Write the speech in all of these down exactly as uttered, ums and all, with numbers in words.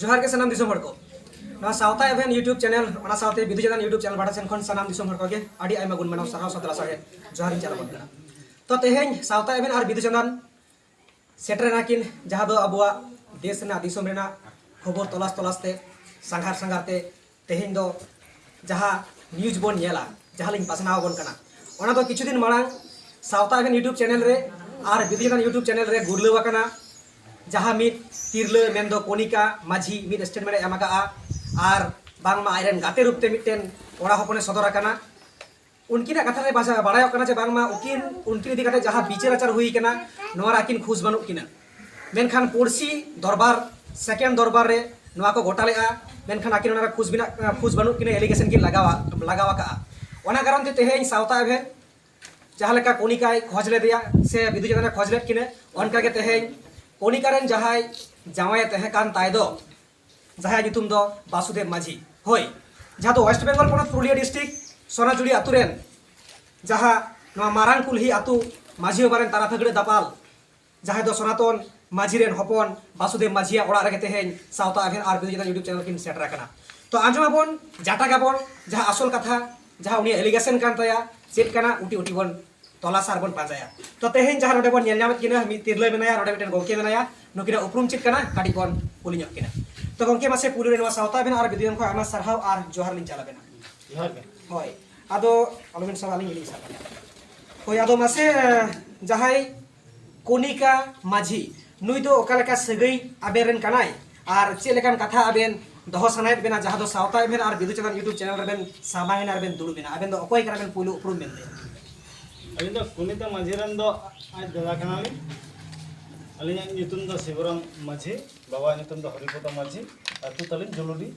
ᱡᱚᱦᱟᱨ ᱜᱮ ᱥᱟᱱᱟᱢ ᱫᱤᱥᱚᱢ ᱦᱚᱲ ᱠᱚ᱾ ᱱᱚᱣᱟ ᱥᱟᱶᱛᱟ ᱮᱵᱷᱮᱱ YouTube ᱪᱮᱱᱮᱞ, ᱚᱱᱟ ᱥᱟᱶᱛᱮ ᱵᱤᱫᱩ ᱪᱟᱸᱫᱟᱱ YouTube ᱪᱮᱱᱮᱞ ᱯᱟᱦᱴᱟ ᱥᱮᱱ ᱠᱷᱚᱱ ᱥᱟᱱᱟᱢ ᱫᱤᱥᱚᱢ ᱦᱚᱲ ᱠᱚᱜᱮ ᱟᱹᱰᱤ ᱟᱭᱢᱟ ᱜᱩᱱ ᱢᱟᱱᱟᱣ ᱥᱟᱨᱦᱟᱣ ᱥᱟᱛᱞᱟ ᱥᱟᱶᱦᱮᱫ ᱡᱚᱦᱟᱨ ᱤᱧ ᱪᱟᱞ ᱟᱵᱚᱱ ᱠᱟᱱᱟ᱾ ᱛᱚ, ᱛᱮᱦᱮᱧ ᱥᱟᱶᱛᱟ ᱮᱵᱷᱮᱱ ᱟᱨ ᱵᱤᱫᱩ ᱪᱟᱸᱫᱟᱱ ᱥᱮᱴᱮᱨ ᱮᱱᱟ ᱠᱤᱱ, ᱡᱟᱦᱟᱸ ᱫᱚ ᱟᱵᱚᱣᱟᱜ ᱫᱮᱥ ᱨᱮᱱᱟᱜ, ᱫᱤᱥᱚᱢ ᱨᱮᱱᱟᱜ ᱠᱷᱚᱵᱚᱨ ᱛᱚᱞᱟᱥ ᱛᱚᱞᱟᱥ ᱛᱮ, ᱥᱟᱸᱜᱷᱟᱨ ᱥᱟᱸᱜᱷᱟᱨ ᱛᱮ ᱛᱮᱦᱮᱧ ᱫᱚ ᱡᱟᱦᱟᱸ ᱱᱤᱭᱩᱡᱽ ᱵᱚᱱ ᱧᱮᱞᱟ, ᱡᱟᱦᱟᱸ ᱞᱤᱧ ᱯᱟᱥᱱᱟᱣ ᱟᱵᱚᱱ ᱠᱟᱱᱟ, ᱚᱱᱟ ᱫᱚ ᱠᱤᱪᱷᱩ ᱫᱤᱱ ᱢᱟᱲᱟᱝ ᱥᱟᱶᱛᱟ ᱮᱵᱷᱮᱱ YouTube ᱪᱮᱱᱮᱞ ᱨᱮ ᱟᱨ ᱵᱤᱫᱩ ᱪᱟᱸᱫᱟᱱ YouTube ᱪᱮᱱᱮᱞ ᱨᱮ ᱜᱩᱨᱞᱟᱹᱣ ᱟᱠᱟᱱᱟ, ᱡᱟᱦᱟᱸ ᱢᱤᱫ ᱛᱤᱨᱞᱟᱹ ᱢᱮᱱᱫᱚ ᱠᱚᱱᱤᱠᱟ ᱢᱟᱹᱡᱷᱤ ᱢᱤᱫ ᱥᱴᱮᱴᱢᱮᱱᱴ ᱮ ᱮᱢ ᱟᱠᱟᱫᱼᱟ ᱟᱨ ᱵᱟᱝᱢᱟ ᱟᱡᱨᱮᱱ ᱜᱟᱛᱮ ᱨᱩᱯ ᱛᱮ ᱢᱤᱫᱴᱮᱱ ᱠᱚᱲᱟ ᱦᱚᱯᱚᱱᱮ ᱥᱚᱫᱚᱨ ᱟᱠᱟᱱᱟ᱾ ᱩᱱᱠᱤᱱᱟᱜ ᱠᱟᱛᱷᱟ ᱨᱮ ᱵᱟᱥᱟ-, ᱵᱟᱲᱟᱭᱚᱜ ᱠᱟᱱᱟ ᱡᱮ ᱵᱟᱝᱢᱟ ᱩᱱᱠᱤᱱ, ᱩᱱᱠᱤᱱ ᱤᱫᱤ ᱠᱟᱛᱮ ᱡᱟᱦᱟᱸ ᱵᱤᱪᱟᱹᱨ ᱟᱪᱟᱨ ᱦᱩᱭ ᱠᱟᱱᱟ, ᱱᱚᱣᱟ ᱨᱮ ᱟᱹᱠᱤᱱ ᱠᱷᱩᱥ ᱵᱟᱹᱱᱩᱜ ᱠᱤᱱᱟ᱾ ᱢᱮᱱᱠᱷᱟᱱ ᱯᱩᱲᱥᱤ ᱫᱚᱨᱵᱟᱨ, ᱥᱮᱠᱮᱱᱰ ᱫᱚᱨᱵᱟᱨ ᱨᱮ ᱱᱚᱣᱟ ᱠᱚ ᱜᱚᱴᱟ ᱞᱮᱫᱼᱟ, ᱢᱮᱱᱠᱷᱟᱱ ᱟᱹᱠᱤᱱ ᱚᱱᱟ ᱨᱮ ᱠᱷᱩᱥ ᱵᱮᱱᱟᱜ, ᱠᱷᱩᱥ ᱵᱟᱹᱱᱩᱜ ᱠᱤᱱᱟ, ᱮᱞᱤᱜᱮᱥᱚᱱ ᱠᱤᱱ ᱞᱟᱜᱟᱣᱟ, ᱞᱟᱜᱟᱣ ᱟᱠᱟᱜᱼᱟ᱾ ᱚᱱᱟ ᱠᱟᱨᱚᱱ ᱛᱮ ᱛᱮᱦᱮᱧ ᱥᱟᱶᱛᱟ ᱮᱵᱷᱮᱱ ᱡᱟᱦᱟᱸ ᱞᱮᱠᱟ ᱠᱚᱱᱤᱠᱟᱭ ᱠᱷᱚᱡᱽ ᱞᱮᱫᱮᱭᱟ ᱥᱮ ᱵᱤᱫᱩ ᱪᱟᱸᱫᱟᱱᱮ ᱠᱷᱚᱡᱽ ᱞᱮᱫ ᱠᱤᱱᱟ, ᱚᱱᱠᱟᱜᱮ ᱛᱮᱦᱮᱧ ᱠᱚᱱᱤᱠᱟ ᱨᱮᱱ ᱡᱟᱦᱟᱸᱭ ᱡᱟᱶᱟᱭᱮ ᱛᱟᱦᱮᱸ ᱠᱟᱱ ᱛᱟᱭ ᱫᱚ, ᱡᱟᱦᱟᱸᱭᱟᱜ ᱧᱩᱛᱩᱢ ᱫᱚ ᱵᱟᱥᱩᱫᱮᱵ ᱢᱟᱹᱡᱷᱤ, ᱦᱳᱭ, ᱡᱟᱦᱟᱸ ᱫᱚ ᱳᱭᱮᱥᱴ ᱵᱮᱝᱜᱚᱞ ᱯᱚᱱᱚᱛ ᱯᱩᱨᱩᱞᱤᱭᱟᱹ ᱰᱤᱥᱴᱨᱤᱠᱴ ᱥᱚᱱᱟᱡᱩᱲᱤ ᱟᱛᱳ ᱨᱮᱱ, ᱡᱟᱦᱟᱸ ᱱᱚᱣᱟ ᱢᱟᱨᱟᱝ ᱠᱩᱞᱦᱤ ᱟᱛᱳ ᱢᱟᱹᱡᱷᱤ ᱵᱟᱵᱟ ᱨᱮᱱ ᱛᱟᱞᱟ ᱯᱷᱟᱹᱜᱲᱟᱹᱜ ᱫᱟᱯᱟᱞ, ᱡᱟᱦᱟᱸᱭ ᱫᱚ ᱥᱚᱱᱟᱛᱚᱱ ᱢᱟᱹᱡᱷᱤ ᱨᱮᱱ ᱦᱚᱯᱚᱱ ᱵᱟᱥᱩᱫᱮᱵ ᱢᱟᱹᱡᱷᱤᱭᱟᱜ ᱚᱲᱟᱜ ᱨᱮᱜᱮ ᱛᱮᱦᱮᱧ ᱥᱟᱶᱛᱟ ᱮᱵᱷᱮᱱ ᱟᱨ ᱵᱤᱫᱩ ᱪᱟᱸᱫᱟᱱ YouTube ᱪᱮᱱᱮᱞ ᱠᱤᱱ ᱥᱮᱴᱮᱨ ᱟᱠᱟᱱᱟ᱾ ᱛᱚ, ᱟᱸᱡᱚᱢ ᱟᱵᱚᱱ, ᱡᱟᱴᱟᱜ ᱟᱵᱚᱱ, ᱡᱟᱦᱟᱸ ᱟᱥᱚᱞ ᱠᱟᱛᱷᱟ, ᱡᱟᱦᱟᱸ ᱩᱱᱤᱭᱟᱜ ᱮᱞᱤᱜᱮᱥᱚᱱ ᱠᱟᱱ ᱛᱟᱭᱟ, ᱪᱮᱫ ᱠᱟᱱᱟ, ᱩᱴᱤ ᱩᱴᱤ ᱵᱚᱱ ᱛᱚᱞᱟᱥ ᱟᱨ ᱵᱚᱱ ᱯᱟᱸᱡᱟᱭᱟ᱾ ᱛᱚ, ᱛᱮᱦᱮᱧ ᱡᱟᱦᱟᱸ ᱱᱚᱰᱮ ᱵᱚᱱ ᱧᱮᱞ ᱧᱟᱢᱮᱫ ᱠᱤᱱᱟ, ᱢᱤᱫ ᱛᱤᱨᱞᱟᱹ ᱢᱮᱱᱟᱭᱟ, ᱱᱚᱰᱮ ᱢᱤᱫᱴᱮᱱ ᱜᱚᱢᱠᱮ ᱢᱮᱱᱟᱭᱟ, ᱱᱩᱠᱤᱱᱟᱜ ᱩᱯᱨᱩᱢ ᱪᱮᱫ ᱠᱟᱱᱟ, ᱠᱟᱹᱴᱤᱡ ᱵᱚᱱ ᱠᱩᱞᱤ ᱧᱚᱜ ᱠᱤᱱᱟ᱾ ᱛᱚ, ᱜᱚᱢᱠᱮ, ᱢᱟᱥᱮ ᱯᱩᱭᱞᱩ ᱨᱮ ᱱᱚᱣᱟ ᱥᱟᱶᱛᱟ ᱮᱵᱷᱮᱱ ᱟᱨ ᱵᱤᱫᱩ ᱪᱟᱸᱫᱟᱱ ᱠᱷᱚᱱ ᱟᱭᱢᱟ ᱥᱟᱨᱦᱟᱣ ᱟᱨ ᱡᱚᱦᱟᱨ ᱞᱤᱧ ᱪᱟᱞ ᱟᱵᱮᱱᱟ᱾ ᱡᱚᱦᱟᱨ ᱜᱮ᱾ ᱦᱳᱭ, ᱟᱫᱚ ᱟᱞᱚᱵᱮᱱ ᱥᱟᱵᱟ, ᱟᱹᱞᱤᱧ ᱜᱮᱞᱤᱧ ᱥᱟᱵᱟ᱾ ᱦᱳᱭ, ᱟᱫᱚ ᱢᱟᱥᱮ, ᱡᱟᱦᱟᱸᱭ ᱠᱚᱱᱤᱠᱟ ᱢᱟᱹᱡᱷᱤ, ᱱᱩᱭ ᱫᱚ ᱚᱠᱟ ᱞᱮᱠᱟ ᱥᱟᱹᱜᱟᱹᱭ ᱟᱵᱮᱱ ᱨᱮᱱ ᱠᱟᱱᱟᱭ ᱟᱨ ᱪᱮᱫ ᱞᱮᱠᱟᱱ ᱠᱟᱛᱷᱟ ᱟᱵᱮᱱ ᱫᱚᱦᱚ ᱥᱟᱱᱟᱭᱮᱫ ᱵᱮᱱᱟ, ᱡᱟᱦᱟᱸ ᱫᱚ ᱥᱟᱶᱛᱟ ᱮᱵᱷᱮᱱ ᱟᱨ ᱵᱤᱫᱩ ᱪᱟᱸᱫᱟᱱ YouTube ᱪᱮᱱᱮᱞ ᱨᱮᱵᱮᱱ ᱥᱟᱢᱟᱝ ᱮᱱᱟ, ᱨᱮᱵᱮᱱ ᱫᱩᱲᱩᱵ ᱮᱱᱟ? ᱟᱵᱮᱱ ᱫᱚ ᱚᱠᱚᱭ ᱠᱟᱱᱟ ᱵᱮᱱ, ᱯᱩᱭᱞᱩ ᱩᱯᱨᱩᱢ ᱵᱮᱱ ᱞᱟᱹᱭᱟ᱾ ᱟᱹᱞᱤᱧ ᱫᱚ ᱠᱚᱱᱤᱠᱟ ᱢᱟᱹᱡᱷᱤ ᱨᱮᱱ ᱫᱚ ᱟᱡ ᱫᱟᱫᱟ ᱠᱟᱱᱟᱞᱤᱧ᱾ ᱟᱹᱞᱤᱧᱟᱜ ᱧᱩᱛᱩᱢ ᱫᱚ ᱥᱤᱵᱩᱨᱟᱢ ᱢᱟᱹᱡᱷᱤ, ᱵᱟᱵᱟᱣᱟᱜ ᱧᱩᱛᱩᱢ ᱫᱚ ᱦᱚᱨᱤᱯᱚᱫᱚ ᱢᱟᱹᱡᱷᱤ, ᱟᱹᱛᱩ ᱛᱟᱹᱞᱤᱧ ᱡᱩᱞᱩᱰᱤ,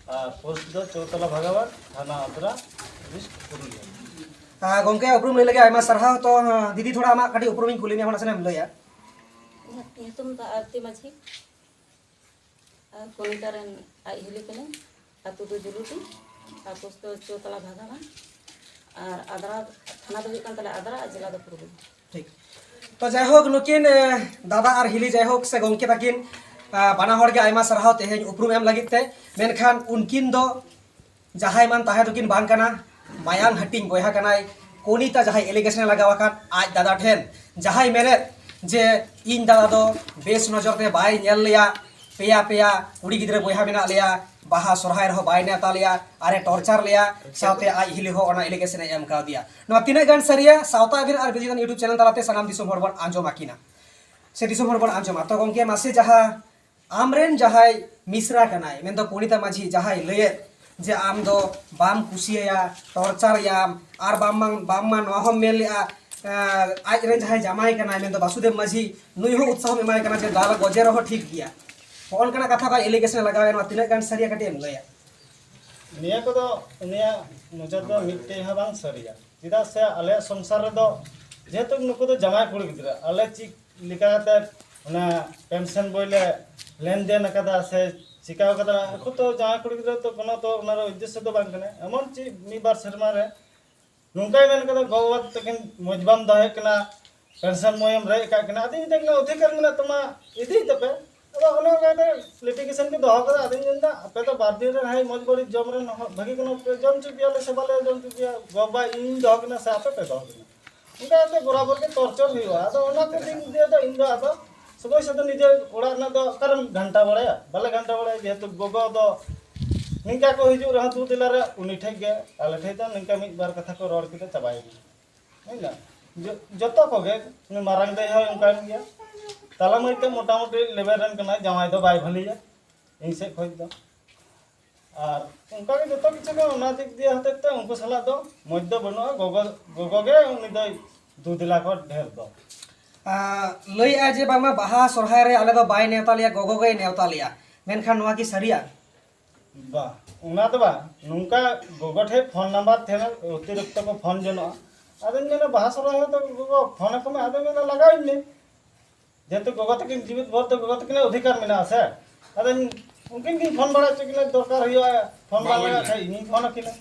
ᱟᱨ ᱯᱳᱥᱴ ᱫᱚ ᱪᱳᱛᱟᱞᱟ ᱵᱷᱟᱜᱟᱣᱟᱴ, ᱛᱷᱟᱱᱟ ᱟᱫᱽᱨᱟ, ᱰᱤᱥᱴᱨᱤᱠᱴ ᱯᱩᱨᱩᱞᱤᱭᱟᱹ᱾ ᱟᱨ ᱜᱚᱢᱠᱮ, ᱩᱯᱨᱩᱢ ᱞᱟᱹᱭ ᱞᱟᱹᱜᱤᱫ ᱟᱭᱢᱟ ᱥᱟᱨᱦᱟᱣ᱾ ᱛᱚ, ᱫᱤᱫᱤ, ᱛᱷᱚᱲᱟ ᱟᱢᱟᱜ ᱠᱟᱹᱴᱤᱡ ᱩᱯᱨᱩᱢ ᱤᱧ ᱠᱩᱞᱤ ᱢᱮᱭᱟ, ᱚᱱᱟ ᱥᱟᱱᱟᱢ ᱞᱟᱹᱭᱟ᱾ ᱤᱧᱟᱹᱜ ᱧᱩᱛᱩᱢ ᱫᱚ ᱟᱨᱛᱤ ᱢᱟᱹᱡᱷᱤ᱾ ᱟᱨ ᱠᱚᱱᱤᱠᱟ ᱨᱮᱱ ᱟᱡ ᱦᱤᱞᱤ ᱠᱟᱹᱱᱟᱹᱧ᱾ ᱟᱹᱛᱩ ᱫᱚ ᱡᱩᱞᱩᱴᱤ, ᱟᱨ ᱯᱳᱥᱴ ᱫᱚ ᱪᱳᱛᱟᱞᱟ ᱵᱷᱟᱜᱟᱣᱟᱱ, ᱟᱨ ᱟᱫᱽᱨᱟ, ᱛᱷᱟᱱᱟ ᱫᱚ ᱦᱩᱭᱩᱜ ᱠᱟᱱ ᱛᱟᱞᱮᱭᱟ ᱟᱫᱽᱨᱟ, ᱟᱨ ᱡᱮᱞᱟ ᱫᱚ ᱯᱩᱨᱩᱞᱤᱭᱟᱹ᱾ ᱴᱷᱤᱠ᱾ ᱛᱚ, ᱡᱟᱭᱦᱳᱠ, ᱱᱩᱠᱤᱱ, ᱮ, ᱫᱟᱫᱟ ᱟᱨ ᱦᱤᱞᱤ, ᱡᱟᱭᱦᱳᱠ, ᱥᱮ ᱜᱚᱢᱠᱮ ᱛᱟᱹᱠᱤᱱ, ᱟᱨ ᱵᱟᱱᱟ ᱦᱚᱲ ᱜᱮ ᱟᱭᱢᱟ ᱥᱟᱨᱦᱟᱣ ᱛᱮᱦᱮᱧ ᱩᱯᱨᱩᱢ ᱮᱢ ᱞᱟᱹᱜᱤᱫ ᱛᱮ᱾ ᱢᱮᱱᱠᱷᱟᱱ ᱩᱱᱠᱤᱱ ᱫᱚ ᱡᱟᱦᱟᱸᱭ ᱢᱟᱱ ᱛᱟᱦᱮᱸ ᱫᱚᱠᱤᱱ ᱵᱟᱝ ᱠᱟᱱᱟ, ᱢᱟᱭᱟᱝ ᱦᱟᱹᱴᱤᱧ ᱵᱚᱭᱦᱟ ᱠᱟᱱᱟᱭ᱾ ᱠᱚᱱᱤᱛᱟ ᱡᱟᱦᱟᱸᱭ allegation ᱮ ᱞᱟᱜᱟᱣ ᱟᱠᱟᱫ ᱟᱡ ᱫᱟᱫᱟ ᱴᱷᱮᱱ, ᱡᱟᱦᱟᱸᱭ ᱢᱮᱱᱮᱫ ᱡᱮ ᱤᱧ ᱫᱟᱫᱟ ᱫᱚ ᱵᱮᱥ ᱱᱚᱡᱚᱨ ᱛᱮ ᱵᱟᱭ ᱧᱮᱞ ᱞᱮᱭᱟ, ᱯᱮᱭᱟ ᱯᱮᱭᱟ ᱠᱩᱲᱤ ᱜᱤᱫᱽᱨᱟᱹ ᱵᱚᱭᱦᱟ ᱢᱮᱱᱟᱜ ᱞᱮᱭᱟ, ᱵᱟᱦᱟ ᱥᱚᱨᱦᱟᱭ ᱨᱮᱦᱚᱸ ᱵᱟᱭ ᱱᱮᱣᱛᱟ ᱞᱮᱭᱟ, ᱟᱨᱮ torture ᱞᱮᱭᱟ, ᱥᱟᱶᱛᱮ ᱟᱡ ᱦᱤᱞᱤ ᱦᱚᱸ ᱚᱱᱟ allegation ᱮ ᱮᱢ ᱠᱟᱣᱫᱮᱭᱟ᱾ ᱱᱚᱣᱟ ᱛᱤᱱᱟᱹᱜ ᱜᱟᱱ ᱥᱟᱹᱨᱤᱭᱟ? ᱥᱟᱶᱛᱟ ᱟᱹᱫᱤᱱ ᱟᱨ ᱵᱤᱫᱩ ᱪᱟᱸᱫᱟᱱ YouTube channel ᱛᱟᱞᱟᱛᱮ ᱥᱟᱱᱟᱢ ᱫᱤᱥᱚᱢ ᱦᱚᱲ ᱵᱚᱱ ᱟᱸᱡᱚᱢ ᱟᱹᱠᱤᱱᱟ, ᱥᱮ ᱫᱤᱥᱚᱢ ᱦᱚᱲ ᱵᱚᱱ ᱟᱸᱡᱚᱢᱟ᱾ ᱛᱚ ᱜᱚᱢᱠᱮ, ᱢᱟᱥᱮ ᱡᱟᱦᱟᱸ ᱟᱢᱨᱮᱱ ᱡᱟᱦᱟᱸᱭ ᱢᱤᱥᱨᱟ ᱠᱟᱱᱟᱭ, ᱢᱮᱱᱫᱚ ᱯᱚᱱᱤᱛᱟ ᱢᱟᱹᱡᱷᱤ, ᱡᱟᱦᱟᱸᱭ ᱞᱟᱹᱭᱮᱫ ᱡᱮ ᱟᱢ ᱫᱚ ᱵᱟᱢ ᱠᱩᱥᱤᱭᱟᱭᱟ, torture ᱮᱭᱟᱢ, ᱟᱨ ᱵᱟᱝᱢᱟ, ᱵᱟᱝᱢᱟ ᱱᱚᱣᱟ ᱦᱚᱸᱢ ᱢᱮᱱ ᱞᱮᱜᱼᱟ, ᱮᱸ, ᱟᱡᱨᱮᱱ ᱡᱟᱦᱟᱸᱭ ᱡᱟᱢᱟᱭ ᱠᱟᱱᱟᱭ, ᱢᱮᱱᱫᱚ ᱵᱟᱥᱩᱫᱮᱵ ᱢᱟᱹᱡᱷᱤ, ᱱᱩᱭ ᱦᱚᱸ ᱩᱛᱥᱟᱦᱚᱢ ᱮᱢᱟᱭ ᱠᱟᱱᱟ ᱡᱮ ᱫᱟᱞ ᱜᱚᱡᱮ ᱨᱮᱦᱚᱸ ᱴᱷᱤᱠ ᱜᱮᱭᱟ᱾ ᱦᱚᱸᱜᱼᱚ ᱱᱚᱝᱠᱟᱱᱟᱜ ᱠᱟᱛᱷᱟ ᱠᱚ allegation ᱮ ᱞᱟᱜᱟᱣᱮᱫ, ᱱᱚᱣᱟ ᱛᱤᱱᱟᱹᱜ ᱜᱟᱱ ᱥᱟᱹᱨᱤᱭᱟ, ᱠᱟᱹᱴᱤᱡ ᱮᱢ ᱞᱟᱹᱭᱟ? ᱱᱤᱭᱟᱹ ᱠᱚᱫᱚ ᱩᱱᱤᱭᱟᱜ ᱢᱚᱪᱟ ᱫᱚ ᱢᱤᱫᱴᱮᱡ ᱦᱚᱸ ᱵᱟᱝ ᱥᱟᱹᱨᱤᱭᱟ᱾ ᱪᱮᱫᱟᱜ ᱥᱮ ᱟᱞᱮᱭᱟᱜ ᱥᱚᱝᱥᱟᱨ ᱨᱮᱫᱚ ᱡᱮᱦᱮᱛᱩ ᱱᱩᱠᱩ ᱫᱚ ᱡᱟᱶᱟᱭ ᱠᱩᱲᱤ ᱜᱤᱫᱽᱨᱟᱹ, ᱟᱞᱮ ᱪᱮᱫ ᱞᱮᱠᱟ ᱠᱟᱛᱮ ᱚᱱᱟ pension ᱵᱳᱭ ᱞᱮ ᱞᱮᱱᱫᱮᱱ ᱟᱠᱟᱫᱟ ᱥᱮ ᱪᱤᱠᱟᱹ ᱟᱠᱟᱫᱟ, ᱩᱱᱠᱩ ᱛᱚ ᱡᱟᱶᱟᱭ ᱠᱩᱲᱤ ᱜᱤᱫᱽᱨᱟᱹ ᱛᱚ ᱠᱳᱱᱳ ᱛᱚ ᱚᱱᱟ ᱫᱚ ᱩᱫᱽᱫᱮᱥᱥᱚ ᱫᱚ ᱵᱟᱝ ᱠᱟᱱᱟ᱾ ᱮᱢᱚᱱ ᱪᱮᱫ ᱢᱤᱫ ᱵᱟᱨ ᱥᱮᱨᱢᱟ ᱨᱮ ᱱᱚᱝᱠᱟᱭ ᱢᱮᱱ ᱠᱟᱫᱟ, "ᱜᱚ ᱵᱟᱵᱟ ᱛᱟᱹᱠᱤᱱ ᱢᱚᱡᱽ ᱵᱟᱢ ᱫᱚᱦᱚᱭᱮᱫ ᱠᱤᱱᱟ, pension ᱵᱳᱭᱮᱢ ᱨᱮᱡ ᱟᱠᱟᱫ ᱠᱤᱱᱟ, ᱟᱫᱚᱧ ᱢᱮᱛᱟᱭ ᱠᱟᱱᱟ ᱚᱫᱷᱤᱠᱟᱨ ᱢᱮᱱᱟᱜ ᱛᱟᱢᱟ, ᱤᱫᱤᱭ ᱛᱟᱯᱮ᱾" ᱟᱫᱚ ᱚᱱᱮ ᱚᱱᱠᱟᱛᱮ litigation ᱠᱚ ᱫᱚᱦᱚ ᱠᱟᱫᱟ᱾ ᱟᱫᱚᱧ ᱢᱮᱱᱫᱟ, ᱟᱯᱮ ᱫᱚ ᱵᱟᱨ ᱫᱤᱱ ᱨᱮ ᱦᱟᱸᱜ ᱢᱚᱡᱽ ᱵᱟᱹᱲᱤᱡ ᱡᱚᱢ ᱨᱮᱱ ᱦᱚᱲ ᱵᱷᱟᱹᱜᱤ ᱠᱟᱱᱟ ᱯᱮ, ᱡᱚᱢ ᱦᱚᱪᱚ ᱯᱮᱭᱟᱞᱮ ᱥᱮ ᱵᱟᱞᱮ ᱡᱚᱢ ᱦᱚᱪᱚ ᱯᱮᱭᱟ, ᱜᱚ ᱵᱟᱵᱟ ᱤᱧ ᱫᱚᱦᱚ ᱠᱤᱱᱟ ᱥᱮ ᱟᱯᱮ ᱯᱮ ᱫᱚᱦᱚ ᱠᱤᱱᱟ? ᱚᱱᱠᱟ ᱠᱟᱛᱮ ᱵᱚᱨᱟᱵᱚᱨ ᱜᱮ torture ᱦᱩᱭᱩᱜᱼᱟ᱾ ᱟᱫᱚ ᱚᱱᱟ ᱠᱚ ᱫᱤᱠ ᱫᱤᱭᱮ ᱫᱚ ᱤᱧ ᱫᱚ ᱟᱫᱚ ᱥᱚᱢᱚᱭ ᱥᱟᱛᱮ ᱱᱤᱡᱮᱨ ᱚᱲᱟᱜ ᱨᱮᱱᱟᱜ ᱫᱚ ᱚᱠᱟᱨᱮᱢ ᱜᱷᱟᱱᱴᱟ ᱵᱟᱲᱟᱭᱟ? ᱵᱟᱞᱮ ᱜᱷᱟᱱᱴᱟ ᱵᱟᱲᱟᱭᱟ, ᱡᱮᱦᱮᱛᱩ ᱜᱚᱜᱚ ᱫᱚ ᱱᱤᱝᱠᱟ ᱠᱚ ᱦᱤᱡᱩᱜ ᱨᱮᱦᱚᱸ ᱫᱩ ᱫᱤᱞᱟ ᱨᱮ ᱩᱱᱤ ᱴᱷᱮᱡ ᱜᱮ, ᱟᱞᱮ ᱴᱷᱮᱡ ᱫᱚ ᱱᱤᱝᱠᱟ ᱢᱤᱫ ᱵᱟᱨ ᱠᱟᱛᱷᱟ ᱠᱚ ᱨᱚᱲ ᱠᱮᱫᱟ, ᱪᱟᱵᱟᱭᱮᱱᱟ᱾ ᱵᱩᱡᱽ ᱫᱟᱢ? ᱡᱚ-, ᱡᱚᱛᱚ ᱠᱚᱜᱮ, ᱩᱱᱤ ᱢᱟᱨᱟᱝ ᱫᱟᱹᱭ ᱦᱚᱸ ᱚᱱᱠᱟᱱ ᱜᱮᱭᱟ᱾ ᱛᱟᱞᱟ ᱢᱟᱹᱭ ᱛᱮ ᱢᱚᱴᱟᱢᱩᱴᱤ level ᱨᱮᱱ ᱠᱟᱱᱟᱭ, ᱡᱟᱶᱟᱭ ᱫᱚ ᱵᱟᱭ ᱵᱷᱟᱹᱞᱤᱭᱟ ᱤᱧ ᱥᱮᱫ ᱠᱷᱚᱡ ᱫᱚ᱾ ᱟᱨ ᱚᱱᱠᱟ ᱜᱮ ᱡᱚᱛᱚ ᱠᱤᱪᱷᱩ ᱜᱮ ᱚᱱᱟ ᱫᱤᱠ ᱫᱤᱭᱮ ᱦᱚᱛᱮᱡ ᱛᱮ ᱩᱱᱠᱩ ᱥᱟᱞᱟᱜ ᱫᱚ ᱢᱚᱡᱽ ᱫᱚ ᱵᱟᱹᱱᱩᱜᱼᱟ᱾ ᱜᱚᱜᱚ, ᱜᱚᱜᱚ ᱜᱮ ᱩᱱᱤ ᱫᱚᱭ ᱫᱩ ᱫᱮᱞᱟ ᱠᱚ ᱰᱷᱮᱨ ᱫᱚ᱾ ᱟᱸ, ᱞᱟᱹᱭᱮᱜᱼᱟ ᱡᱮ ᱵᱟᱝᱢᱟ ᱵᱟᱦᱟ ᱥᱚᱨᱦᱟᱭ ᱨᱮ ᱟᱞᱮ ᱫᱚ ᱵᱟᱭ ᱱᱮᱣᱛᱟ ᱞᱮᱭᱟ, ᱜᱚᱜᱚ ᱜᱮᱭ ᱱᱮᱣᱛᱟ ᱞᱮᱭᱟ, ᱢᱮᱱᱠᱷᱟᱱ ᱱᱚᱣᱟ ᱠᱤ ᱥᱟᱹᱨᱤᱭᱟ? ᱵᱟ, ᱚᱱᱟ ᱫᱚ ᱵᱟᱝ, ᱱᱚᱝᱠᱟ ᱜᱚᱜᱚ ᱴᱷᱮᱡ ᱯᱷᱳᱱ ᱱᱟᱢᱵᱟᱨ ᱛᱟᱦᱮᱱᱟ, ᱚᱛᱤᱨᱤᱠᱛᱚ ᱠᱚ ᱯᱷᱳᱱ ᱡᱚᱱᱚᱜᱼᱟ᱾ ᱟᱫᱚᱧ ᱢᱮᱱᱟ ᱵᱟᱦᱟ ᱥᱚᱨᱦᱟᱭ ᱦᱚᱸᱛᱚ ᱜᱚᱜᱚ ᱯᱷᱳᱱ ᱟᱠᱚ ᱢᱮ, ᱟᱫᱚᱧ ᱢᱮᱱᱟ ᱞᱟᱜᱟᱣᱤᱧ ᱢᱮ, ᱡᱮᱦᱮᱛᱩ ᱜᱚᱜᱚ ᱛᱟᱹᱠᱤᱱ ᱡᱤᱣᱤᱫ ᱵᱷᱳᱨ ᱛᱮ ᱜᱚᱜᱚ ᱛᱟᱹᱠᱤᱱᱟᱜ ᱚᱫᱷᱤᱠᱟᱨ ᱢᱮᱱᱟᱜᱼᱟ ᱥᱮ᱾ ᱟᱫᱚᱧ ᱩᱱᱠᱤᱱ ᱜᱤᱧ ᱯᱷᱳᱱ ᱵᱟᱲᱟ ᱦᱚᱪᱚ ᱠᱤᱱᱟ, ᱫᱚᱨᱠᱟᱨ ᱦᱩᱭᱩᱜᱼᱟ, ᱯᱷᱳᱱ ᱵᱟᱝ ᱵᱟᱝ ᱞᱟᱜᱟᱜ ᱦᱩᱭ ᱠᱷᱟᱡ ᱤᱧᱤᱧ ᱯᱷᱳᱱ ᱟᱹᱠᱤᱱᱟ᱾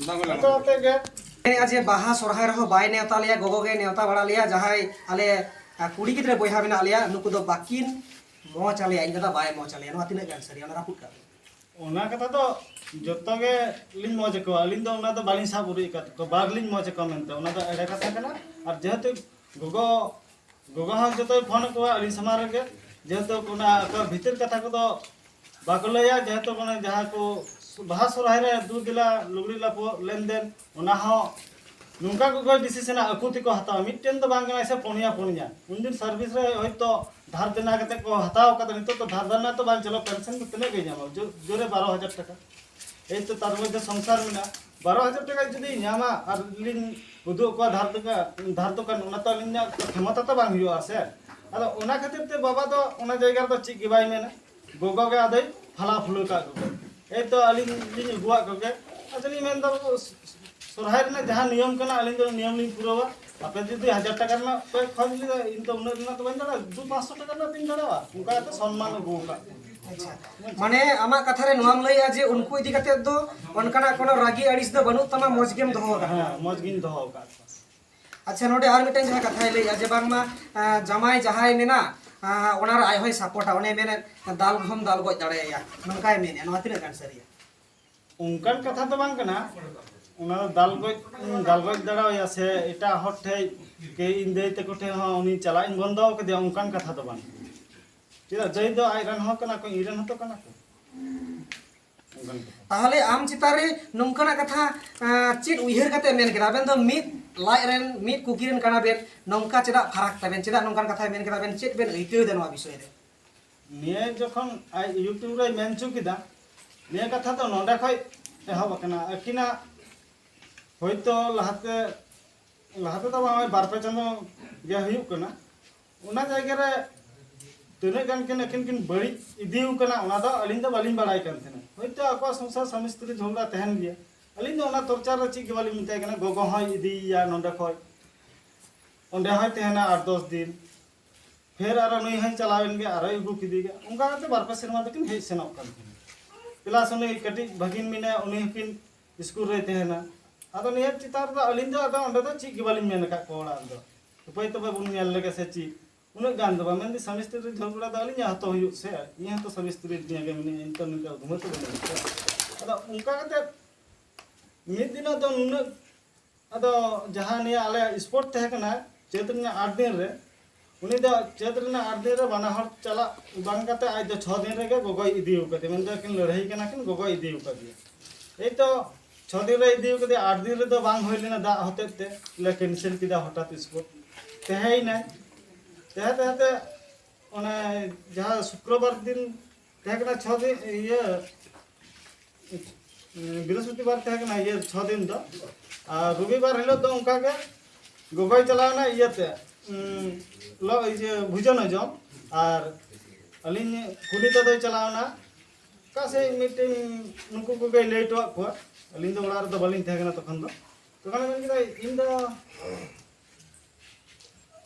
ᱵᱟᱝ ᱦᱩᱭ ᱚᱱᱠᱟ ᱞᱮᱱᱟ᱾ ᱠᱟᱛᱮ ᱜᱮ ᱢᱮᱱᱮᱫᱼᱟ ᱡᱮ ᱵᱟᱦᱟ ᱥᱚᱨᱦᱟᱭ ᱨᱮᱦᱚᱸ ᱵᱟᱭ ᱱᱮᱣᱛᱟ ᱞᱮᱭᱟ, ᱜᱚᱜᱚ ᱜᱮ ᱱᱮᱣᱛᱟ ᱵᱟᱲᱟ ᱞᱮᱭᱟ᱾ ᱡᱟᱦᱟᱸᱭ ᱟᱞᱮ, ᱟ, ᱠᱩᱲᱤ ᱜᱤᱫᱽᱨᱟᱹ ᱵᱚᱭᱦᱟ ᱢᱮᱱᱟᱜ ᱞᱮᱭᱟ, ᱱᱩᱠᱩ ᱫᱚ ᱵᱟᱹᱠᱤᱱ ᱢᱚᱡᱽ ᱟᱞᱮᱭᱟ, ᱤᱧ ᱫᱟᱫᱟ ᱵᱟᱭ ᱢᱚᱡᱽ ᱟᱞᱮᱭᱟ, ᱱᱚᱣᱟ ᱛᱤᱱᱟᱹᱜ ᱜᱟᱱ ᱥᱟᱹᱨᱤᱭᱟ? ᱚᱱᱟ ᱨᱟᱹᱯᱩᱫ ᱠᱟᱜ ᱢᱮ᱾ ᱚᱱᱟ ᱠᱟᱛᱷᱟ ᱫᱚ ᱡᱚᱛᱚ ᱜᱮ ᱞᱤᱧ ᱢᱚᱡᱽ ᱟᱠᱚᱣᱟ, ᱟᱹᱞᱤᱧ ᱫᱚ ᱚᱱᱟ ᱫᱚ ᱵᱟᱹᱞᱤᱧ ᱥᱟᱵ ᱩᱨᱤᱡ ᱟᱠᱟᱫ ᱠᱚᱣᱟ, ᱵᱟᱨ ᱞᱤᱧ ᱢᱚᱡᱽ ᱟᱠᱚᱣᱟ ᱢᱮᱱᱛᱮ, ᱚᱱᱟ ᱫᱚ ᱮᱲᱮ ᱠᱟᱛᱷᱟ ᱠᱟᱱᱟ᱾ ᱟᱨ ᱡᱮᱦᱮᱛᱩ ᱜᱚᱜᱚ ᱜᱚᱜᱚ ᱦᱚᱸ ᱡᱚᱛᱚᱭ ᱯᱷᱳᱱ ᱟᱠᱚᱣᱟ ᱟᱹᱞᱤᱧ ᱥᱟᱢᱟᱝ ᱨᱮᱜᱮ, ᱡᱮᱦᱮᱛᱩ ᱚᱱᱟ ᱟᱠᱚᱣᱟᱜ ᱵᱷᱤᱛᱤᱨ ᱠᱟᱛᱷᱟ ᱠᱚᱫᱚ ᱵᱟᱠᱚ ᱞᱟᱹᱭᱟ, ᱡᱮᱦᱮᱛᱩ ᱚᱱᱟ ᱡᱟᱦᱟᱸ ᱠᱚ ᱵᱟᱦᱟ ᱥᱚᱨᱦᱟᱭ ᱨᱮ ᱫᱩ ᱫᱮᱞᱟ ᱞᱩᱜᱽᱲᱤ ᱞᱟᱯᱚ ᱞᱮᱱᱫᱮᱱ, ᱚᱱᱟ ᱦᱚᱸ ᱱᱚᱝᱠᱟ ᱜᱚᱜᱚᱭ ᱰᱤᱥᱤᱥᱚᱱᱟ, ᱟᱠᱚ ᱛᱮᱠᱚ ᱦᱟᱛᱟᱣᱟ᱾ ᱢᱤᱫᱴᱮᱱ ᱫᱚ ᱵᱟᱝ ᱠᱟᱱᱟ ᱥᱮ, ᱯᱩᱱᱭᱟ ᱯᱩᱱᱭᱟ᱾ ᱩᱱᱫᱤᱱ ᱥᱟᱨᱵᱷᱤᱥ ᱨᱮ ᱦᱚᱭᱛᱳ ᱫᱷᱟᱨ ᱫᱮᱱᱟ ᱠᱟᱛᱮ ᱠᱚ ᱦᱟᱛᱟᱣ ᱠᱟᱫᱟ, ᱱᱤᱛᱚᱜ ᱫᱚ ᱫᱷᱟᱨ ᱫᱮᱱᱟ ᱛᱚ ᱵᱟᱝ ᱪᱟᱞᱟᱜ, ᱯᱮᱱᱥᱚᱱ ᱫᱚ ᱛᱤᱱᱟᱹᱜ ᱜᱮ ᱧᱟᱢᱟ? ᱡᱳ-, ᱡᱳᱨᱮ ᱵᱟᱨᱚ ᱦᱟᱡᱟᱨ ᱴᱟᱠᱟ᱾ ᱮᱭ ᱛᱚ ᱛᱟᱨ ᱢᱚᱫᱽᱫᱷᱮ ᱥᱚᱝᱥᱟᱨ ᱢᱮᱱᱟᱜᱼᱟ, ᱵᱟᱨᱚ ᱦᱟᱡᱟᱨ ᱴᱟᱠᱟ ᱡᱩᱫᱤ ᱧᱟᱢᱟ ᱟᱨ ᱞᱤᱧ ᱩᱫᱩᱜ ᱟᱠᱚᱣᱟ ᱫᱷᱟᱨ ᱫᱚᱠᱟᱱ, ᱫᱷᱟᱨ ᱫᱚᱠᱟᱱ, ᱚᱱᱟ ᱛᱚ ᱟᱹᱞᱤᱧᱟᱜ ᱠᱷᱮᱢᱚᱛᱟ ᱛᱚ ᱵᱟᱝ ᱦᱩᱭᱩᱜᱼᱟ ᱥᱮ᱾ ᱟᱫᱚ ᱚᱱᱟ ᱠᱷᱟᱹᱛᱤᱨ ᱛᱮ ᱵᱟᱵᱟ ᱫᱚ ᱚᱱᱟ ᱡᱟᱭᱜᱟ ᱨᱮᱫᱚ ᱪᱮᱫ ᱜᱮ ᱵᱟᱭ ᱢᱮᱱᱟ, ᱜᱚᱜᱚ ᱜᱮ ᱟᱫᱚᱭ ᱯᱷᱟᱞᱟ ᱯᱷᱩᱞᱟᱹ ᱠᱟᱜ ᱠᱚᱣᱟ᱾ ᱮᱭ ᱛᱚ ᱟᱹᱞᱤᱧ ᱞᱤᱧ ᱟᱹᱜᱩᱣᱟᱜ ᱠᱚᱜᱮ, ᱟᱫᱚ ᱞᱤᱧ ᱢᱮᱱᱫᱟ, ᱥᱚᱨᱦᱟᱭ ᱨᱮᱱᱟᱜ ᱡᱟᱦᱟᱸ ᱱᱤᱭᱚᱢ ᱠᱟᱱᱟ, ᱟᱹᱞᱤᱧ ᱫᱚ ᱱᱤᱭᱚᱢ ᱞᱤᱧ ᱯᱩᱨᱟᱹᱣᱟ᱾ ᱟᱯᱮ ᱡᱩᱫᱤ ᱦᱟᱡᱟᱨ ᱴᱟᱠᱟ ᱨᱮᱱᱟᱜ ᱯᱮ ᱠᱷᱚᱡᱽ ᱞᱮᱫᱟ, ᱤᱧ ᱫᱚ ᱩᱱᱟᱹᱜ ᱨᱮᱱᱟᱜ ᱫᱚ ᱵᱟᱹᱧ ᱫᱟᱲᱮᱭᱟᱜᱼᱟ, ᱫᱩ ᱯᱟᱸᱪᱥᱚ ᱴᱟᱠᱟ ᱨᱮᱱᱟᱜ ᱫᱚᱧ ᱫᱟᱲᱮᱭᱟᱜᱼᱟ, ᱚᱱᱠᱟ ᱠᱟᱛᱮ ᱥᱚᱱᱢᱟᱱ ᱟᱹᱜᱩ ᱟᱠᱟᱫ ᱠᱚᱣᱟ᱾ ᱟᱪᱪᱷᱟ, ᱢᱟᱱᱮ ᱟᱢᱟᱜ ᱠᱟᱛᱷᱟ ᱨᱮ ᱱᱚᱣᱟᱢ ᱞᱟᱹᱭᱮᱜᱼᱟ ᱡᱮ ᱩᱱᱠᱩ ᱤᱫᱤ ᱠᱟᱛᱮ ᱫᱚ ᱚᱱᱠᱟᱱᱟᱜ ᱠᱳᱱᱳ ᱨᱟᱹᱜᱤ ᱟᱹᱲᱤᱥ ᱫᱚ ᱵᱟᱹᱱᱩᱜ ᱛᱟᱢᱟ, ᱢᱚᱡᱽ ᱜᱮᱢ ᱫᱚᱦᱚ ᱟᱠᱟᱫ ᱠᱚᱣᱟ᱾ ᱦᱮᱸ, ᱢᱚᱡᱽ ᱜᱤᱧ ᱫᱚᱦᱚ ᱟᱠᱟᱫ ᱠᱚᱣᱟ᱾ ᱟᱪᱪᱷᱟ, ᱱᱚᱰᱮ ᱟᱨ ᱢᱤᱫᱴᱮᱱ ᱡᱟᱦᱟᱸ ᱠᱟᱛᱷᱟᱭ ᱞᱟᱹᱭᱮᱜᱼᱟ ᱡᱮ ᱵᱟᱝᱢᱟ, ᱟᱸ, ᱡᱟᱢᱟᱭ ᱡᱟᱦᱟᱸᱭ ᱢᱮᱱᱟ, ᱟᱸ, ᱚᱱᱟ ᱨᱮ ᱟᱡ ᱦᱚᱸᱭ ᱥᱟᱯᱳᱨᱴᱟ, ᱚᱱᱮ ᱢᱮᱱᱮᱫ ᱫᱟᱞ ᱦᱚᱸᱢ ᱫᱟᱞ ᱜᱚᱡ ᱫᱟᱲᱮᱭᱟᱭᱟ, ᱱᱚᱝᱠᱟᱭ ᱢᱮᱱᱮᱫᱼᱟ, ᱱᱚᱣᱟ ᱛᱤᱱᱟᱹᱜ ᱜᱟᱱ ᱥᱟᱹᱨᱤᱭᱟ? ᱚᱱᱠᱟᱱ ᱠᱟᱛᱷᱟ ᱫᱚ ᱵᱟᱝ ᱠᱟᱱᱟ, ᱚᱱᱟ ᱫᱚ ᱫᱟᱞ ᱜᱚᱡ, ᱫᱟᱞ ᱜᱚᱡ ᱫᱟᱲᱮᱭᱟᱭᱟ ᱥᱮ ᱮᱴᱟᱜ ᱦᱚᱲ ᱴᱷᱮᱡ ᱠᱤ ᱤᱧ ᱫᱟᱹᱭ ᱛᱟᱠᱚ ᱴᱷᱮᱡ ᱦᱚᱸ ᱩᱱᱤ ᱪᱟᱞᱟᱜ ᱤᱧ ᱵᱚᱱᱫᱚ ᱟᱠᱟᱫᱮᱭᱟ, ᱚᱱᱠᱟᱱ ᱠᱟᱛᱷᱟ ᱫᱚ ᱵᱟᱝ᱾ ᱪᱮᱫᱟᱜ, ᱫᱟᱹᱭ ᱫᱚ ᱟᱡ ᱨᱮᱱ ᱦᱚᱸ ᱠᱟᱱᱟ ᱠᱚ, ᱤᱧ ᱨᱮᱱ ᱦᱚᱸᱛᱚ ᱠᱟᱱᱟ ᱠᱚ᱾ ᱚᱱᱠᱟᱱ ᱠᱟᱛᱷᱟ᱾ ᱛᱟᱦᱚᱞᱮ ᱟᱢ ᱪᱮᱛᱟᱱ ᱨᱮ ᱱᱚᱝᱠᱟᱱᱟᱜ ᱠᱟᱛᱷᱟ, ᱟᱸ, ᱪᱮᱫ ᱩᱭᱦᱟᱹᱨ ᱠᱟᱛᱮ ᱢᱮᱱ ᱠᱮᱫᱟ? ᱟᱵᱮᱱ ᱫᱚ ᱢᱤᱫ ᱞᱟᱡ ᱨᱮᱱ, ᱢᱤᱫ ᱠᱩᱠᱷᱤ ᱨᱮᱱ ᱠᱟᱱᱟ ᱵᱮᱱ, ᱱᱚᱝᱠᱟ ᱪᱮᱫᱟᱜ ᱯᱷᱟᱨᱟᱠ ᱛᱟᱵᱮᱱ? ᱪᱮᱫᱟᱜ ᱱᱚᱝᱠᱟᱱ ᱠᱟᱛᱷᱟᱭ ᱢᱮᱱ ᱠᱮᱫᱟ? ᱟᱵᱮᱱ ᱪᱮᱫ ᱵᱮᱱ ᱟᱹᱭᱠᱟᱹᱣ ᱮᱫᱟ ᱱᱚᱣᱟ ᱵᱤᱥᱚᱭ ᱨᱮ? ᱱᱤᱭᱟᱹ ᱡᱚᱠᱷᱚᱱ ᱟᱡ YouTube ᱨᱮᱭ ᱢᱮᱱ ᱦᱚᱪᱚ ᱠᱮᱫᱟ, ᱱᱤᱭᱟᱹ ᱠᱟᱛᱷᱟ ᱫᱚ ᱱᱚᱰᱮ ᱠᱷᱚᱡ ᱮᱦᱚᱵ ᱟᱠᱟᱱᱟ᱾ ᱟᱹᱠᱤᱱᱟᱜ ᱦᱳᱭᱛᱳ ᱞᱟᱦᱟᱛᱮ, ᱞᱟᱦᱟ ᱛᱮᱫᱚ ᱵᱟᱝ, ᱱᱚᱜᱼᱚᱭ ᱵᱟᱨ ᱯᱮ ᱪᱟᱸᱫᱚ ᱜᱮ ᱦᱩᱭᱩᱜ ᱠᱟᱱᱟ᱾ ᱚᱱᱟ ᱡᱟᱭᱜᱟ ᱨᱮ ᱛᱤᱱᱟᱹᱜ ᱜᱟᱱ ᱠᱤᱱ ᱟᱹᱠᱤᱱ ᱠᱤᱱ ᱵᱟᱹᱲᱤᱡ ᱤᱫᱤ ᱟᱠᱟᱱᱟ, ᱚᱱᱟ ᱫᱚ ᱟᱹᱞᱤᱧ ᱫᱚ ᱵᱟᱹᱞᱤᱧ ᱵᱟᱲᱟᱭ ᱠᱟᱱ ᱛᱟᱦᱮᱱᱟ᱾ ᱦᱳᱭᱛᱳ ᱟᱠᱚᱣᱟᱜ ᱥᱚᱝᱥᱟᱨ ᱥᱟᱢᱤ ᱥᱛᱨᱤ ᱡᱷᱚᱜᱽᱲᱟ ᱛᱟᱦᱮᱱ ᱜᱮᱭᱟ᱾ ᱟᱹᱞᱤᱧ ᱫᱚ ᱚᱱᱟ ᱛᱚᱨᱪᱟ ᱨᱮ ᱪᱮᱫ ᱜᱮ ᱵᱟᱹᱞᱤᱧ ᱢᱮᱛᱟᱭ ᱠᱟᱱᱟ᱾ ᱜᱚᱜᱚ ᱦᱚᱸᱭ ᱤᱫᱤᱭᱮᱭᱟ ᱱᱚᱸᱰᱮ ᱠᱷᱚᱡ, ᱚᱸᱰᱮ ᱦᱚᱸᱭ ᱛᱟᱦᱮᱱᱟ ᱟᱴ ᱫᱚᱥ ᱫᱤᱱ, ᱯᱷᱮᱨ ᱟᱨᱚ ᱱᱩᱭ ᱦᱚᱸᱭ ᱪᱟᱞᱟᱣᱮᱱ ᱜᱮ, ᱟᱨᱚᱭ ᱟᱹᱜᱩ ᱠᱮᱫᱮ ᱜᱮ᱾ ᱚᱱᱠᱟ ᱠᱟᱛᱮ ᱵᱟᱨ ᱯᱮ ᱥᱮᱨᱢᱟ ᱫᱚᱠᱤᱱ ᱦᱮᱡ ᱥᱮᱱᱚᱜ ᱠᱟᱱ ᱛᱟᱦᱮᱱᱟ᱾ ᱯᱞᱟᱥ ᱩᱱᱤ ᱠᱟᱹᱴᱤᱡ ᱵᱷᱟᱹᱜᱤᱱ ᱢᱮᱱᱟᱭᱟ, ᱩᱱᱤ ᱦᱚᱸᱠᱤᱱ ᱥᱠᱩᱞ ᱨᱮᱭ ᱛᱟᱦᱮᱱᱟ᱾ ᱟᱫᱚ ᱱᱤᱭᱟᱹ ᱪᱮᱛᱟᱱ ᱨᱮᱫᱚ ᱟᱹᱞᱤᱧ ᱫᱚ ᱟᱫᱚ ᱚᱸᱰᱮ ᱫᱚ ᱪᱮᱫ ᱜᱮ ᱵᱟᱹᱞᱤᱧ ᱢᱮᱱ ᱟᱠᱟᱫ ᱠᱚᱣᱟ ᱚᱲᱟᱜ ᱨᱮᱫᱚ᱾ ᱩᱯᱟᱹᱭ ᱛᱚᱵᱮ ᱵᱚᱱ ᱧᱮᱞ ᱞᱮᱜᱮ ᱥᱮ ᱪᱮᱫ᱾ ᱩᱱᱟᱹᱜ ᱜᱟᱱ ᱫᱚ ᱵᱟᱝ, ᱢᱮᱱᱫᱟᱹᱧ ᱥᱟᱢᱤᱥᱛᱨᱤ ᱡᱷᱚᱜᱽᱲᱟ ᱫᱚ ᱟᱹᱞᱤᱧᱟᱜ ᱦᱚᱸᱛᱚ ᱦᱩᱭᱩᱜ ᱥᱮ, ᱤᱧ ᱦᱚᱸᱛᱚ ᱥᱟᱢᱤᱥᱛᱨᱤ ᱫᱤᱭᱟ ᱜᱮ ᱢᱤᱱᱟᱹᱧᱟ, ᱤᱧ ᱛᱚ ᱱᱤᱝᱠᱟ ᱫᱷᱩᱢᱟᱹ ᱛᱚ ᱵᱟᱹᱧ ᱟᱹᱜᱩ ᱠᱚᱣᱟ᱾ ᱟᱫᱚ ᱚᱱᱠᱟ ᱠᱟᱛᱮ ᱢᱤᱫ ᱫᱤᱱᱚᱜ ᱫᱚ ᱱᱩᱱᱟᱹᱜ, ᱟᱫᱚ ᱡᱟᱦᱟᱸ ᱱᱤᱭᱟᱹ ᱟᱞᱮ ᱥᱯᱳᱨᱴ ᱛᱟᱦᱮᱸ ᱠᱟᱱᱟ ᱪᱟᱹᱛ ᱨᱮᱱᱟᱜ ᱟᱴ ᱫᱤᱱ ᱨᱮ, ᱩᱱᱤ ᱫᱚ ᱪᱟᱹᱛ ᱨᱮᱱᱟᱜ ᱟᱴ ᱫᱤᱱ ᱨᱮ ᱵᱟᱱᱟ ᱦᱚᱲ ᱪᱟᱞᱟᱜ ᱵᱟᱝ ᱠᱟᱛᱮ ᱟᱡ ᱫᱚ ᱪᱷᱚ ᱫᱤᱱ ᱨᱮᱜᱮ ᱜᱚᱜᱚᱭ ᱤᱫᱤ ᱟᱠᱟᱫᱮᱭᱟ, ᱢᱮᱱᱫᱚ ᱠᱤᱱ ᱞᱟᱹᱲᱦᱟᱹᱭ ᱠᱟᱱᱟ ᱠᱤᱱ, ᱜᱚᱜᱚᱭ ᱤᱫᱤ ᱟᱠᱟᱫᱮᱭᱟ᱾ ᱮᱭ ᱛᱚ ᱪᱷᱚ ᱫᱤᱱ ᱨᱮ ᱤᱫᱤ ᱟᱠᱟᱫᱮᱭᱟ, ᱟᱴ ᱫᱤᱱ ᱨᱮᱫᱚ ᱵᱟᱝ ᱦᱩᱭ ᱞᱮᱱᱟ, ᱫᱟᱜ ᱦᱚᱛᱮᱡ ᱛᱮ ᱞᱮ ᱠᱮᱱᱥᱮᱞ ᱠᱮᱫᱟ ᱦᱚᱴᱟᱛ ᱥᱯᱳᱨᱴ᱾ ᱛᱟᱦᱮᱸᱭᱮᱱᱟᱭ, ᱛᱟᱦᱮᱸ ᱛᱟᱦᱮᱸ ᱛᱮ ᱚᱱᱮ ᱡᱟᱦᱟᱸ ᱥᱩᱠᱨᱚᱵᱟᱨ ᱫᱤᱱ ᱛᱟᱦᱮᱸ ᱠᱟᱱᱟ ᱪᱷᱚ ᱫᱤᱱ, ᱤᱭᱟᱹ, ᱵᱨᱤᱦᱚᱥᱯᱚᱛᱤᱵᱟᱨ ᱛᱟᱦᱮᱸ ᱠᱟᱱᱟ ᱤᱭᱟᱹ ᱪᱷᱚ ᱫᱤᱱ ᱫᱚ, ᱟᱨ ᱨᱚᱵᱤᱵᱟᱨ ᱦᱤᱞᱳᱜ ᱫᱚ ᱚᱱᱠᱟ ᱜᱮ ᱜᱚᱜᱚᱭ ᱪᱟᱞᱟᱣ ᱮᱱᱟ ᱤᱭᱟᱹᱛᱮ, ᱩᱸ, ᱞᱚ-, ᱤᱭᱟᱹ, ᱵᱷᱳᱡᱚᱱ ᱡᱚᱢ, ᱟᱨ ᱟᱹᱞᱤᱧ ᱠᱩᱞᱤ ᱛᱮᱫᱚᱭ ᱪᱟᱞᱟᱣ ᱮᱱᱟ ᱚᱠᱟ ᱥᱮᱫ ᱢᱤᱫᱴᱮᱱ, ᱱᱩᱠᱩ ᱠᱚᱜᱮᱭ ᱞᱟᱹᱭ ᱦᱚᱴᱚᱣᱟᱫ ᱠᱚᱣᱟ᱾ ᱟᱹᱞᱤᱧ ᱫᱚ ᱚᱲᱟᱜ ᱨᱮᱫᱚ ᱵᱟᱹᱞᱤᱧ ᱛᱟᱦᱮᱸ ᱠᱟᱱᱟ ᱛᱚᱠᱷᱚᱱ ᱫᱚ᱾ ᱛᱚᱠᱷᱚᱱ ᱢᱮᱱ ᱠᱮᱫᱟ, ᱤᱧ ᱫᱚ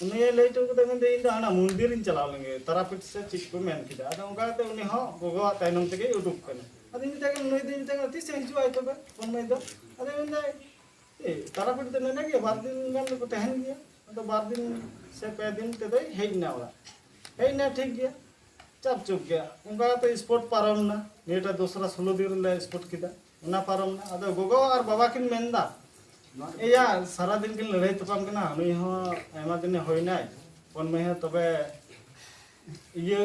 ᱩᱱᱤᱭᱮ ᱞᱟᱹᱭ ᱦᱚᱴᱚ ᱠᱟᱫᱟ, ᱢᱮᱱᱫᱟ, "ᱤᱧ ᱫᱚ ᱦᱟᱱᱟ ᱢᱚᱱᱫᱤᱨ ᱤᱧ ᱪᱟᱞᱟᱣ ᱞᱮᱱ ᱜᱮ, ᱛᱟᱨᱟᱯᱤᱴ ᱥᱮ ᱪᱮᱫ ᱠᱚ ᱢᱮᱱ ᱠᱮᱫᱟ᱾" ᱟᱫᱚ ᱚᱱᱠᱟ ᱠᱟᱛᱮ ᱩᱱᱤ ᱦᱚᱸ ᱜᱚᱜᱚᱣᱟᱜ ᱛᱟᱭᱱᱚᱢ ᱛᱮᱜᱮᱭ ᱩᱰᱩᱠ ᱠᱟᱱᱟ᱾ ᱟᱫᱚ ᱤᱧ ᱢᱮᱛᱟᱭ ᱠᱟᱱᱟ, "ᱱᱩᱭ ᱫᱚ", ᱤᱧ ᱢᱮᱛᱟᱭ ᱠᱟᱱᱟ, "ᱛᱤᱥᱮ ᱦᱤᱡᱩᱜᱼᱟ ᱛᱚᱵᱮ ᱦᱚᱯᱚᱱ ᱢᱟᱹᱭ ᱫᱚ?" ᱟᱫᱚ ᱢᱮᱱᱫᱟᱭ, "ᱮ, ᱛᱟᱨᱟᱯᱤᱴ ᱫᱚ ᱱᱚᱰᱮ ᱜᱮ, ᱵᱟᱨ ᱫᱤᱱ ᱜᱟᱱ ᱫᱚᱠᱚ ᱛᱟᱦᱮᱱ ᱜᱮᱭᱟ᱾" ᱟᱫᱚ ᱵᱟᱨ ᱫᱤᱱ ᱥᱮ ᱯᱮ ᱫᱤᱱ ᱛᱮᱫᱚᱭ ᱦᱮᱡ ᱮᱱᱟ ᱚᱲᱟᱜ᱾ ᱦᱮᱡ ᱮᱱᱟ, ᱴᱷᱤᱠ ᱜᱮᱭᱟ, ᱪᱟᱯ ᱪᱩᱯ ᱜᱮᱭᱟ᱾ ᱚᱱᱠᱟ ᱠᱟᱛᱮ ᱥᱯᱳᱨᱴ ᱯᱟᱨᱚᱢ ᱮᱱᱟ, ᱱᱤᱭᱟᱹᱴᱟ ᱫᱚᱥᱨᱟ ᱥᱳᱞᱳ ᱫᱤᱱ ᱨᱮᱞᱮ ᱥᱯᱳᱨᱴ ᱠᱮᱫᱟ᱾ ᱚᱱᱟ ᱯᱟᱨᱚᱢ ᱮᱱᱟ᱾ ᱟᱫᱚ ᱜᱚᱜᱚ ᱟᱨ ᱵᱟᱵᱟ ᱠᱤᱱ ᱢᱮᱱᱫᱟ, "ᱮᱭᱟ, ᱥᱟᱨᱟᱫᱤᱱ ᱠᱤᱱ ᱞᱟᱹᱲᱦᱟᱹᱭ ᱛᱟᱯᱟᱢ ᱠᱟᱱᱟ, ᱱᱩᱭ ᱦᱚᱸ ᱟᱭᱢᱟ ᱫᱤᱱᱮ ᱦᱩᱭᱱᱟᱭ, ᱦᱚᱯᱚᱱ ᱢᱟᱹᱭ ᱦᱚᱸ ᱛᱚᱵᱮ ᱤᱭᱟᱹ,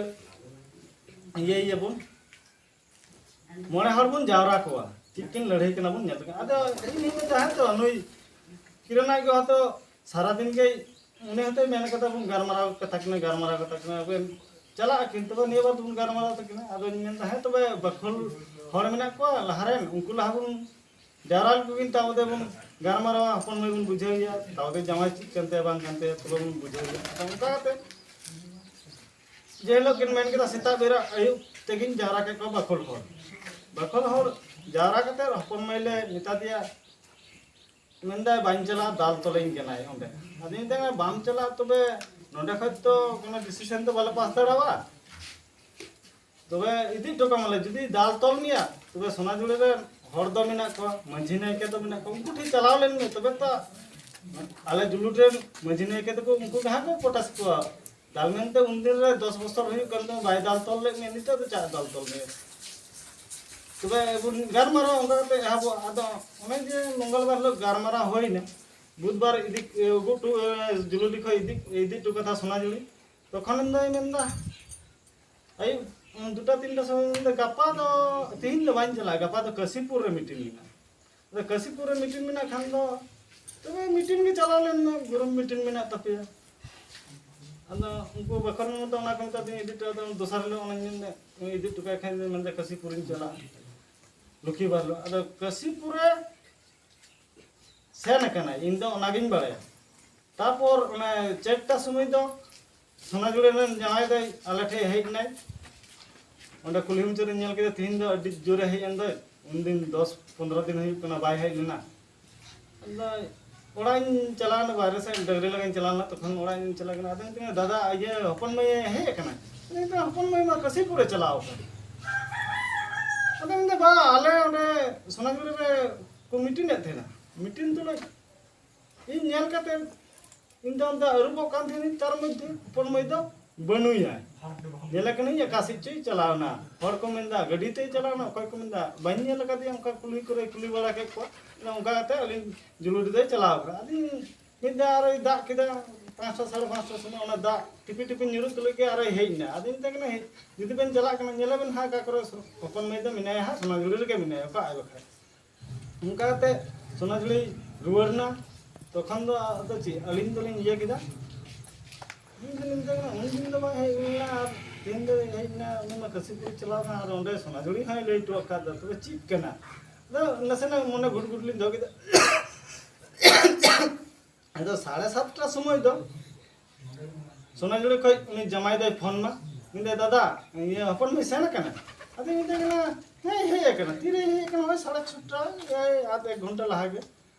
ᱤᱭᱟᱹᱭᱮᱭᱟᱵᱚᱱ, ᱢᱚᱬᱮ ᱦᱚᱲ ᱵᱚᱱ ᱡᱟᱣᱨᱟ ᱠᱚᱣᱟ, ᱪᱮᱫ ᱠᱤᱱ ᱞᱟᱹᱲᱦᱟᱹᱭ ᱠᱟᱱᱟ ᱵᱚᱱ ᱧᱮᱞ ᱠᱟᱜᱼᱟ᱾" ᱟᱫᱚ ᱤᱧ ᱦᱚᱸᱧ ᱢᱮᱱᱫᱟ, "ᱦᱮᱸ ᱛᱚ, ᱱᱩᱭ ᱠᱤᱨᱟᱱᱟᱜ ᱜᱮ ᱦᱚᱭᱛᱚ ᱥᱟᱨᱟᱫᱤᱱ ᱜᱮ, ᱩᱱᱤ ᱦᱚᱭᱛᱚᱭ ᱢᱮᱱ ᱠᱟᱫᱟ ᱵᱚᱱ ᱜᱟᱞᱢᱟᱨᱟᱣ ᱠᱟᱛᱷᱟ ᱠᱤᱱᱟ, ᱜᱟᱞᱢᱟᱨᱟᱣ ᱠᱟᱛᱷᱟ ᱠᱤᱱᱟ, ᱟᱵᱚ ᱪᱟᱞᱟᱜ ᱟᱹᱠᱤᱱ, ᱛᱚᱵᱮ ᱱᱤᱭᱟᱹ ᱵᱟᱨ ᱫᱚᱵᱚᱱ ᱜᱟᱞᱢᱟᱨᱟᱣ ᱛᱟᱹᱠᱤᱱᱟ᱾" ᱟᱫᱚᱧ ᱢᱮᱱᱫᱟ, "ᱦᱮᱸ ᱛᱚᱵᱮ, ᱵᱟᱠᱷᱳᱞ ᱦᱚᱲ ᱢᱮᱱᱟᱜ ᱠᱚᱣᱟ ᱞᱟᱦᱟᱨᱮᱱ, ᱩᱱᱠᱩ ᱞᱟᱦᱟ ᱵᱚᱱ ᱡᱟᱣᱨᱟ ᱞᱮᱠᱚ ᱠᱤᱱ, ᱛᱟᱵᱚᱫᱮ ᱵᱚᱱ ᱜᱟᱞᱢᱟᱨᱟᱣᱟ, ᱦᱚᱯᱚᱱ ᱢᱟᱹᱭ ᱵᱚᱱ ᱵᱩᱡᱷᱟᱹᱣᱮᱭᱟ, ᱛᱟᱵᱚᱫᱮ ᱡᱟᱶᱟᱭ ᱪᱮᱫ ᱠᱟᱱ ᱛᱟᱭᱟ ᱵᱟᱝ ᱠᱟᱱ ᱛᱟᱭᱟ, ᱛᱚᱵᱮ ᱵᱚᱱ ᱵᱩᱡᱷᱟᱹᱣᱮᱭᱟ᱾" ᱟᱫᱚ ᱚᱱᱠᱟ ᱠᱟᱛᱮ ᱡᱮ ᱦᱤᱞᱳᱜ ᱠᱤᱱ ᱢᱮᱱ ᱠᱮᱫᱟ, ᱥᱮᱛᱟᱜ ᱵᱮᱨᱟ ᱟᱹᱭᱩᱵ ᱛᱮᱜᱤᱧ ᱡᱟᱣᱨᱟ ᱠᱮᱫ ᱠᱚᱣᱟ ᱵᱟᱠᱷᱳᱞ ᱦᱚᱲ᱾ ᱵᱟᱠᱷᱳᱞ ᱦᱚᱲ ᱡᱟᱣᱨᱟ ᱠᱟᱛᱮ ᱦᱚᱯᱚᱱ ᱢᱟᱹᱭ ᱞᱮ ᱢᱮᱛᱟ ᱫᱮᱭᱟ, ᱢᱮᱱᱫᱟᱭ, "ᱵᱟᱹᱧ ᱪᱟᱞᱟᱜᱼᱟ, ᱫᱟᱞ ᱛᱚᱞᱮᱧ ᱠᱟᱱᱟᱭ ᱚᱸᱰᱮ᱾" ᱟᱫᱚᱧ ᱢᱮᱛᱟᱭ ᱠᱟᱱᱟ, "ᱵᱟᱢ ᱪᱟᱞᱟᱜᱼᱟ, ᱛᱚᱵᱮ ᱱᱚᱸᱰᱮ ᱠᱷᱚᱡ ᱛᱚ ᱠᱳᱱᱳ ᱰᱤᱥᱤᱥᱮᱱ ᱫᱚ ᱵᱟᱞᱮ ᱯᱟᱥ ᱫᱟᱲᱮᱭᱟᱜᱼᱟ, ᱛᱚᱵᱮ ᱤᱫᱤ ᱦᱚᱴᱚ ᱠᱟᱢᱟᱞᱮ, ᱡᱩᱫᱤ ᱫᱟᱞ ᱛᱚᱞ ᱢᱮᱭᱟ, ᱛᱚᱵᱮ ᱥᱚᱱᱟᱡᱩᱲᱤ ᱨᱮᱱ ᱦᱚᱲ ᱫᱚ ᱢᱮᱱᱟᱜ ᱠᱚᱣᱟ, ᱢᱟᱹᱡᱷᱤ ᱱᱟᱭᱠᱮ ᱫᱚ ᱢᱮᱱᱟᱜ ᱠᱚᱣᱟ, ᱩᱱᱠᱩ ᱴᱷᱮᱱ ᱪᱟᱞᱟᱣ ᱞᱮᱱ ᱢᱮ, ᱛᱚᱵᱮ ᱛᱚ ᱟᱞᱮ ᱡᱩᱞᱩᱴ ᱨᱮᱱ ᱢᱟᱹᱡᱷᱤ ᱱᱟᱭᱠᱮ ᱫᱚᱠᱚ, ᱩᱱᱠᱩ ᱜᱮ ᱦᱟᱸᱜ ᱠᱚ ᱯᱚᱴᱟᱥ ᱠᱚᱣᱟ, ᱫᱟᱞ ᱢᱮᱱᱛᱮ ᱩᱱᱫᱤᱱ ᱨᱮ ᱫᱚᱥ ᱵᱚᱪᱷᱚᱨ ᱦᱩᱭᱩᱜ ᱠᱟᱱ ᱛᱟᱢᱟ, ᱵᱟᱭ ᱫᱟᱞ ᱛᱚᱞ ᱞᱮᱫ ᱢᱮᱭᱟ, ᱱᱤᱛᱚᱜ ᱫᱚ ᱪᱟᱜ ᱫᱟᱞ ᱛᱚᱞ ᱢᱮᱭᱟ᱾ ᱛᱚᱵᱮ ᱵᱚᱱ ᱜᱟᱞᱢᱟᱨᱟᱣᱟ ᱚᱱᱠᱟ ᱠᱟᱛᱮ ᱮᱦᱚᱵᱚᱜᱼᱟ᱾ ᱟᱫᱚ ᱚᱱᱮ ᱡᱮ ᱢᱚᱝᱜᱚᱞ ᱵᱟᱨ ᱦᱤᱞᱳᱜ ᱜᱟᱞᱢᱟᱨᱟᱣ ᱦᱩᱭᱱᱟ, ᱵᱩᱫᱷᱵᱟᱨ ᱤᱫᱤ ᱟᱹᱜᱩ ᱦᱚᱴᱚ, ᱡᱩᱞᱩᱰᱤ ᱠᱷᱚᱱ ᱤᱫᱤ ᱤᱫᱤ ᱦᱚᱴᱚ ᱠᱟᱫᱟ ᱥᱚᱱᱟᱡᱩᱲᱤ᱾ ᱛᱚᱠᱷᱚᱱ ᱫᱚᱭ ᱢᱮᱱᱫᱟ, ᱟᱹᱭᱩᱵ ᱫᱩᱴᱟ ᱛᱤᱱᱴᱟ ᱥᱚᱢᱚᱭ ᱢᱮᱱᱫᱟ, "ᱜᱟᱯᱟ ᱫᱚ, ᱛᱤᱦᱤᱧ ᱫᱚ ᱵᱟᱹᱧ ᱪᱟᱞᱟᱜᱼᱟ, ᱜᱟᱯᱟ ᱫᱚ ᱠᱟᱹᱥᱤᱯᱩᱨ ᱨᱮ ᱢᱤᱴᱤᱝ ᱢᱮᱱᱟᱜᱼᱟ᱾ ᱟᱫᱚ ᱠᱟᱹᱥᱤᱯᱩᱨ ᱨᱮ ᱢᱤᱴᱤᱝ ᱢᱮᱱᱟᱜ ᱠᱷᱟᱱ ᱫᱚ ᱛᱚᱵᱮ ᱢᱤᱴᱤᱝ ᱜᱮ ᱪᱟᱞᱟᱣ ᱞᱮᱱ ᱢᱮ, ᱜᱨᱩᱯ ᱢᱤᱴᱤᱝ ᱢᱮᱱᱟᱜ ᱛᱟᱯᱮᱭᱟ᱾" ᱟᱫᱚ ᱩᱱᱠᱩ ᱵᱟᱠᱷᱳᱞ ᱢᱟᱢᱟ ᱫᱚ ᱚᱱᱟ ᱠᱚ ᱢᱮᱛᱟ ᱫᱤᱧᱟ, "ᱤᱫᱤ ᱦᱚᱴᱚ", ᱟᱫᱚ ᱫᱚᱥᱟᱨ ᱦᱤᱞᱳᱜ ᱚᱱᱟᱧ ᱢᱮᱱᱫᱟ, "ᱤᱫᱤ ᱦᱚᱴᱚ ᱠᱟᱭ ᱠᱷᱟᱱ ᱫᱚ ᱢᱮᱱᱫᱟ ᱠᱟᱹᱥᱤᱯᱩᱨᱤᱧ ᱪᱟᱞᱟᱜᱼᱟ, ᱞᱚᱠᱠᱷᱤ ᱵᱟᱨ ᱦᱤᱞᱳᱜ᱾" ᱟᱫᱚ ᱠᱟᱹᱥᱤᱯᱩᱨ ᱨᱮ ᱥᱮᱱ ᱟᱠᱟᱱᱟᱭ, ᱤᱧ ᱫᱚ ᱚᱱᱟᱜᱤᱧ ᱵᱟᱲᱟᱭᱟ᱾ ᱛᱟᱨᱯᱚᱨ ᱚᱱᱮ ᱪᱟᱨᱴᱟ ᱥᱚᱢᱚᱭ ᱫᱚ ᱥᱚᱱᱟᱡᱩᱲᱤ ᱨᱮᱱ ᱡᱟᱶᱟᱭ ᱫᱚᱭ ᱟᱞᱮ ᱴᱷᱮᱡ ᱦᱮᱡ ᱮᱱᱟᱭ᱾ ᱚᱸᱰᱮ ᱠᱩᱞᱦᱤ ᱢᱩᱪᱟᱹᱫ ᱨᱮᱧ ᱧᱮᱞ ᱠᱮᱫᱟ, ᱛᱤᱦᱤᱧ ᱫᱚ ᱟᱹᱰᱤ ᱡᱳᱨᱮ ᱦᱮᱡ ᱮᱱ ᱫᱚᱭ᱾ ᱩᱱᱫᱤᱱ ᱫᱚᱥ ᱯᱚᱱᱨᱚ ᱫᱤᱱ ᱦᱩᱭᱩᱜ ᱠᱟᱱᱟ ᱵᱟᱭ ᱦᱮᱡ ᱞᱮᱱᱟ᱾ ᱟᱫᱚ ᱚᱲᱟᱜ ᱤᱧ ᱪᱟᱞᱟᱣ ᱮᱱᱟ, ᱵᱟᱦᱨᱮ ᱥᱮᱫ ᱰᱟᱹᱝᱨᱤ ᱞᱟᱜᱟᱧ ᱪᱟᱞᱟᱣ ᱞᱮᱱᱟ, ᱛᱚᱠᱷᱚᱱ ᱚᱲᱟᱜ ᱤᱧ ᱪᱟᱞᱟᱣ ᱠᱟᱱᱟ᱾ ᱟᱫᱚᱧ ᱢᱮᱛᱟᱭ ᱠᱟᱱᱟ, "ᱫᱟᱫᱟ, ᱤᱭᱟᱹ, ᱦᱚᱯᱚᱱ ᱢᱟᱹᱭ ᱦᱮᱡ ᱟᱠᱟᱱᱟ?" ᱟᱫᱚᱧ ᱢᱮᱛᱟᱭ ᱠᱟᱱᱟ, "ᱦᱚᱯᱚᱱ ᱢᱟᱹᱭ ᱢᱟ ᱠᱟᱹᱥᱤᱯᱩᱨᱮ ᱪᱟᱞᱟᱣ ᱟᱠᱟᱱᱟ᱾" ᱟᱫᱚ ᱢᱮᱱᱫᱟ, "ᱵᱟ, ᱟᱞᱮ ᱚᱸᱰᱮ ᱥᱚᱱᱟᱡᱩᱲᱤ ᱨᱮ ᱠᱚ ᱢᱤᱴᱤᱝ ᱮᱫ ᱛᱟᱦᱮᱱᱟ, ᱢᱤᱴᱤᱝ ᱛᱩᱞᱩᱡ ᱤᱧ ᱧᱮᱞ ᱠᱟᱛᱮ ᱤᱧ ᱫᱚ ᱚᱱᱛᱮ ᱟᱹᱨᱩᱵᱚᱜ ᱠᱟᱱ ᱛᱟᱦᱮᱱᱤᱧ, ᱛᱟᱨ ᱢᱚᱫᱽᱫᱷᱮ ᱦᱚᱯᱚᱱ ᱢᱟᱹᱭ ᱫᱚ ᱵᱟᱹᱱᱩᱭᱟ᱾ ᱧᱮᱞᱮ ᱠᱟᱹᱱᱟᱹᱧ ᱚᱠᱟ ᱥᱮᱫ ᱪᱚᱭ ᱪᱟᱞᱟᱣ ᱮᱱᱟ᱾ ᱦᱚᱲ ᱠᱚ ᱢᱮᱱᱫᱟ ᱜᱟᱹᱰᱤ ᱛᱮᱭ ᱪᱟᱞᱟᱣ ᱮᱱᱟ, ᱚᱠᱚᱭ ᱠᱚ ᱢᱮᱱᱫᱟ ᱵᱟᱹᱧ ᱧᱮᱞ ᱟᱠᱟᱫᱮᱭᱟ, ᱚᱱᱠᱟ ᱠᱩᱞᱦᱤ ᱠᱚᱨᱮ ᱠᱩᱞᱤ ᱵᱟᱲᱟ ᱠᱮᱫ ᱠᱚᱣᱟ᱾ ᱚᱱᱮ ᱚᱱᱠᱟ ᱠᱟᱛᱮ ᱟᱹᱞᱤᱧ ᱡᱩᱞᱩᱰᱤ ᱫᱚᱭ ᱪᱟᱞᱟᱣ ᱠᱟᱱᱟ᱾ ᱟᱫᱚ ᱢᱤᱫ ᱫᱷᱟᱣ ᱟᱨᱚᱭ ᱫᱟᱜ ᱠᱮᱫᱟ, ᱯᱟᱸᱪᱴᱟ ᱥᱟᱲᱮ ᱯᱟᱸᱪᱴᱟ ᱥᱚᱢᱚᱭ ᱚᱱᱟ ᱫᱟᱜ ᱴᱤᱯᱤ ᱴᱤᱯᱤ ᱧᱩᱨᱩᱜ ᱛᱩᱞᱩᱡ ᱜᱮ ᱟᱨᱚᱭ ᱦᱮᱡ ᱮᱱᱟ᱾ ᱟᱫᱚᱧ ᱢᱮᱛᱟᱭ ᱠᱟᱱᱟ, "ᱦᱮᱡ, ᱡᱩᱫᱤ ᱵᱮᱱ ᱪᱟᱞᱟᱜ ᱠᱟᱱᱟ, ᱧᱮᱞᱮ ᱵᱮᱱ ᱦᱟᱸᱜ ᱚᱠᱟ ᱠᱚᱨᱮ ᱦᱚᱯᱚᱱ ᱢᱟᱹᱭ ᱫᱚ ᱢᱮᱱᱟᱭᱟ ᱦᱟᱸᱜ, ᱥᱚᱱᱟᱡᱩᱲᱤ ᱨᱮᱜᱮ ᱢᱮᱱᱟᱭᱟ, ᱚᱠᱟᱜᱼᱟᱭ ᱵᱟᱠᱷᱟᱡ?" ᱚᱱᱠᱟ ᱠᱟᱛᱮ ᱥᱚᱱᱟᱡᱷᱩᱲᱤ ᱨᱩᱣᱟᱹᱲ ᱮᱱᱟ᱾ ᱛᱚᱠᱷᱚᱱ ᱫᱚ ᱟᱫᱚ ᱪᱮᱫ, ᱟᱹᱞᱤᱧ ᱫᱚᱞᱤᱧ ᱤᱭᱟᱹ ᱠᱮᱫᱟ, ᱤᱧ ᱫᱚᱞᱤᱧ ᱢᱮᱛᱟᱭ ᱠᱟᱱᱟ, "ᱩᱱ ᱫᱤᱱ ᱫᱚ ᱵᱟᱭ ᱦᱮᱡ ᱞᱮᱱᱟ ᱟᱨ ᱛᱮᱦᱮᱧ ᱫᱚ ᱦᱮᱡ ᱮᱱᱟ, ᱩᱱᱤ ᱢᱟ ᱠᱟᱹᱥᱤᱯᱩᱨ ᱪᱟᱞᱟᱣ ᱠᱟᱱᱟ ᱟᱨ ᱚᱸᱰᱮ ᱥᱚᱱᱟᱡᱷᱩᱲᱤ ᱦᱚᱸᱭ ᱞᱟᱹᱭ ᱦᱚᱴᱚ ᱟᱠᱟᱫᱟ, ᱛᱚᱵᱮ ᱪᱮᱫ ᱠᱟᱱᱟ?" ᱟᱫᱚ ᱱᱟᱥᱮᱱᱟᱜ ᱢᱚᱱᱮ ᱜᱩᱴ ᱜᱩᱴ ᱞᱤᱧ ᱫᱚᱦᱚ ᱠᱮᱫᱟ᱾ ᱟᱫᱚ ᱥᱟᱲᱮ ᱥᱟᱛᱴᱟ ᱥᱚᱢᱚᱭ ᱫᱚ ᱥᱚᱱᱟᱡᱷᱩᱲᱤ ᱠᱷᱚᱡ ᱩᱱᱤ ᱡᱟᱢᱟᱭ ᱫᱚᱭ ᱯᱷᱳᱱ ᱢᱟ, ᱢᱮᱱᱫᱟᱭ, "ᱫᱟᱫᱟ, ᱤᱭᱟᱹ, ᱦᱚᱯᱚᱱ ᱢᱟᱹᱭ ᱥᱮᱱ ᱟᱠᱟᱱᱟ?" ᱟᱫᱚᱧ ᱢᱮᱛᱟᱭ ᱠᱟᱱᱟ, "ᱦᱮᱸ, ᱦᱮᱡ ᱟᱠᱟᱱᱟ, ᱛᱤᱨᱮᱭ ᱦᱮᱡ ᱟᱠᱟᱱᱟ?" "ᱦᱳᱭ ᱥᱟᱲᱮ ᱪᱷᱚᱴᱟ, ᱮᱭ ᱟᱫᱷ ᱮᱠ ᱜᱷᱚᱱᱴᱟ ᱞᱟᱦᱟ ᱜᱮ,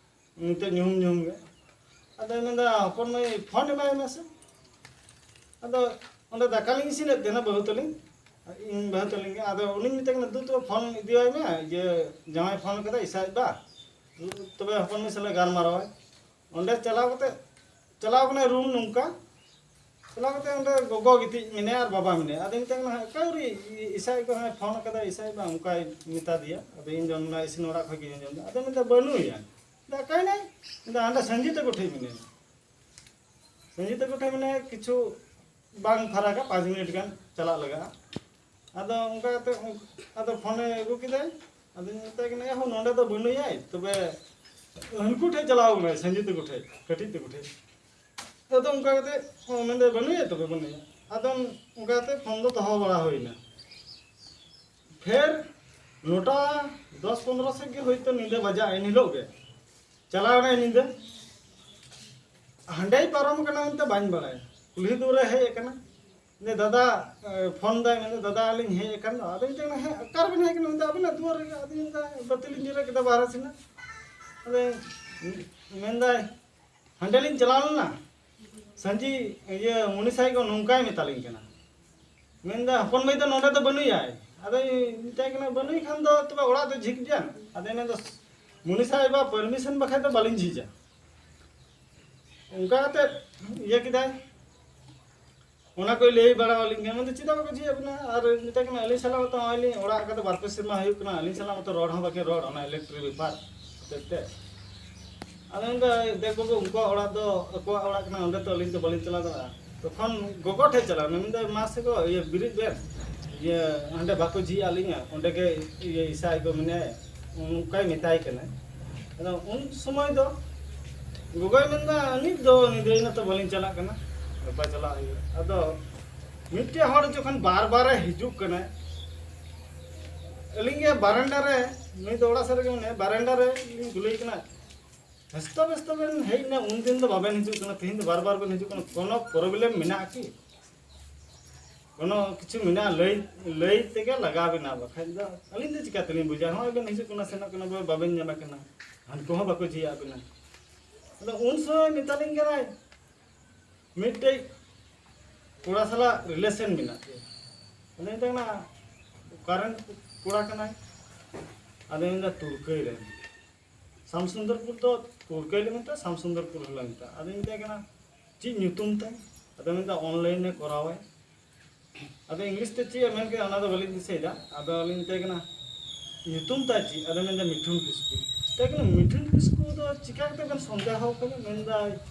ᱱᱤᱛᱚᱜ ᱧᱩᱦᱩᱢ ᱧᱩᱦᱩᱢ ᱜᱮ᱾" ᱟᱫᱚᱭ ᱢᱮᱱᱫᱟ, "ᱦᱚᱯᱚᱱ ᱢᱟᱹᱭ ᱯᱷᱳᱱ ᱮᱢᱟᱭ ᱢᱮᱥᱮ᱾" ᱟᱫᱚ ᱚᱸᱰᱮ ᱫᱟᱠᱟ ᱞᱤᱧ ᱤᱥᱤᱱᱮᱫ ᱛᱟᱦᱮᱱᱟ ᱵᱟᱹᱦᱩ ᱛᱟᱹᱞᱤᱧ, ᱤᱧ ᱵᱟᱹᱦᱩ ᱛᱟᱹᱞᱤᱧ ᱜᱮ᱾ ᱟᱫᱚ ᱩᱱᱤᱧ ᱢᱮᱛᱟᱭ ᱠᱟᱱᱟ, "ᱫᱩ, ᱛᱚᱵᱮ ᱯᱷᱳᱱ ᱤᱫᱤᱭᱟᱭ ᱢᱮ, ᱤᱭᱟᱹ, ᱡᱟᱶᱟᱭ ᱯᱷᱳᱱ ᱠᱟᱫᱟ, ᱤᱥᱟᱭᱤᱡ ᱵᱟ, ᱛᱚᱵᱮ ᱦᱚᱯᱚᱱ ᱢᱟᱹᱭ ᱥᱟᱞᱟᱜ ᱜᱟᱞᱢᱟᱨᱟᱣᱟᱭ᱾" ᱚᱸᱰᱮ ᱪᱟᱞᱟᱣ ᱠᱟᱛᱮ, ᱪᱟᱞᱟᱣ ᱠᱟᱱᱟᱭ ᱨᱩᱢ ᱱᱚᱝᱠᱟ, ᱪᱟᱞᱟᱣ ᱠᱟᱛᱮ ᱚᱸᱰᱮ ᱜᱚᱜᱚ ᱜᱤᱛᱤᱡ ᱢᱮᱱᱟᱭᱟ ᱟᱨ ᱵᱟᱵᱟ ᱢᱮᱱᱟᱭᱟ᱾ ᱟᱫᱚ ᱢᱮᱛᱟᱭ ᱠᱟᱱᱟ, "ᱦᱮᱸ, ᱚᱠᱟ ᱨᱮ ᱤᱥᱟᱭ ᱠᱚ ᱦᱮᱸ ᱯᱷᱳᱱ ᱟᱠᱟᱫᱟ, ᱤᱥᱟᱭ ᱵᱟ ᱚᱱᱠᱟᱭ ᱢᱮᱛᱟ ᱫᱮᱭᱟ?" ᱟᱫᱚ ᱤᱧ ᱫᱚ ᱚᱱᱟ ᱤᱥᱤᱱ ᱚᱲᱟᱜ ᱠᱷᱚᱱ ᱜᱤᱧ ᱟᱸᱡᱚᱢ ᱮᱫᱟ᱾ ᱟᱫᱚ ᱢᱮᱱᱫᱟ, "ᱵᱟᱹᱱᱩᱭᱟ᱾" ᱢᱮᱱᱫᱟ, "ᱚᱠᱟᱭᱱᱟᱭ?" ᱢᱮᱱᱫᱟ, "ᱦᱟᱸᱰᱮ ᱥᱟᱹᱧᱡᱤ ᱛᱟᱠᱚ ᱴᱷᱮᱡ ᱢᱮᱱᱟᱭᱟ᱾ ᱥᱟᱹᱧᱡᱤ ᱛᱟᱠᱚ ᱴᱷᱮᱡ ᱢᱮᱱᱟᱭᱟ, ᱠᱤᱪᱷᱩ ᱵᱟᱝ ᱯᱷᱟᱨᱟᱠᱟ, ᱯᱟᱸᱪ ᱢᱤᱱᱤᱴ ᱜᱟᱱ ᱪᱟᱞᱟᱜ ᱞᱟᱜᱟᱜᱼᱟ᱾" ᱟᱫᱚ ᱚᱱᱠᱟ ᱠᱟᱛᱮ ᱩᱱ-, ᱟᱫᱚ ᱯᱷᱳᱱᱮ ᱟᱹᱜᱩ ᱠᱮᱫᱟᱭ᱾ ᱟᱫᱚᱧ ᱢᱮᱛᱟᱭ ᱠᱟᱱᱟ, "ᱭᱟ ᱦᱳ, ᱱᱚᱸᱰᱮ ᱫᱚ ᱵᱟᱹᱱᱩᱭᱟᱭ, ᱛᱚᱵᱮ ᱦᱟᱹᱱᱠᱩ ᱴᱷᱮᱡ ᱪᱟᱞᱟᱣ ᱠᱟᱱᱟᱭ, ᱥᱟᱹᱧᱡᱤ ᱛᱟᱠᱚ ᱴᱷᱮᱡ, ᱠᱟᱹᱴᱤᱡ ᱛᱟᱠᱚ ᱴᱷᱮᱡ᱾" ᱟᱫᱚ ᱚᱱᱠᱟ ᱠᱟᱛᱮ, ᱚ, ᱢᱮᱱᱫᱟᱭ, "ᱵᱟᱹᱱᱩᱭᱟ, ᱛᱚᱵᱮ ᱵᱟᱹᱱᱩᱭᱟ᱾" ᱟᱫᱚ ᱚᱱᱠᱟ ᱠᱟᱛᱮ ᱯᱷᱳᱱ ᱫᱚ ᱫᱚᱦᱚ ᱵᱟᱲᱟ ᱦᱩᱭᱱᱟ᱾ ᱯᱷᱮᱨ ᱱᱚᱴᱟ ᱫᱚᱥ ᱯᱚᱱᱨᱚ ᱥᱮᱫ ᱜᱮ ᱦᱳᱭᱛᱳ ᱧᱤᱫᱟᱹ ᱵᱟᱡᱟᱜᱼᱟ, ᱮᱱ ᱦᱤᱞᱳᱜ ᱜᱮ ᱪᱟᱞᱟᱣ ᱮᱱᱟᱭ ᱧᱤᱫᱟᱹ᱾ ᱦᱟᱸᱰᱮᱭ ᱯᱟᱨᱚᱢ ᱠᱟᱱᱟ ᱢᱮᱱᱛᱮ ᱵᱟᱹᱧ ᱵᱟᱲᱟᱭᱟ, ᱠᱩᱞᱦᱤ ᱫᱩᱣᱟᱹᱨᱮ ᱦᱮᱡ ᱟᱠᱟᱱᱟ᱾ ᱢᱮᱱᱫᱟᱭ, "ᱫᱟᱫᱟ, ᱮ, ᱯᱷᱳᱱ ᱫᱟᱭ", ᱢᱮᱱᱫᱟ, "ᱫᱟᱫᱟ, ᱟᱹᱞᱤᱧ ᱦᱮᱡ ᱟᱠᱟᱱ ᱫᱚ᱾" ᱟᱫᱚᱧ ᱢᱮᱛᱟᱭ ᱠᱟᱱᱟ, "ᱦᱮᱸ, ᱚᱠᱟ ᱨᱮᱵᱮᱱ ᱦᱮᱡ ᱟᱠᱟᱱᱟ?" ᱢᱮᱱᱫᱟ, "ᱟᱹᱵᱤᱱᱟᱜ ᱫᱩᱣᱟᱹᱨ ᱨᱮᱜᱮ᱾" ᱟᱫᱚᱧ ᱢᱮᱱᱫᱟ, ᱵᱟᱹᱛᱤ ᱞᱤᱧ ᱡᱩᱞ ᱠᱮᱫᱟ ᱵᱟᱦᱨᱮ ᱥᱮᱱᱟᱜ᱾ ᱟᱫᱚ ᱢᱮᱱᱫᱟᱭ, ᱦᱟᱸᱰᱮ ᱞᱤᱧ ᱪᱟᱞᱟᱣ ᱞᱮᱱᱟ, ᱥᱟᱹᱧᱡᱤ, ᱤᱭᱟᱹ, ᱢᱩᱱᱤᱥᱟᱭ ᱠᱚ ᱱᱚᱝᱠᱟᱭ ᱢᱮᱛᱟᱞᱤᱧ ᱠᱟᱱᱟ, ᱢᱮᱱᱫᱟ, "ᱦᱚᱯᱚᱱ ᱢᱟᱹᱭ ᱫᱚ ᱱᱚᱸᱰᱮ ᱫᱚ ᱵᱟᱹᱱᱩᱭᱟᱭ᱾" ᱟᱫᱚᱧ ᱢᱮᱛᱟᱭ ᱠᱟᱱᱟ, "ᱵᱟᱹᱱᱩᱭ ᱠᱷᱟᱱ ᱫᱚ ᱛᱚᱵᱮ ᱚᱲᱟᱜ ᱫᱚ ᱡᱷᱤᱡ ᱵᱮᱱ᱾" ᱟᱫᱚᱭ ᱢᱮᱱᱫᱟ, "ᱢᱩᱱᱤᱥᱟᱭ ᱵᱟ ᱯᱟᱨᱢᱤᱥᱚᱱ ᱵᱟᱠᱷᱟᱡ ᱫᱚ ᱵᱟᱹᱞᱤᱧ ᱡᱷᱤᱡᱟ᱾" ᱚᱱᱠᱟ ᱠᱟᱛᱮ ᱤᱭᱟᱹ ᱠᱮᱫᱟᱭ᱾ ᱚᱱᱟ ᱠᱚᱭ ᱞᱟᱹᱭ ᱵᱟᱲᱟ ᱟᱹᱞᱤᱧ ᱠᱟᱱᱟ, ᱢᱮᱱᱫᱟ, "ᱪᱮᱫᱟᱜ ᱵᱟᱠᱚ ᱡᱷᱤᱡ ᱟᱵᱤᱱᱟ?" ᱟᱨ ᱢᱮᱛᱟᱭ ᱠᱟᱱᱟ, "ᱟᱹᱞᱤᱧ ᱥᱟᱞᱟᱜ ᱢᱟᱛᱚ ᱱᱚᱜᱼᱚᱭ ᱞᱤᱧ ᱚᱲᱟᱜ ᱠᱟᱛᱮ ᱵᱟᱨ ᱯᱮ ᱥᱮᱨᱢᱟ ᱦᱩᱭᱩᱜ ᱠᱟᱱᱟ, ᱟᱹᱞᱤᱧ ᱥᱟᱞᱟᱜ ᱢᱟᱛᱚ ᱨᱚᱲ ᱦᱚᱸ ᱵᱟᱹᱠᱤᱱ ᱨᱚᱲ, ᱚᱱᱟ ᱤᱞᱮᱠᱴᱨᱤᱠ ᱵᱮᱯᱟᱨ ᱦᱚᱛᱮᱡ ᱛᱮ᱾" ᱟᱫᱚ ᱢᱮᱱᱫᱟ, "ᱫᱮᱠ ᱵᱟᱹᱵᱩ, ᱩᱱᱠᱩᱣᱟᱜ ᱚᱲᱟᱜ ᱫᱚ ᱟᱠᱚᱣᱟᱜ ᱚᱲᱟᱜ ᱠᱟᱱᱟ, ᱚᱸᱰᱮ ᱛᱚ ᱟᱹᱞᱤᱧ ᱫᱚ ᱵᱟᱹᱞᱤᱧ ᱪᱟᱞᱟᱣ ᱫᱟᱲᱮᱭᱟᱜᱼᱟ᱾" ᱛᱚᱠᱷᱚᱱ ᱜᱚᱜᱚ ᱴᱷᱮᱡ ᱪᱟᱞᱟᱣ ᱮᱱᱟ, ᱢᱮᱱᱫᱟ, "ᱢᱟ ᱥᱮ ᱜᱚ, ᱤᱭᱟᱹ, ᱵᱮᱨᱮᱫ ᱵᱮᱱ, ᱤᱭᱟᱹ, ᱦᱟᱸᱰᱮ ᱵᱟᱠᱚ ᱡᱷᱤᱡ ᱟᱫ ᱞᱤᱧᱟ, ᱚᱸᱰᱮ ᱜᱮ, ᱤᱭᱟᱹ, ᱤᱥᱟᱭ ᱠᱚ ᱢᱮᱱᱟᱭᱟ", ᱚᱱᱠᱟᱭ ᱢᱮᱛᱟᱭ ᱠᱟᱱᱟ᱾ ᱟᱫᱚ ᱩᱱ ᱥᱚᱢᱚᱭ ᱫᱚ ᱜᱚᱜᱚᱭ ᱢᱮᱱᱫᱟ, "ᱱᱤᱛ ᱫᱚ ᱧᱤᱫᱟᱹᱭᱮᱱᱟ ᱛᱚ, ᱵᱟᱹᱞᱤᱧ ᱪᱟᱞᱟᱜ ᱠᱟᱱᱟ, ᱜᱟᱯᱟ ᱪᱟᱞᱟᱜ ᱦᱩᱭᱩᱜᱼᱟ᱾" ᱟᱫᱚ ᱢᱤᱫᱴᱮᱡ ᱦᱚᱲ ᱡᱚᱠᱷᱚᱱ ᱵᱟᱨ ᱵᱟᱨᱮ ᱦᱤᱡᱩᱜ ᱠᱟᱱᱟᱭ, ᱟᱹᱞᱤᱧ ᱜᱮ ᱵᱟᱨᱮᱱᱰᱟ ᱨᱮ, ᱱᱩᱭ ᱫᱚ ᱚᱲᱟᱜ ᱥᱮᱫ ᱨᱮᱜᱮ ᱢᱮᱱᱟᱭᱟ, ᱵᱟᱨᱮᱱᱰᱟ ᱨᱮ ᱞᱤᱧ ᱠᱩᱞᱤᱭᱮ ᱠᱟᱱᱟ, "ᱵᱮᱥᱛᱚ ᱵᱮᱥᱛᱚ ᱵᱮᱱ ᱦᱮᱡ ᱮᱱᱟ, ᱩᱱᱫᱤᱱ ᱫᱚ ᱵᱟᱵᱮᱱ ᱦᱤᱡᱩᱜ ᱠᱟᱱᱟ, ᱛᱮᱦᱮᱧ ᱫᱚ ᱵᱟᱨ ᱵᱟᱨ ᱵᱮᱱ ᱦᱤᱡᱩᱜ ᱠᱟᱱᱟ, ᱠᱳᱱᱳ ᱯᱨᱚᱵᱞᱮᱢ ᱢᱮᱱᱟᱜᱼᱟ ᱠᱤ? ᱠᱳᱱᱳ ᱠᱤᱪᱷᱩ ᱢᱮᱱᱟᱜᱼᱟ, ᱞᱟᱹᱭ, ᱞᱟᱹᱭ ᱛᱮᱜᱮ ᱞᱟᱜᱟᱣ ᱵᱮᱱᱟ, ᱵᱟᱠᱷᱟᱡ ᱫᱚ ᱟᱹᱞᱤᱧ ᱫᱚ ᱪᱤᱠᱟ ᱛᱮᱞᱤᱧ ᱵᱩᱡᱟ? ᱦᱚᱸᱜᱼᱚᱭ ᱵᱮᱱ ᱦᱤᱡᱩᱜ ᱠᱟᱱᱟ, ᱥᱮᱱᱚᱜ ᱠᱟᱱᱟ, ᱵᱟᱵᱮᱱ ᱧᱟᱢᱮ ᱠᱟᱱᱟ, ᱦᱟᱱᱠᱩ ᱦᱚᱸ ᱵᱟᱠᱚ ᱡᱷᱤᱡ ᱟᱫ ᱵᱮᱱᱟ᱾" ᱟᱫᱚ ᱩᱱ ᱥᱚᱢᱚᱭ ᱢᱮᱛᱟᱞᱤᱧ ᱠᱟᱱᱟᱭ, ᱢᱤᱫᱴᱮᱡ ᱠᱚᱲᱟ ᱥᱟᱞᱟᱜ ᱨᱤᱞᱮᱥᱚᱱ ᱢᱮᱱᱟᱜ ᱛᱟᱭᱟ᱾ ᱟᱫᱚ ᱢᱮᱛᱟᱭ ᱠᱟᱱᱟ, "ᱚᱠᱟᱨᱮᱱ ᱠᱚᱲᱟ ᱠᱟᱱᱟᱭ?" ᱟᱫᱚ ᱢᱮᱱᱫᱟ, "ᱛᱩᱲᱠᱟᱹᱭ ᱨᱮᱱ᱾ ᱥᱟᱢᱥᱩᱱᱫᱚᱨᱯᱩᱨ ᱫᱚ ᱛᱩᱲᱠᱟᱹᱭ ᱞᱮ ᱢᱮᱛᱟᱜᱼᱟ, ᱥᱟᱢᱥᱩᱱᱫᱚᱨᱯᱩᱨ ᱦᱚᱸᱞᱮ ᱢᱮᱛᱟᱜᱼᱟ᱾" ᱟᱫᱚᱧ ᱢᱮᱛᱟᱭ ᱠᱟᱱᱟ, "ᱪᱮᱫ ᱧᱩᱛᱩᱢ ᱛᱟᱭ?" ᱟᱫᱚ ᱢᱮᱱᱫᱟ ᱚᱱᱞᱟᱭᱤᱱ ᱮ ᱠᱚᱨᱟᱣᱟᱭ᱾ ᱟᱫᱚ ᱤᱝᱞᱤᱥ ᱛᱮ ᱪᱮᱫ ᱮ ᱢᱮᱱ ᱠᱮᱫᱟ ᱚᱱᱟ ᱫᱚ ᱵᱟᱹᱞᱤᱧ ᱫᱤᱥᱟᱹᱭᱮᱫᱟ᱾ ᱟᱫᱚ ᱞᱤᱧ ᱢᱮᱛᱟᱭ ᱠᱟᱱᱟ ᱧᱩᱛᱩᱢ ᱛᱟᱭ ᱪᱮᱫ? ᱟᱫᱚ ᱢᱮᱱᱫᱟ ᱢᱤᱴᱷᱩᱱ ᱠᱤᱥᱠᱩ᱾ ᱢᱮᱛᱟᱭ ᱠᱟᱱᱟ ᱢᱤᱴᱷᱩᱱ ᱠᱤᱥᱠᱩ ᱫᱚ ᱪᱤᱠᱟ ᱠᱟᱛᱮ ᱵᱮᱱ ᱥᱚᱱᱫᱮᱦᱚ ᱠᱟᱱᱟ? ᱢᱮᱱᱫᱟ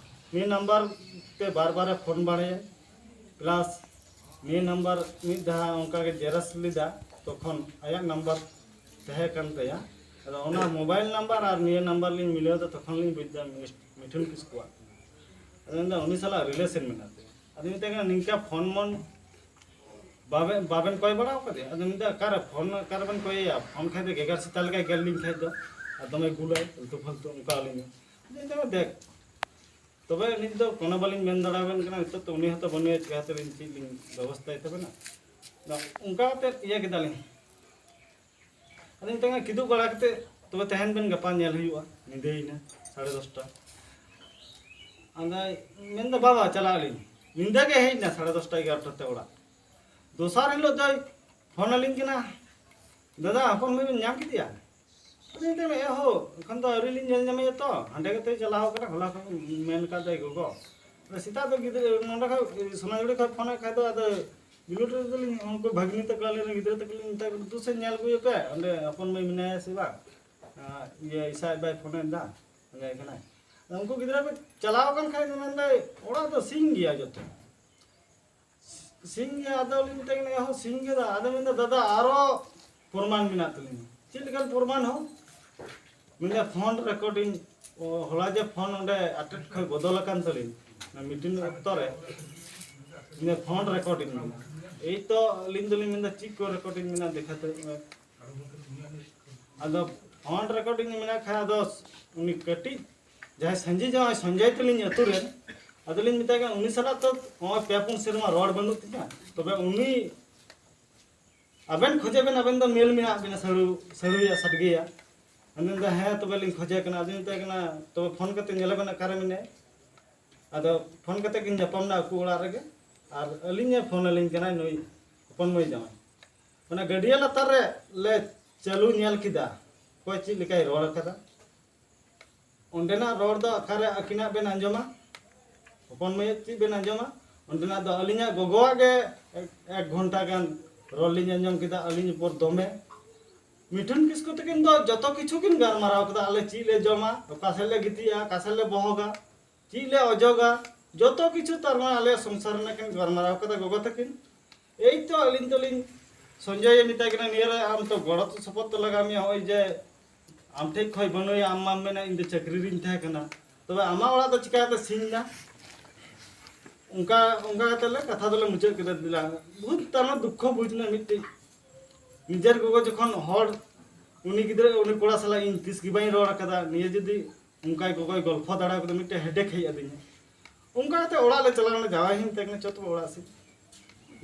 ᱱᱤᱭᱟᱹ ᱱᱟᱢᱵᱟᱨ ᱛᱮ ᱵᱟᱨ ᱵᱟᱨᱮ ᱯᱷᱳᱱ ᱵᱟᱲᱟᱭᱟ, ᱯᱞᱟᱥ ᱱᱤᱭᱟᱹ ᱱᱟᱢᱵᱟᱨ ᱢᱤᱫ ᱫᱷᱟᱣ ᱚᱱᱠᱟᱜᱮ ᱡᱮᱨᱚᱠᱥ ᱞᱮᱫᱟ, ᱛᱚᱠᱷᱚᱱ ᱟᱭᱟᱜ ᱱᱟᱢᱵᱟᱨ ᱛᱟᱦᱮᱸ ᱠᱟᱱ ᱛᱟᱭᱟ᱾ ᱟᱫᱚ ᱚᱱᱟ ᱢᱳᱵᱟᱭᱤᱞ ᱱᱟᱢᱵᱟᱨ ᱟᱨ ᱱᱤᱭᱟᱹ ᱱᱟᱢᱵᱟᱨ ᱞᱤᱧ ᱢᱤᱞᱟᱹᱣ ᱮᱫᱟ, ᱛᱚᱠᱷᱚᱱ ᱞᱤᱧ ᱵᱩᱡᱽ ᱮᱫᱟ ᱢᱤᱥ- ᱢᱤᱴᱷᱩᱱ ᱠᱤᱥᱠᱩᱣᱟᱜ ᱠᱟᱱᱟ᱾ ᱟᱫᱚ ᱢᱮᱱᱫᱟ ᱩᱱᱤ ᱥᱟᱞᱟᱜ ᱨᱤᱞᱮᱥᱚᱱ ᱢᱮᱱᱟᱜ ᱛᱟᱭᱟ᱾ ᱟᱫᱚ ᱢᱮᱛᱟᱭ ᱠᱟᱱᱟ ᱱᱤᱝᱠᱟ ᱯᱷᱳᱱ ᱢᱳᱱ ᱵᱟᱵᱮᱱ ᱵᱟᱵᱮᱱ ᱠᱚᱭ ᱵᱟᱲᱟ ᱟᱠᱟᱫᱮᱭᱟ? ᱟᱫᱚ ᱢᱮᱱᱫᱟ ᱚᱠᱟᱨᱮ ᱯᱷᱳᱱ, ᱚᱠᱟᱨᱮᱵᱮᱱ ᱠᱚᱭᱮᱭᱟ? ᱯᱷᱳᱱ ᱠᱷᱟᱡ ᱫᱚ ᱜᱮᱜᱟᱨ ᱥᱮᱛᱟ ᱞᱮᱠᱟᱭ ᱜᱮᱨ ᱞᱤᱧ ᱠᱷᱟᱡ ᱫᱚ, ᱟᱨ ᱫᱚᱢᱮ ᱜᱩᱞᱟᱭ ᱟᱞᱛᱩ ᱯᱷᱟᱞᱛᱩ ᱚᱱᱠᱟ ᱟᱹᱞᱤᱧ᱾ ᱟᱫᱚ ᱢᱮᱱᱫᱟ ᱫᱮᱠ, ᱛᱚᱵᱮ ᱱᱤᱛ ᱫᱚ ᱠᱳᱱᱳ ᱵᱟᱹᱞᱤᱧ ᱢᱮᱱ ᱫᱟᱲᱮᱭᱟᱵᱮᱱ ᱠᱟᱱᱟ, ᱱᱤᱛᱚᱜ ᱛᱚ ᱩᱱᱤ ᱦᱚᱸᱛᱚ ᱵᱟᱹᱱᱩᱭᱟ, ᱪᱤᱠᱟᱹᱛᱮᱞᱤᱧ ᱪᱮᱫ ᱞᱤᱧ ᱵᱮᱵᱚᱥᱛᱷᱟᱭ ᱛᱟᱵᱮᱱᱟ? ᱟᱫᱚ ᱚᱱᱠᱟ ᱠᱟᱛᱮᱫ ᱤᱭᱟᱹ ᱠᱮᱫᱟᱞᱤᱧ᱾ ᱟᱫᱚ ᱢᱤᱫᱴᱟᱝ ᱠᱤᱫᱩᱵ ᱵᱟᱲᱟ ᱠᱟᱛᱮᱫ ᱛᱚᱵᱮ ᱛᱟᱦᱮᱱ ᱵᱮᱱ, ᱜᱟᱯᱟ ᱧᱮᱞ ᱦᱩᱭᱩᱜᱼᱟ, ᱧᱤᱫᱟᱹᱭᱮᱱᱟ ᱥᱟᱲᱮ ᱫᱚᱥᱴᱟ᱾ ᱟᱫᱚᱭ ᱢᱮᱱᱫᱟ ᱵᱟᱵᱟ ᱪᱟᱞᱟᱜ ᱟᱹᱞᱤᱧ᱾ ᱧᱤᱫᱟᱹ ᱜᱮ ᱦᱮᱡ ᱮᱱᱟ ᱥᱟᱲᱮ ᱫᱚᱥᱴᱟ ᱮᱜᱟᱨᱚᱴᱟ ᱛᱮ ᱚᱲᱟᱜ᱾ ᱫᱚᱥᱟᱨ ᱦᱤᱞᱳᱜ ᱫᱚᱭ ᱯᱷᱳᱱ ᱟᱹᱞᱤᱧ ᱠᱟᱱᱟ, ᱫᱟᱫᱟ ᱦᱚᱯᱚᱱ ᱢᱟᱹᱭ ᱵᱮᱱ ᱧᱟᱢ ᱠᱮᱫᱮᱭᱟ? ᱟᱫᱚ ᱢᱮᱛᱟᱭ ᱠᱟᱱᱟ, ᱮ ᱦᱳ, ᱮᱠᱷᱚᱱ ᱫᱚ ᱟᱹᱣᱨᱤ ᱞᱤᱧ ᱧᱮᱞ ᱧᱟᱢᱮᱭᱟ ᱛᱚ, ᱦᱟᱸᱰᱮ ᱜᱮᱛᱚᱭ ᱪᱟᱞᱟᱣ ᱠᱟᱱᱟ, ᱦᱚᱞᱟ ᱠᱷᱚᱱ ᱢᱮᱱ ᱠᱟᱫᱟᱭ ᱜᱚᱜᱚ᱾ ᱟᱫᱚ ᱥᱮᱛᱟᱜ ᱫᱚ ᱜᱤᱫᱽᱨᱟᱹ ᱱᱚᱸᱰᱮ ᱠᱷᱚᱱ ᱥᱚᱱᱟᱡᱷᱩᱲᱤ ᱠᱷᱚᱱ ᱯᱷᱳᱱᱮᱫ ᱠᱷᱟᱡ ᱫᱚ, ᱟᱫᱚ ᱵᱤᱞᱩᱴ ᱨᱮᱫᱚᱞᱤᱧ ᱩᱱᱠᱩ ᱵᱷᱟᱹᱜᱽᱱᱤ ᱛᱟᱠᱚ ᱟᱞᱮ ᱨᱮᱱ ᱜᱤᱫᱽᱨᱟᱹ ᱛᱟᱠᱚ ᱞᱤᱧ ᱢᱮᱛᱟ ᱠᱚ, ᱫᱩ ᱥᱮᱫ ᱧᱮᱞ ᱟᱹᱜᱩᱭᱮᱯᱮ, ᱚᱸᱰᱮ ᱦᱚᱯᱚᱱ ᱢᱟᱹᱭ ᱢᱮᱱᱟᱭᱟ ᱥᱮ ᱵᱟᱝ? ᱟᱨ ᱤᱭᱟᱹ ᱤᱥᱟᱭ ᱵᱟᱭ ᱯᱷᱳᱱᱮᱫ ᱫᱟ, ᱚᱸᱰᱮ ᱠᱟᱱᱟᱭ᱾ ᱟᱫᱚ ᱩᱱᱠᱩ ᱜᱤᱫᱽᱨᱟᱹ ᱠᱚ ᱪᱟᱞᱟᱣ ᱟᱠᱟᱱ ᱠᱷᱟᱡ ᱫᱚ ᱢᱮᱱᱫᱟᱭ ᱚᱲᱟᱜ ᱫᱚ ᱥᱤᱧ ᱜᱮᱭᱟ ᱡᱚᱛᱚ᱾ ᱥᱤᱧ ᱜᱮ, ᱟᱫᱚ ᱞᱤᱧ ᱢᱮᱛᱟᱭ ᱠᱟᱱᱟ, ᱮ ᱦᱚᱸ ᱥᱤᱧ ᱜᱮ ᱫᱟ᱾ ᱟᱫᱚ ᱢᱮᱱᱫᱟ, ᱫᱟᱫᱟ, ᱟᱨᱚ ᱯᱨᱚᱢᱟᱱ ᱢᱮᱱᱟᱜ ᱛᱟᱹᱞᱤᱧᱟ᱾ ᱪᱮᱫ ᱞᱮᱠᱟᱱ ᱯᱨᱚᱢᱟᱱ ᱦᱚᱸ? ᱢᱮᱱᱫᱟ, ᱯᱷᱳᱱ ᱨᱮᱠᱚᱨᱰᱤᱝ, ᱚ, ᱦᱚᱞᱟ ᱡᱮ ᱯᱷᱳᱱ ᱚᱸᱰᱮ ᱟᱴᱮᱫ ᱠᱷᱚᱡ ᱵᱚᱫᱚᱞ ᱟᱠᱟᱱ ᱛᱟᱹᱞᱤᱧ, ᱚᱱᱟ ᱢᱤᱴᱤᱝ ᱚᱠᱛᱚ ᱨᱮ, ᱢᱮᱱᱫᱟ, ᱯᱷᱳᱱ ᱨᱮᱠᱚᱨᱰᱤᱝ ᱢᱮᱱᱟᱜᱼᱟ᱾ ᱮᱭ ᱛᱚ ᱟᱹᱞᱤᱧ ᱫᱚᱞᱤᱧ ᱢᱮᱱᱫᱟ, ᱪᱮᱫ ᱠᱚ ᱨᱮᱠᱚᱨᱰᱤᱝ ᱢᱮᱱᱟᱜᱼᱟ, ᱫᱮᱠᱷᱟ ᱛᱟᱹᱞᱤᱧ ᱢᱮ᱾ ᱟᱫᱚ ᱯᱷᱳᱱ ᱨᱮᱠᱚᱨᱰᱤᱝ ᱢᱮᱱᱟᱜ ᱠᱷᱟᱱ, ᱟᱫᱚ ᱩᱱᱤ ᱠᱟᱹᱴᱤᱡ ᱡᱟᱦᱟᱸᱭ ᱥᱟᱺᱡᱤ ᱡᱟᱶᱟᱭ ᱥᱚᱧᱡᱚᱭ ᱛᱟᱹᱞᱤᱧ ᱟᱹᱛᱩ ᱨᱮᱱ, ᱟᱫᱚᱞᱤᱧ ᱢᱮᱛᱟᱭ ᱠᱟᱱᱟ, ᱩᱱᱤ ᱥᱟᱞᱟᱜ ᱛᱚ ᱱᱚᱜᱼᱚᱭ ᱯᱮ ᱯᱩᱱ ᱥᱮᱨᱢᱟ ᱨᱚᱲ ᱵᱟᱹᱱᱩᱜ ᱛᱤᱧᱟ, ᱛᱚᱵᱮ ᱩᱱᱤ ᱟᱵᱮᱱ ᱠᱷᱚᱡᱮ ᱵᱮᱱ, ᱟᱵᱮᱱ ᱫᱚ ᱢᱮᱞ ᱢᱮᱱᱟᱜ ᱵᱮᱱᱟ ᱥᱟᱹᱲᱩ-, ᱥᱟᱹᱲᱩᱭᱟ ᱥᱟᱰᱜᱮᱭᱟ᱾ ᱟᱫᱚ ᱢᱮᱱᱫᱟ, ᱦᱮᱸ ᱛᱚᱵᱮ ᱞᱤᱧ ᱠᱷᱚᱡᱮ ᱠᱟᱱᱟ᱾ ᱟᱫᱚ ᱢᱮᱛᱟᱭ ᱠᱟᱱᱟ, ᱛᱚᱵᱮ ᱯᱷᱳᱱ ᱠᱟᱛᱮ ᱧᱮᱞᱮ ᱵᱮᱱ ᱚᱠᱟᱨᱮ ᱢᱮᱱᱟᱭᱟ᱾ ᱟᱫᱚ ᱯᱷᱳᱱ ᱠᱟᱛᱮ ᱠᱤᱱ ᱧᱟᱯᱟᱢ ᱮᱱᱟ ᱟᱠᱚ ᱚᱲᱟᱜ ᱨᱮᱜᱮ, ᱟᱨ ᱟᱹᱞᱤᱧᱮ ᱯᱷᱳᱱ ᱟᱹᱞᱤᱧ ᱠᱟᱱᱟᱭ ᱱᱩᱭ ᱦᱚᱯᱚᱱ ᱢᱟᱹᱭ ᱡᱟᱶᱟᱭ᱾ ᱚᱱᱟ ᱜᱟᱹᱰᱭᱟᱹ ᱞᱟᱛᱟᱨ ᱨᱮ ᱞᱮ ᱪᱟᱹᱞᱩ ᱧᱮᱞ ᱠᱮᱫᱟ, ᱚᱠᱚᱭ ᱪᱮᱫ ᱞᱮᱠᱟᱭ ᱨᱚᱲ ᱠᱟᱫᱟ᱾ ᱚᱸᱰᱮᱱᱟᱜ ᱨᱚᱲ ᱫᱚ ᱚᱠᱟᱨᱮ ᱟᱹᱠᱤᱱᱟᱜ ᱵᱮᱱ ᱟᱸᱡᱚᱢᱟ, ᱦᱚᱯᱚᱱ ᱢᱟᱹᱭᱟᱜ ᱪᱮᱫ ᱵᱮᱱ ᱟᱸᱡᱚᱢᱟ, ᱚᱸᱰᱮᱱᱟᱜ ᱫᱚ ᱟᱹᱞᱤᱧᱟᱜ ᱜᱚᱜᱚᱣᱟᱜ ᱜᱮ ᱮᱠ, ᱮᱠ ᱜᱷᱚᱱᱴᱟ ᱜᱟᱱ ᱨᱚᱲ ᱞᱤᱧ ᱟᱸᱡᱚᱢ ᱠᱮᱫᱟ ᱟᱹᱞᱤᱧ ᱩᱯᱚᱨ ᱫᱚᱢᱮ᱾ ᱢᱤᱴᱷᱩᱱ ᱠᱤᱥᱠᱩ ᱛᱟᱹᱠᱤᱱ ᱫᱚ ᱡᱚᱛᱚ ᱠᱤᱪᱷᱩ ᱠᱤᱱ ᱜᱟᱞᱢᱟᱨᱟᱣ ᱠᱮᱫᱟ, ᱟᱞᱮ ᱪᱮᱫ ᱞᱮ ᱡᱚᱢᱟ, ᱚᱠᱟ ᱥᱮᱫ ᱞᱮ ᱜᱤᱛᱤᱡᱼᱟ, ᱚᱠᱟ ᱥᱮᱫ ᱞᱮ ᱵᱚᱦᱚᱜᱟ, ᱪᱮᱫ ᱞᱮ ᱚᱡᱚᱜᱟ, ᱡᱚᱛᱚ ᱠᱤᱪᱷᱩ ᱛᱟᱨ ᱢᱟᱱᱮ ᱟᱞᱮᱭᱟᱜ ᱥᱚᱝᱥᱟᱨ ᱨᱮᱱᱟᱜ ᱠᱤᱱ ᱜᱟᱞᱢᱟᱨᱟᱣ ᱠᱮᱫᱟ ᱜᱚᱜᱚ ᱛᱟᱹᱠᱤᱱ᱾ ᱮᱭ ᱛᱚ ᱟᱹᱞᱤᱧ ᱫᱚᱞᱤᱧ ᱥᱚᱧᱡᱚᱭᱮ ᱢᱮᱛᱟᱭ ᱠᱟᱱᱟ, "ᱱᱤᱭᱟᱹ ᱨᱮ ᱟᱢ ᱛᱚ ᱜᱚᱲᱚ ᱥᱚᱯᱚᱦᱚᱫ ᱫᱚ ᱞᱟᱜᱟᱣ ᱢᱮᱭᱟ, ᱱᱚᱜᱼᱚᱭ ᱡᱮ ᱟᱢ ᱴᱷᱮᱡ ᱠᱷᱚᱡ ᱵᱟᱹᱱᱩᱭᱟ, ᱟᱢ ᱢᱟᱢ ᱢᱮᱱᱟ ᱤᱧ ᱫᱚ ᱪᱟᱹᱠᱨᱤ ᱨᱤᱧ ᱛᱟᱦᱮᱸ ᱠᱟᱱᱟ, ᱛᱚᱵᱮ ᱟᱢᱟᱜ ᱚᱲᱟᱜ ᱫᱚ ᱪᱤᱠᱟᱹᱛᱮ ᱥᱤᱧ ᱱᱟ?" ᱚᱱᱠᱟ ᱚᱱᱠᱟ ᱠᱟᱛᱮ ᱞᱮ ᱠᱟᱛᱷᱟ ᱫᱚᱞᱮ ᱢᱩᱪᱟᱹᱫ ᱠᱮᱫᱟ᱾ ᱫᱤᱞᱟ ᱵᱚᱦᱩᱛ ᱛᱟᱨ ᱢᱟᱱᱮ ᱫᱩᱠᱠᱷᱚ ᱵᱩᱡᱽ ᱮᱱᱟ ᱢᱤᱫᱴᱤᱡ, ᱱᱤᱡᱮᱨ ᱜᱚᱜᱚ ᱡᱚᱠᱷᱚᱱ ᱦᱚᱲ ᱩᱱᱤ ᱜᱤᱫᱽᱨᱟᱹ ᱩᱱᱤ ᱠᱚᱲᱟ ᱥᱟᱞᱟᱜ ᱤᱧ ᱛᱤᱥ ᱜᱮ ᱵᱟᱹᱧ ᱨᱚᱲ ᱟᱠᱟᱫᱟ, ᱱᱤᱭᱟᱹ ᱡᱩᱫᱤ ᱚᱱᱠᱟᱭ ᱜᱚᱜᱚᱭ ᱜᱚᱞᱯᱷᱚ ᱫᱟᱲᱮ ᱠᱟᱫᱟ, ᱢᱤᱫᱴᱮᱡ ᱦᱮᱰᱮᱠ ᱦᱮᱡ ᱟᱹᱫᱤᱧᱟ᱾ ᱚᱱᱠᱟ ᱠᱟᱛᱮ ᱚᱲᱟᱜ ᱞᱮ ᱪᱟᱞᱟᱣ ᱮᱱᱟ, ᱡᱟᱶᱟᱭ ᱦᱚᱸᱧ ᱢᱮᱛᱟᱭ ᱠᱟᱱᱟ, "ᱪᱚ ᱛᱚᱵᱮ ᱚᱲᱟᱜ ᱥᱮᱫ᱾"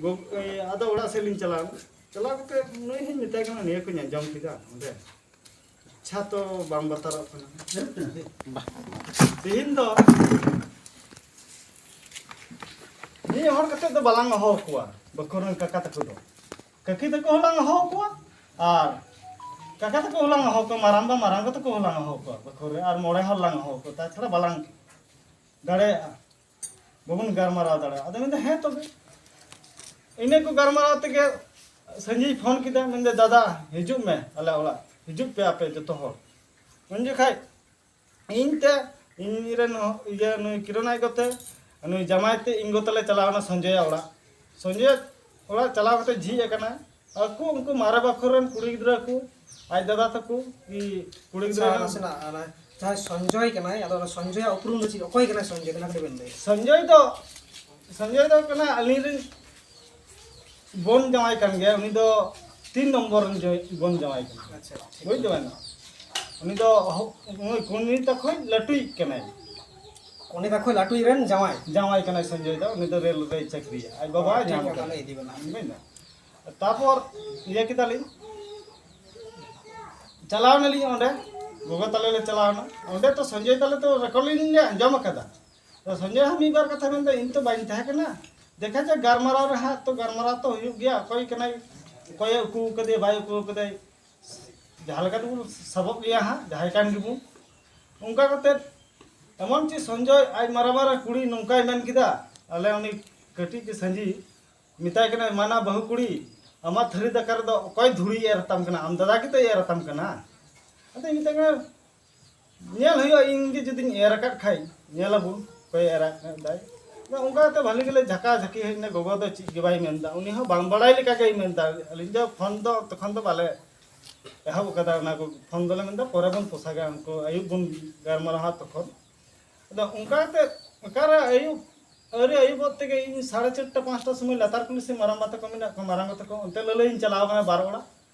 ᱜᱚ-, ᱮ, ᱟᱫᱚ ᱚᱲᱟᱜ ᱥᱮᱫ ᱞᱤᱧ ᱪᱟᱞᱟᱣ ᱮᱱᱟ᱾ ᱪᱟᱞᱟᱣ ᱠᱟᱛᱮ ᱱᱩᱭ ᱦᱚᱸᱧ ᱢᱮᱛᱟᱭ ᱠᱟᱱᱟ, "ᱱᱤᱭᱟᱹ ᱠᱚᱧ ᱟᱸᱡᱚᱢ ᱠᱮᱫᱟ ᱚᱸᱰᱮ, ᱟᱪᱪᱷᱟ ᱛᱚ ᱵᱟᱢ ᱵᱟᱛᱟᱨᱚᱜ ᱠᱟᱱᱟ?" ᱛᱮᱦᱮᱧ ᱫᱚ ᱢᱤᱫ ᱦᱚᱲ ᱠᱟᱛᱮ ᱫᱚ ᱵᱟᱞᱟᱝ ᱦᱚᱦᱚ ᱠᱚᱣᱟ, ᱵᱟᱠᱷᱳᱞ ᱨᱮᱱ ᱠᱟᱠᱟ ᱛᱟᱠᱚ ᱫᱚ᱾ ᱠᱟᱹᱠᱤ ᱛᱟᱠᱚ ᱦᱚᱸᱞᱟᱝ ᱦᱚᱦᱚ ᱠᱚᱣᱟ, ᱟᱨ ᱠᱟᱠᱟ ᱛᱟᱠᱚ ᱦᱚᱸᱞᱟᱝ ᱦᱚᱦᱚ ᱠᱚᱣᱟ, ᱢᱟᱨᱟᱝᱵᱟ ᱢᱟᱨᱟᱝ ᱜᱚ ᱛᱟᱠᱚ ᱦᱚᱸᱞᱟᱝ ᱦᱚᱦᱚ ᱠᱚᱣᱟ, ᱵᱟᱠᱷᱳᱞ ᱨᱮ ᱟᱨ ᱢᱚᱬᱮ ᱦᱚᱲ ᱞᱟᱝ ᱦᱚᱦᱚ ᱠᱚᱣᱟ, ᱛᱟᱪᱷᱟᱲᱟ ᱵᱟᱞᱟᱝ ᱫᱟᱲᱮᱭᱟᱜᱼᱟ, ᱵᱟᱵᱚᱱ ᱜᱟᱞᱢᱟᱨᱟᱣ ᱫᱟᱲᱮᱭᱟᱜᱼᱟ᱾ ᱟᱫᱚ ᱢᱮᱱᱫᱟ, "ᱦᱮᱸ ᱛᱚᱵᱮ᱾" ᱤᱱᱟᱹ ᱠᱚ ᱜᱟᱞᱢᱟᱨᱟᱣ ᱛᱮᱜᱮ ᱥᱟᱹᱧᱡᱤᱭ ᱯᱷᱳᱱ ᱠᱮᱫᱟ, ᱢᱮᱱᱫᱟ, "ᱫᱟᱫᱟ, ᱦᱤᱡᱩᱜ ᱢᱮ ᱟᱞᱮ ᱚᱲᱟᱜ, ᱦᱤᱡᱩᱜ ᱯᱮ ᱟᱯᱮ ᱡᱚᱛᱚ ᱦᱚᱲ᱾" ᱩᱱ ᱡᱚᱠᱷᱟᱡ ᱤᱧ ᱛᱮ, ᱤᱧ ᱨᱮᱱ ᱦᱚ-, ᱤᱭᱟᱹ, ᱱᱩᱭ ᱠᱤᱨᱚᱱ ᱟᱡ ᱜᱚ ᱛᱮ, ᱱᱩᱭ ᱡᱟᱢᱟᱭ ᱛᱮ, ᱤᱧ ᱜᱚ ᱛᱟᱞᱮ ᱪᱟᱞᱟᱣ ᱮᱱᱟ ᱥᱚᱧᱡᱚᱭᱟᱜ ᱚᱲᱟᱜ᱾ ᱥᱚᱧᱡᱚᱭᱟᱜ ᱚᱲᱟᱜ ᱪᱟᱞᱟᱣ ᱠᱟᱛᱮ ᱡᱷᱤᱡ ᱟᱠᱟᱱᱟ᱾ ᱟᱠᱚ ᱩᱱᱠᱩ ᱢᱟᱨᱮ ᱵᱟᱠᱷᱳᱞ ᱨᱮᱱ ᱠᱩᱲᱤ ᱜᱤᱫᱽᱨᱟᱹ ᱠᱚ, ᱟᱡ ᱫᱟᱫᱟ ᱛᱟᱠᱚ, ᱠᱤ ᱠᱩᱲᱤ ᱜᱤᱫᱽᱨᱟᱹ ᱟᱪᱪᱷᱟ, ᱨᱮᱱ ᱱᱟᱥᱮᱱᱟᱜ, ᱚᱱᱟ ᱡᱟᱦᱟᱸᱭ ᱥᱚᱧᱡᱚᱭ ᱠᱟᱱᱟᱭ, ᱟᱫᱚ ᱚᱱᱟ ᱥᱚᱧᱡᱚᱭᱟᱜ ᱩᱯᱨᱩᱢ ᱫᱚ ᱪᱮᱫ? ᱚᱠᱚᱭ ᱠᱟᱱᱟᱭ ᱥᱚᱧᱡᱚᱭ? ᱚᱱᱟ ᱠᱟᱹᱴᱤᱡ ᱵᱮᱱ ᱞᱟᱹᱭᱟ᱾ ᱥᱚᱧᱡᱚᱭ ᱫᱚ, ᱥᱚᱧᱡᱚᱭ ᱫᱚ ᱠᱟᱱᱟ ᱟᱹᱞᱤᱧ ᱨᱮᱱ ᱵᱚᱱ ᱡᱟᱶᱟᱭ ᱠᱟᱱ ᱜᱮᱭᱟ, ᱩᱱᱤ ᱫᱚ ᱛᱤᱱ ᱱᱚᱢᱵᱚᱨ ᱨᱮᱱ ᱡᱟᱶᱟᱭ, ᱵᱚᱱ ᱡᱟᱶᱟᱭ ᱠᱟᱱᱟ᱾ ᱟᱪᱪᱷᱟ, ᱴᱷᱤᱠ᱾ ᱵᱩᱡᱽ ᱫᱟᱵᱮᱱ? ᱩᱱᱤ ᱫᱚ ᱦᱚ-, ᱩᱱᱤ ᱠᱚᱱᱤ ᱛᱟᱠᱚᱭ ᱞᱟᱹᱴᱩᱭᱤᱡ ᱠᱟᱱᱟᱭ᱾ ᱠᱚᱱᱤ ᱛᱟᱠᱚᱭ ᱞᱟᱹᱴᱩᱭᱤᱡ ᱨᱮᱱ ᱡᱟᱶᱟᱭ? ᱡᱟᱶᱟᱭ ᱠᱟᱱᱟᱭ ᱥᱚᱧᱡᱚᱭ ᱫᱚ, ᱩᱱᱤ ᱫᱚ ᱨᱮᱞ ᱨᱮᱭ ᱪᱟᱹᱠᱨᱤᱭᱟ᱾ ᱟᱡ ᱵᱟᱵᱟ ᱦᱳᱭ, ᱴᱷᱤᱠ ᱧᱟᱢ ᱜᱮᱭᱟ, ᱠᱟᱫᱟ᱾ ᱛᱟᱦᱞᱮ ᱤᱫᱤ ᱵᱮᱱᱟ᱾ ᱵᱩᱡᱽ ᱫᱟ? ᱛᱟᱨᱯᱚᱨ ᱤᱭᱟᱹ ᱠᱮᱫᱟᱞᱤᱧ, ᱪᱟᱞᱟᱣ ᱱᱟᱞᱤᱧ ᱚᱸᱰᱮ, ᱜᱚᱜᱚ ᱛᱟᱞᱮ ᱞᱮ ᱪᱟᱞᱟᱣ ᱮᱱᱟ᱾ ᱚᱸᱰᱮ ᱛᱚ ᱥᱚᱧᱡᱚᱭ ᱛᱟᱞᱮ ᱛᱚ ᱨᱮᱠᱚᱨᱰᱤᱝ ᱞᱮ ᱟᱸᱡᱚᱢ ᱟᱠᱟᱫᱟ᱾ ᱛᱚ ᱥᱚᱧᱡᱚᱭ ᱦᱚᱸ ᱢᱤᱫ ᱵᱟᱨ ᱠᱟᱛᱷᱟ ᱢᱮᱱᱫᱟ, "ᱤᱧ ᱛᱚ ᱵᱟᱹᱧ ᱛᱟᱦᱮᱸ ᱠᱟᱱᱟ, ᱫᱮᱠᱷᱟ ᱡᱟᱠ, ᱜᱟᱞᱢᱟᱨᱟᱣ ᱨᱮ ᱦᱟᱸᱜ ᱛᱚ ᱜᱟᱞᱢᱟᱨᱟᱣ ᱛᱚ ᱦᱩᱭᱩᱜ ᱜᱮᱭᱟ, ᱚᱠᱚᱭ ᱠᱟᱱᱟᱭ, ᱚᱠᱚᱭᱮ ᱩᱠᱩ ᱠᱟᱫᱮᱭᱟ, ᱵᱟᱭ ᱩᱠᱩ ᱠᱟᱫᱮᱭ, ᱡᱟᱦᱟᱸ ᱞᱮᱠᱟ ᱛᱮᱵᱚᱱ ᱥᱟᱵᱚᱜ ᱜᱮᱭᱟ ᱦᱟᱸᱜ, ᱡᱟᱦᱟᱸᱭ ᱠᱟᱱ ᱜᱮᱵᱚᱱ᱾" ᱚᱱᱠᱟ ᱠᱟᱛᱮ ᱮᱢᱚᱱ ᱪᱮᱫ ᱥᱚᱧᱡᱚᱭ ᱟᱡ ᱢᱟᱨᱟᱝ ᱢᱟᱨᱟᱝ ᱠᱩᱲᱤ ᱱᱚᱝᱠᱟᱭ ᱢᱮᱱ ᱠᱮᱫᱟ, ᱟᱞᱮ ᱩᱱᱤ ᱠᱟᱹᱴᱤᱡ ᱜᱮ ᱥᱟᱺᱡᱤ ᱢᱮᱛᱟᱭ ᱠᱟᱱᱟᱭ, "ᱢᱟᱱᱟ ᱵᱟᱹᱦᱩ ᱠᱩᱲᱤ, ᱟᱢᱟᱜ ᱛᱷᱟᱹᱨᱤ ᱫᱟᱠᱟ ᱨᱮᱫᱚ ᱚᱠᱚᱭ ᱫᱷᱩᱲᱤᱭ ᱮᱨ ᱟᱛᱟᱢ ᱠᱟᱱᱟ? ᱟᱢ ᱫᱟᱫᱟ ᱜᱮᱛᱚᱭ ᱮᱨ ᱟᱛᱟᱢ ᱠᱟᱱᱟ?" ᱟᱫᱚᱭ ᱢᱮᱛᱟᱭ ᱠᱟᱱᱟ, "ᱧᱮᱞ ᱦᱩᱭᱩᱜᱼᱟ, ᱤᱧ ᱜᱮ ᱡᱩᱫᱤᱧ ᱮᱨ ᱟᱠᱟᱫ ᱠᱷᱟᱡ, ᱧᱮᱞ ᱟᱵᱚᱱ ᱚᱠᱚᱭᱮ ᱮᱨ ᱟᱠᱟᱫ ᱫᱟᱭ᱾" ᱟᱫᱚ ᱚᱱᱠᱟ ᱠᱟᱛᱮ ᱵᱷᱟᱹᱞᱤ ᱜᱮᱞᱮ ᱡᱷᱟᱠᱟ ᱡᱷᱟᱹᱠᱤ ᱦᱮᱡ ᱮᱱᱟ᱾ ᱜᱚᱜᱚ ᱫᱚ ᱪᱮᱫ ᱜᱮ ᱵᱟᱭ ᱢᱮᱱᱫᱟ, ᱩᱱᱤ ᱦᱚᱸ ᱵᱟᱝ ᱵᱟᱲᱟᱭ ᱞᱮᱠᱟ ᱜᱮᱭ ᱢᱮᱱᱫᱟ᱾ ᱟᱹᱞᱤᱧ ᱫᱚ ᱯᱷᱳᱱ ᱫᱚ ᱛᱚᱠᱷᱚᱱ ᱫᱚ ᱵᱟᱞᱮ ᱮᱦᱚᱵ ᱟᱠᱟᱫᱟ, ᱚᱱᱟ ᱠᱚ ᱯᱷᱳᱱ ᱫᱚᱞᱮ ᱢᱮᱱᱫᱟ ᱯᱚᱨᱮ ᱵᱚᱱ ᱯᱚᱥᱟᱜᱟ, ᱩᱱᱠᱩ ᱟᱹᱭᱩᱵ ᱵᱚᱱ ᱜᱟᱞᱢᱟᱨᱟᱣᱟ ᱛᱚᱠᱷᱚᱱ᱾ ᱟᱫᱚ ᱚᱱᱠᱟ ᱠᱟᱛᱮ ᱚᱠᱟᱨᱮ ᱟᱹᱭᱩᱵ, ᱟᱹᱣᱨᱤ ᱟᱹᱭᱩᱵᱚᱜ ᱛᱮᱜᱮ ᱤᱧ ᱥᱟᱲᱮ ᱪᱟᱨᱴᱟ ᱯᱟᱸᱪᱴᱟ ᱥᱚᱢᱚᱭ ᱞᱟᱛᱟᱨ ᱠᱩᱞᱦᱤ ᱥᱮᱫ ᱢᱟᱨᱟᱝᱵᱟ ᱛᱟᱠᱚ ᱢᱮᱱᱟᱜ ᱠᱚᱣᱟ, ᱢᱟᱨᱟᱝᱵᱟ ᱛᱟᱠᱚ ᱚᱱᱛᱮ ᱞᱟᱹᱞᱟᱹᱭᱤᱧ ᱪᱟᱞᱟᱣ ᱠᱟᱱᱟ ᱵᱟᱨ ᱚᱲᱟᱜ᱾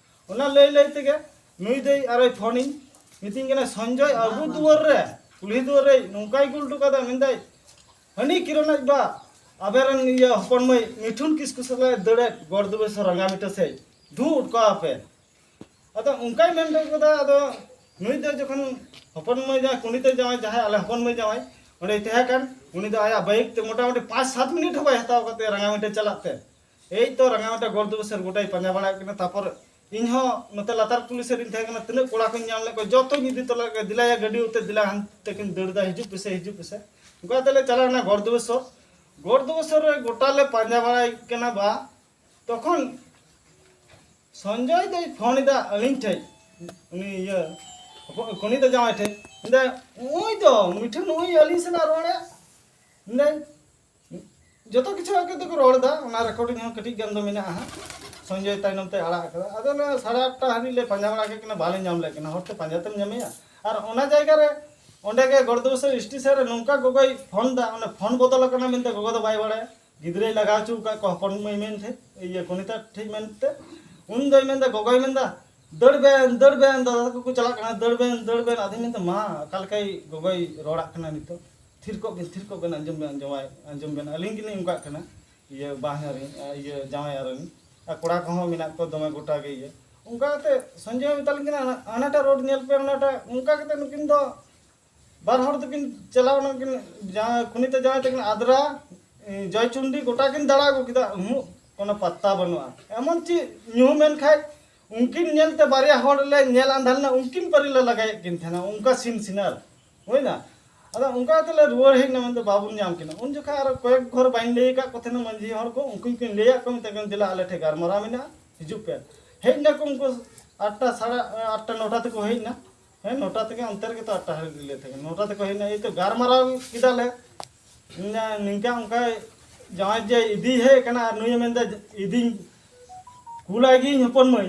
ᱚᱱᱟ ᱞᱟᱹᱭ ᱞᱟᱹᱭ ᱛᱮᱜᱮ ᱱᱩᱭ ᱫᱟᱹᱭ ᱟᱨᱚᱭ ᱯᱷᱳᱱᱤᱧ ᱢᱤᱛᱟᱹᱧ ᱠᱟᱱᱟ, "ᱥᱚᱧᱡᱚᱭ, ᱟᱹᱜᱩ ᱫᱩᱣᱟᱹᱨ ᱨᱮ, ᱠᱩᱞᱦᱤ ᱫᱩᱣᱟᱹᱨ ᱨᱮ ᱱᱚᱝᱠᱟᱭ ᱜᱩᱞ ᱦᱚᱴᱚ ᱠᱟᱫᱟ", ᱢᱮᱱᱫᱟᱭ, "ᱦᱟᱹᱱᱤ ᱠᱤᱨᱚᱱ ᱟᱡ ᱵᱟ, ᱟᱵᱮᱱ ᱨᱮᱱ ᱤᱭᱟᱹ ᱦᱚᱯᱚᱱ ᱢᱟᱹᱭ ᱢᱤᱴᱷᱩᱱ ᱠᱤᱥᱠᱩ ᱥᱟᱞᱟᱜ ᱫᱟᱹᱲᱮᱫ ᱜᱚᱲ ᱫᱩᱣᱟᱹᱨ ᱥᱮ ᱨᱟᱸᱜᱟ ᱢᱤᱴᱟᱹ ᱥᱮᱫ ᱫᱩ ᱚᱴᱠᱟᱣ ᱯᱮ᱾" ᱟᱫᱚ ᱚᱱᱠᱟᱭ ᱢᱮᱱ ᱦᱚᱴᱚ ᱠᱟᱫᱟ᱾ ᱟᱫᱚ ᱱᱩᱭ ᱫᱚ ᱡᱚᱠᱷᱚᱱ ᱦᱚᱯᱚᱱ ᱢᱟᱹᱭ ᱡᱟᱦᱟᱸᱭ, ᱠᱩᱱᱤᱛᱟᱹ ᱡᱟᱶᱟᱭ ᱡᱟᱦᱟᱸᱭ, ᱟᱞᱮ ᱦᱚᱯᱚᱱ ᱢᱟᱹᱭ ᱡᱟᱶᱟᱭ ᱚᱸᱰᱮᱭ ᱛᱟᱦᱮᱸ ᱠᱟᱱ, ᱩᱱᱤ ᱫᱚ ᱟᱭᱟᱜ ᱵᱟᱭᱤᱠ ᱛᱮ ᱢᱚᱴᱟᱢᱩᱴᱤ ᱯᱟᱸᱪ ᱥᱟᱛ ᱢᱤᱱᱤᱴ ᱦᱚᱸ ᱵᱟᱭ ᱦᱟᱛᱟᱣ ᱠᱟᱫ ᱛᱟᱭᱟ ᱨᱟᱸᱜᱟᱢᱤᱴᱟᱹ ᱪᱟᱞᱟᱜ ᱛᱮ᱾ ᱮᱭ ᱛᱚ ᱨᱟᱸᱜᱟᱢᱤᱴᱟᱹ ᱜᱚᱲ ᱫᱩᱣᱟᱹᱨ ᱥᱮᱫ ᱜᱚᱴᱟᱭ ᱯᱟᱸᱡᱟ ᱵᱟᱲᱟᱭᱮᱫ ᱠᱟᱱᱟ᱾ ᱛᱟᱨᱯᱚᱨ ᱤᱧ ᱦᱚᱸ ᱱᱚᱛᱮ ᱞᱟᱛᱟᱨ ᱠᱩᱞᱦᱤ ᱥᱮᱫ ᱨᱤᱧ ᱛᱟᱦᱮᱸ ᱠᱟᱱᱟ, ᱛᱤᱱᱟᱹᱜ ᱠᱚᱲᱟ ᱠᱚᱧ ᱧᱟᱢ ᱞᱮᱫ ᱠᱚᱣᱟ ᱡᱚᱛᱚᱧ ᱤᱫᱤ ᱛᱚᱨᱟ ᱠᱮᱫ ᱠᱚᱣᱟ, "ᱫᱮᱞᱟᱭᱟ ᱜᱟᱹᱰᱤ ᱩᱛᱟᱹᱨ, ᱫᱮᱞᱟ ᱦᱟᱱᱛᱮ ᱠᱤᱱ ᱫᱟᱹᱲ ᱮᱫᱟ, ᱦᱤᱡᱩᱜ ᱯᱮᱥᱮ, ᱦᱤᱡᱩᱜ ᱯᱮᱥᱮ᱾" ᱚᱱᱠᱟ ᱠᱟᱛᱮ ᱞᱮ ᱪᱟᱞᱟᱣ ᱮᱱᱟ ᱜᱚᱲ ᱫᱩᱣᱟᱹᱨ ᱥᱩᱨ᱾ ᱜᱚᱲ ᱫᱩᱣᱟᱹᱨ ᱥᱩᱨ ᱨᱮ ᱜᱚᱴᱟ ᱞᱮ ᱯᱟᱸᱡᱟ ᱵᱟᱲᱟᱭ ᱠᱟᱱᱟ ᱵᱟ, ᱛᱚᱠᱷᱚᱱ ᱥᱚᱧᱡᱚᱭ ᱫᱚᱭ ᱯᱷᱳᱱ ᱮᱫᱟ ᱟᱹᱞᱤᱧ ᱴᱷᱮᱡ, ᱩᱱᱤ ᱤᱭᱟᱹ ᱦᱚᱯᱚᱱ, ᱠᱚᱱᱤ ᱫᱚ ᱡᱟᱶᱟᱭ ᱴᱷᱮᱡ᱾ ᱢᱮᱱᱫᱟᱭ, "ᱱᱩᱭ ᱫᱚ ᱢᱤᱴᱷᱩ, ᱱᱩᱭ ᱟᱹᱞᱤᱧ ᱥᱟᱞᱟᱜ ᱨᱚᱲᱮᱫ, ᱢᱮᱱᱫᱟᱭ, ᱡᱚᱛᱚ ᱠᱤᱪᱷᱩ ᱟᱠᱚ ᱛᱮᱠᱚ ᱨᱚᱲ ᱮᱫᱟ, ᱚᱱᱟ ᱨᱮᱠᱚᱨᱰᱤᱝ ᱦᱚᱸ ᱠᱟᱹᱴᱤᱡ ᱜᱟᱱ ᱫᱚ ᱢᱮᱱᱟᱜᱼᱟ ᱦᱟᱸᱜ, ᱥᱚᱧᱡᱚᱭ ᱛᱟᱭᱱᱚᱢ ᱛᱮ ᱟᱲᱟᱜ ᱟᱠᱟᱫᱟ᱾" ᱟᱫᱚ ᱚᱱᱟ ᱥᱟᱲᱮ ᱟᱴᱴᱟ ᱦᱟᱹᱵᱤᱡ ᱞᱮ ᱯᱟᱸᱡᱟ ᱵᱟᱲᱟ ᱠᱮᱫ ᱠᱤᱱᱟ, ᱵᱟᱞᱮ ᱧᱟᱢ ᱞᱮᱫ ᱠᱤᱱᱟ, ᱦᱚᱲ ᱛᱮ ᱯᱟᱸᱡᱟ ᱛᱮᱢ ᱧᱟᱢᱮᱭᱟ? ᱟᱨ ᱚᱱᱟ ᱡᱟᱭᱜᱟ ᱨᱮ ᱚᱸᱰᱮ ᱜᱮ ᱜᱚᱲᱫᱩᱣᱟᱹᱥᱚᱨ ᱥᱴᱮᱥᱚᱱ ᱨᱮ ᱱᱚᱝᱠᱟ ᱜᱚᱜᱚᱭ ᱯᱷᱳᱱ ᱮᱫᱟ, ᱚᱱᱟ ᱯᱷᱳᱱ ᱵᱚᱫᱚᱞ ᱟᱠᱟᱱᱟ ᱢᱮᱱᱛᱮ ᱜᱚᱜᱚ ᱫᱚ ᱵᱟᱭ ᱵᱟᱲᱟᱭᱟ᱾ ᱜᱤᱫᱽᱨᱟᱹᱭ ᱞᱟᱜᱟᱣ ᱦᱚᱪᱚ ᱟᱠᱟᱫ ᱠᱚᱣᱟ ᱦᱚᱯᱚᱱ ᱢᱟᱹᱭ ᱢᱮᱱᱛᱮ, ᱤᱭᱟᱹ ᱠᱚᱱᱤᱛᱟ ᱴᱷᱮᱡ ᱢᱮᱱᱛᱮ᱾ ᱩᱱ ᱫᱚᱭ ᱢᱮᱱᱫᱟ, ᱜᱚᱜᱚᱭ ᱢᱮᱱᱫᱟ, "ᱫᱟᱹᱲ ᱵᱮᱱ, ᱫᱟᱹᱲ ᱵᱮᱱ, ᱫᱟᱫᱟ ᱛᱟᱠᱚ ᱠᱚ ᱪᱟᱞᱟᱜ ᱠᱟᱱᱟ, ᱫᱟᱹᱲ ᱵᱮᱱ, ᱫᱟᱹᱲ ᱵᱮᱱ᱾" ᱟᱫᱚᱧ ᱢᱮᱱᱫᱟ, "ᱢᱟ, ᱚᱠᱟ ᱞᱮᱠᱟᱭ ᱜᱚᱜᱚᱭ ᱨᱚᱲᱟᱜ ᱠᱟᱱᱟ ᱱᱤᱛᱚᱜ? ᱛᱷᱤᱨ ᱠᱚᱜ ᱵᱮᱱ, ᱛᱷᱤᱨ ᱠᱚᱜ ᱵᱮᱱ, ᱟᱸᱡᱚᱢ ᱵᱮᱱ, ᱟᱸᱡᱚᱢᱟᱭ, ᱟᱸᱡᱚᱢ ᱵᱮᱱ, ᱟᱹᱞᱤᱧ ᱜᱮᱞᱤᱧ ᱚᱱᱠᱟᱜ ᱠᱟᱱᱟ, ᱤᱭᱟᱹ ᱵᱟᱦᱧᱟᱨᱤᱧ, ᱤᱭᱟᱹ ᱡᱟᱶᱟᱭ ᱟᱨᱤᱧ, ᱟᱨ ᱠᱚᱲᱟ ᱠᱚᱦᱚᱸ ᱢᱮᱱᱟᱜ ᱠᱚᱣᱟ ᱫᱚᱢᱮ ᱜᱚᱴᱟ ᱜᱮ ᱤᱭᱟᱹ᱾" ᱚᱱᱠᱟ ᱠᱟᱛᱮ ᱥᱚᱧᱡᱚᱭ ᱢᱮᱛᱟᱞᱤᱧ ᱠᱟᱱᱟ, "ᱦᱟᱱᱟᱴᱟᱜ ᱨᱳᱰ ᱧᱮᱞ ᱯᱮ, ᱦᱟᱱᱟᱴᱟᱜ᱾" ᱚᱱᱠᱟ ᱠᱟᱛᱮ ᱱᱩᱠᱤᱱ ᱫᱚ ᱵᱟᱨ ᱦᱚᱲ ᱫᱚᱠᱤᱱ ᱪᱟᱞᱟᱣ ᱮᱱᱟ, ᱠᱤᱱ ᱡᱟᱦᱟᱸ ᱠᱷᱩᱱᱤᱛᱟ ᱡᱟᱶᱟᱭ ᱛᱟᱹᱠᱤᱱ ᱟᱫᱽᱨᱟ, ᱮ, ᱡᱚᱭᱪᱚᱱᱰᱤ ᱜᱚᱴᱟ ᱠᱤᱱ ᱫᱟᱬᱟ ᱟᱹᱜᱩ ᱠᱮᱫᱟ, ᱩᱢᱩᱜ ᱠᱳᱱᱳ ᱯᱟᱛᱛᱟ ᱵᱟᱹᱱᱩᱜᱼᱟ᱾ ᱮᱢᱚᱱ ᱪᱮᱫ ᱧᱩᱦᱩᱢ ᱮᱱ ᱠᱷᱟᱡ ᱩᱱᱠᱤᱱ ᱧᱮᱞᱛᱮ ᱵᱟᱨᱭᱟ ᱦᱚᱲ ᱞᱮ ᱧᱮᱞ ᱟᱸᱫᱷᱟ ᱞᱮᱱᱟ, ᱩᱱᱠᱤᱱ ᱯᱟᱹᱨᱤ ᱞᱮ ᱞᱟᱜᱟᱭᱮᱫ ᱠᱤᱱ ᱛᱟᱦᱮᱱᱟ, ᱚᱱᱠᱟ ᱥᱤᱱ ᱥᱤᱱᱟᱨ ᱦᱩᱭᱱᱟ᱾ ᱟᱫᱚ ᱚᱱᱠᱟ ᱠᱟᱛᱮ ᱞᱮ ᱨᱩᱣᱟᱹᱲ ᱦᱮᱡ ᱮᱱᱟ, ᱢᱮᱱᱫᱟ ᱵᱟᱵᱚᱱ ᱧᱟᱢ ᱠᱤᱱᱟ᱾ ᱩᱱ ᱡᱚᱠᱷᱟᱡ ᱟᱨᱚ ᱠᱚᱭᱮᱠ ᱜᱷᱚᱨ ᱵᱟᱹᱧ ᱞᱟᱹᱭ ᱟᱠᱟᱫ ᱠᱚ ᱛᱟᱦᱮᱱᱟ ᱢᱟᱹᱡᱷᱤ ᱦᱚᱲ ᱠᱚ, ᱩᱱᱠᱩᱧ ᱠᱤᱱ ᱞᱟᱹᱭᱟᱫ ᱠᱚ, ᱢᱮᱛᱟ ᱠᱚ, ᱫᱮᱞᱟ ᱟᱞᱮ ᱴᱷᱮᱱ ᱜᱟᱞᱢᱟᱨᱟᱣ ᱢᱮᱱᱟᱜᱼᱟ, ᱦᱤᱡᱩᱜ ᱯᱮ᱾ ᱦᱮᱡ ᱱᱟᱠᱚ ᱩᱱᱠᱩ ᱟᱴᱴᱟ, ᱥᱟᱲᱮ ᱟᱴᱴᱟ, ᱱᱚᱴᱟ ᱛᱮᱠᱚ ᱦᱮᱡ ᱮᱱᱟ᱾ ᱦᱮᱸ, ᱱᱚᱴᱟ ᱛᱮᱜᱮ ᱚᱱᱛᱮ ᱨᱮᱜᱮ ᱛᱚ ᱟᱴᱴᱟ ᱦᱟᱹᱵᱤᱡ ᱞᱮ ᱛᱟᱦᱮᱸ ᱠᱟᱱᱟ᱾ ᱱᱚᱴᱟ ᱛᱮᱠᱚ ᱦᱮᱡ ᱮᱱᱟ, ᱮᱭ ᱛᱚ ᱜᱟᱞᱢᱟᱨᱟᱣ ᱠᱮᱫᱟᱞᱮ᱾ ᱤᱧ ᱱᱤᱝᱠᱟ ᱚᱱᱠᱟ ᱡᱟᱶᱟᱭ ᱡᱮ ᱤᱫᱤ ᱦᱮᱡ ᱠᱟᱱᱟ ᱟᱨ ᱱᱩᱭᱮ ᱢᱮᱱᱫᱟ ᱤᱫᱤᱧ ᱠᱩᱞᱟᱭ ᱜᱤᱭᱟᱹᱧ ᱦᱚᱯᱚᱱ ᱢᱟᱹᱭ᱾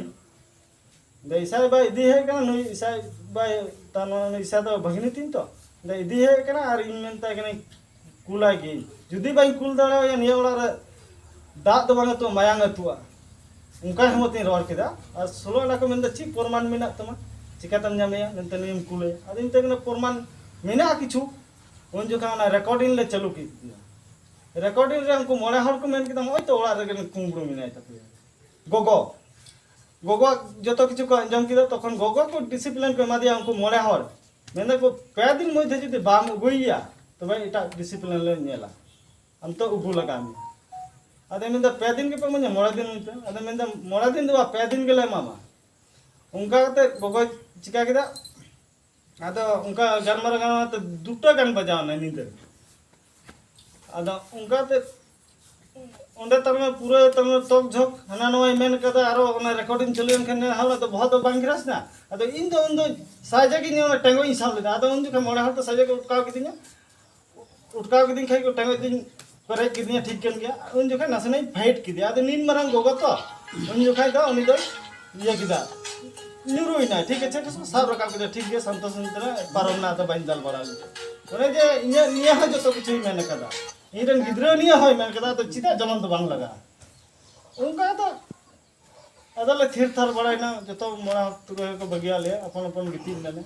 ᱫᱮ ᱤᱥᱟᱭ ᱵᱟᱭ ᱤᱫᱤ ᱦᱮᱡ ᱠᱟᱱᱟ, ᱱᱩᱭ ᱤᱥᱟᱭ ᱵᱟᱭ, ᱛᱟᱨ ᱢᱟᱱᱮ ᱱᱩᱭ ᱤᱥᱟᱭ ᱫᱚ ᱵᱷᱟᱹᱜᱽᱱᱤ ᱛᱤᱧ ᱛᱚ᱾ ᱫᱮ ᱤᱫᱤ ᱦᱮᱡ ᱠᱟᱱᱟ ᱟᱨ ᱤᱧ ᱢᱮᱱᱛᱟᱭ ᱠᱟᱹᱱᱟᱹᱧ ᱠᱩᱞᱟᱭ ᱜᱤᱭᱟᱹᱧ᱾ ᱡᱩᱫᱤ ᱵᱟᱹᱧ ᱠᱩᱞ ᱫᱟᱲᱮᱣᱟᱭᱟ, ᱱᱤᱭᱟᱹ ᱚᱲᱟᱜ ᱨᱮ ᱫᱟᱜ ᱫᱚ ᱵᱟᱝ ᱟᱹᱛᱩᱜᱼᱟ, ᱢᱟᱭᱟᱝ ᱟᱹᱛᱩᱜᱼᱟ᱾ ᱚᱱᱠᱟ ᱦᱤᱢᱚᱛᱤᱧ ᱨᱚᱲ ᱠᱮᱫᱟ᱾ ᱟᱨ ᱥᱳᱞᱳ ᱟᱱᱟ ᱠᱚ ᱢᱮᱱᱫᱟ, "ᱪᱮᱫ ᱯᱨᱚᱢᱟᱱ ᱢᱮᱱᱟᱜ ᱛᱟᱢᱟ? ᱪᱤᱠᱟᱹᱛᱮᱢ ᱧᱟᱢᱮᱭᱟ?" ᱢᱮᱱᱛᱮ ᱱᱩᱭᱮᱢ ᱠᱩᱞᱮᱭᱟ᱾ ᱟᱫᱚᱧ ᱢᱮᱛᱟᱭ ᱠᱟᱱᱟ, "ᱯᱨᱚᱢᱟᱱ ᱢᱮᱱᱟᱜᱼᱟ ᱠᱤᱪᱷᱩ᱾" ᱩᱱ ᱡᱚᱠᱷᱚᱱ ᱚᱱᱟ ᱨᱮᱠᱚᱨᱰᱤᱝ ᱞᱮ ᱪᱟᱹᱞᱩ ᱠᱮᱫ ᱜᱮᱭᱟ᱾ ᱨᱮᱠᱚᱨᱰᱤᱝ ᱨᱮ ᱩᱱᱠᱩ ᱢᱚᱬᱮ ᱦᱚᱲ ᱠᱚ ᱢᱮᱱ ᱠᱮᱫᱟ, "ᱱᱚᱜᱼᱚᱭ ᱛᱚ ᱚᱲᱟᱜ ᱨᱮᱜᱮ ᱠᱩᱢᱵᱽᱲᱩ ᱢᱮᱱᱟᱭ ᱛᱟᱯᱮᱭᱟ᱾" ᱜᱚᱜᱚ, ᱜᱚᱜᱚᱣᱟᱜ ᱡᱚᱛᱚ ᱠᱤᱪᱷᱩ ᱠᱚ ᱟᱸᱡᱚᱢ ᱠᱮᱫᱟ᱾ ᱛᱚᱠᱷᱚᱱ ᱜᱚᱜᱚ ᱠᱚ ᱰᱤᱥᱤᱯᱞᱤᱱ ᱠᱚ ᱮᱢᱟ ᱫᱮᱭᱟ ᱩᱱᱠᱩ ᱢᱚᱬᱮ ᱦᱚᱲ᱾ ᱢᱮᱱᱫᱟ ᱠᱚ, "ᱯᱮ ᱫᱤᱱ ᱢᱚᱫᱽᱫᱷᱮ ᱡᱩᱫᱤ ᱵᱟᱢ ᱟᱹᱜᱩᱭᱮᱭᱟ, ᱛᱚᱵᱮ ᱮᱴᱟᱜ ᱰᱤᱥᱤᱯᱞᱤᱱ ᱞᱮ ᱧᱮᱞᱟ, ᱟᱢ ᱛᱚ ᱟᱹᱜᱩ ᱞᱟᱜᱟᱣ ᱢᱮᱭᱟ᱾" ᱟᱫᱚ ᱢᱮᱱᱫᱟ, "ᱯᱮ ᱫᱤᱱ ᱜᱮᱯᱮ ᱮᱢᱟᱹᱧᱟ, ᱢᱚᱬᱮ ᱫᱤᱱ ᱢᱮᱱᱛᱮ?" ᱟᱫᱚ ᱢᱮᱱᱫᱟ, "ᱢᱚᱬᱮ ᱫᱤᱱ ᱫᱚ ᱵᱟᱝ, ᱯᱮ ᱫᱤᱱ ᱜᱮᱞᱮ ᱮᱢᱟᱢᱟ᱾" ᱚᱱᱠᱟ ᱠᱟᱛᱮ ᱜᱚᱜᱚᱭ ᱪᱤᱠᱟ ᱠᱮᱫᱟ, ᱟᱫᱚ ᱚᱱᱠᱟ ᱜᱟᱞᱢᱟᱨᱟᱣ ᱜᱟᱞᱢᱟᱨᱟᱣ ᱛᱮ ᱫᱩᱴᱟ ᱜᱟᱱ ᱵᱟᱡᱟᱣ ᱮᱱᱟ ᱧᱤᱫᱟᱹ᱾ ᱟᱫᱚ ᱚᱱᱠᱟᱛᱮ ᱚᱸᱰᱮ ᱛᱟᱨᱢᱟᱱᱮ ᱯᱩᱨᱟᱹ ᱛᱟᱨᱢᱟᱱᱮ ᱛᱚᱠ ᱡᱷᱚᱠ ᱦᱟᱱᱟ ᱱᱚᱣᱟᱭ ᱢᱮᱱ ᱠᱟᱫᱟ, ᱟᱨᱚ ᱚᱱᱟ ᱨᱮᱠᱚᱨᱰᱤᱝ ᱪᱟᱹᱞᱩᱭᱮᱱ ᱠᱷᱟᱱ ᱦᱟᱣᱲᱟ ᱫᱚ ᱵᱚᱦᱚᱜ ᱫᱚ ᱵᱟᱝ ᱜᱷᱤᱨᱟᱥ ᱮᱱᱟ᱾ ᱟᱫᱚ ᱤᱧ ᱫᱚ ᱩᱱᱫᱚ ᱥᱟᱡᱟ ᱜᱮ ᱤᱧ ᱚᱱᱟ ᱴᱮᱸᱜᱚᱡ ᱤᱧ ᱥᱟᱵ ᱞᱮᱫᱟ᱾ ᱟᱫᱚ ᱩᱱ ᱡᱚᱠᱷᱚᱱ ᱢᱚᱬᱮ ᱦᱚᱲ ᱛᱮ ᱥᱟᱡᱟ ᱠᱚ ᱚᱴᱠᱟᱣ ᱠᱤᱫᱤᱧᱟ, ᱚᱴᱠᱟᱣ ᱠᱤᱫᱤᱧ ᱠᱷᱟᱡ ᱠᱚ ᱴᱮᱸᱜᱚᱡ ᱫᱤᱧ ᱯᱮᱨᱮᱡ ᱠᱤᱫᱤᱧᱟ, ᱴᱷᱤᱠ ᱠᱟᱱ ᱜᱮᱭᱟ᱾ ᱩᱱ ᱡᱚᱠᱷᱚᱱ ᱱᱟᱥᱮᱱᱟᱜ ᱤᱧ ᱯᱷᱟᱭᱤᱴ ᱠᱮᱫᱮᱭᱟ᱾ ᱟᱫᱚ ᱱᱤᱱ ᱢᱟᱨᱟᱝ ᱜᱚᱜᱚ ᱛᱚ, ᱩᱱ ᱡᱚᱠᱷᱚᱱ ᱫᱚ ᱩᱱᱤ ᱫᱚᱭ ᱤᱭᱟᱹ ᱠᱮᱫᱟ, ᱧᱩᱨᱩᱭᱮᱱᱟᱭ, ᱴᱷᱤᱠ ᱟᱪᱷᱮ, ᱥᱟᱵ ᱨᱟᱠᱟᱵ ᱠᱮᱫᱟ, ᱴᱷᱤᱠ ᱜᱮᱭᱟ, ᱥᱟᱱᱛᱚ ᱥᱟᱱᱛᱚ ᱯᱟᱨᱚᱢ ᱱᱟ, ᱟᱫᱚ ᱵᱟᱹᱧ ᱫᱟᱞ ᱵᱟᱲᱟ ᱞᱮᱫᱟ᱾ ᱚᱱᱮ ᱡᱮ ᱤᱧᱟᱹᱜ ᱱᱤᱭᱟᱹ ᱦᱚᱸ ᱡᱚᱛᱚ ᱠᱤᱪᱷᱩᱭ ᱢᱮᱱ ᱠᱟᱫᱟ, ᱤᱧ ᱨᱮᱱ ᱜᱤᱫᱽᱨᱟᱹ ᱱᱤᱭᱟᱹ ᱦᱚᱸᱭ ᱢᱮᱱ ᱠᱟᱫᱟ, ᱟᱫᱚ ᱪᱮᱫᱟᱜ ᱡᱚᱱᱚᱢ ᱫᱚ ᱵᱟᱝ ᱞᱟᱜᱟᱜᱼᱟ? ᱚᱱᱠᱟ ᱫᱚ ᱟᱫᱚ ᱞᱮ ᱛᱷᱤᱨ ᱛᱷᱟᱨ ᱵᱟᱲᱟᱭᱮᱱᱟ, ᱡᱚᱛᱚ ᱢᱚᱬᱮ ᱦᱚᱲ ᱛᱩᱨᱩᱭ ᱦᱚᱲ ᱠᱚ ᱵᱟᱹᱜᱤᱭᱟᱫ ᱞᱮᱭᱟ, ᱟᱯᱚᱱ ᱟᱯᱚᱱ ᱜᱤᱛᱤᱡ ᱮᱱᱟᱞᱮ᱾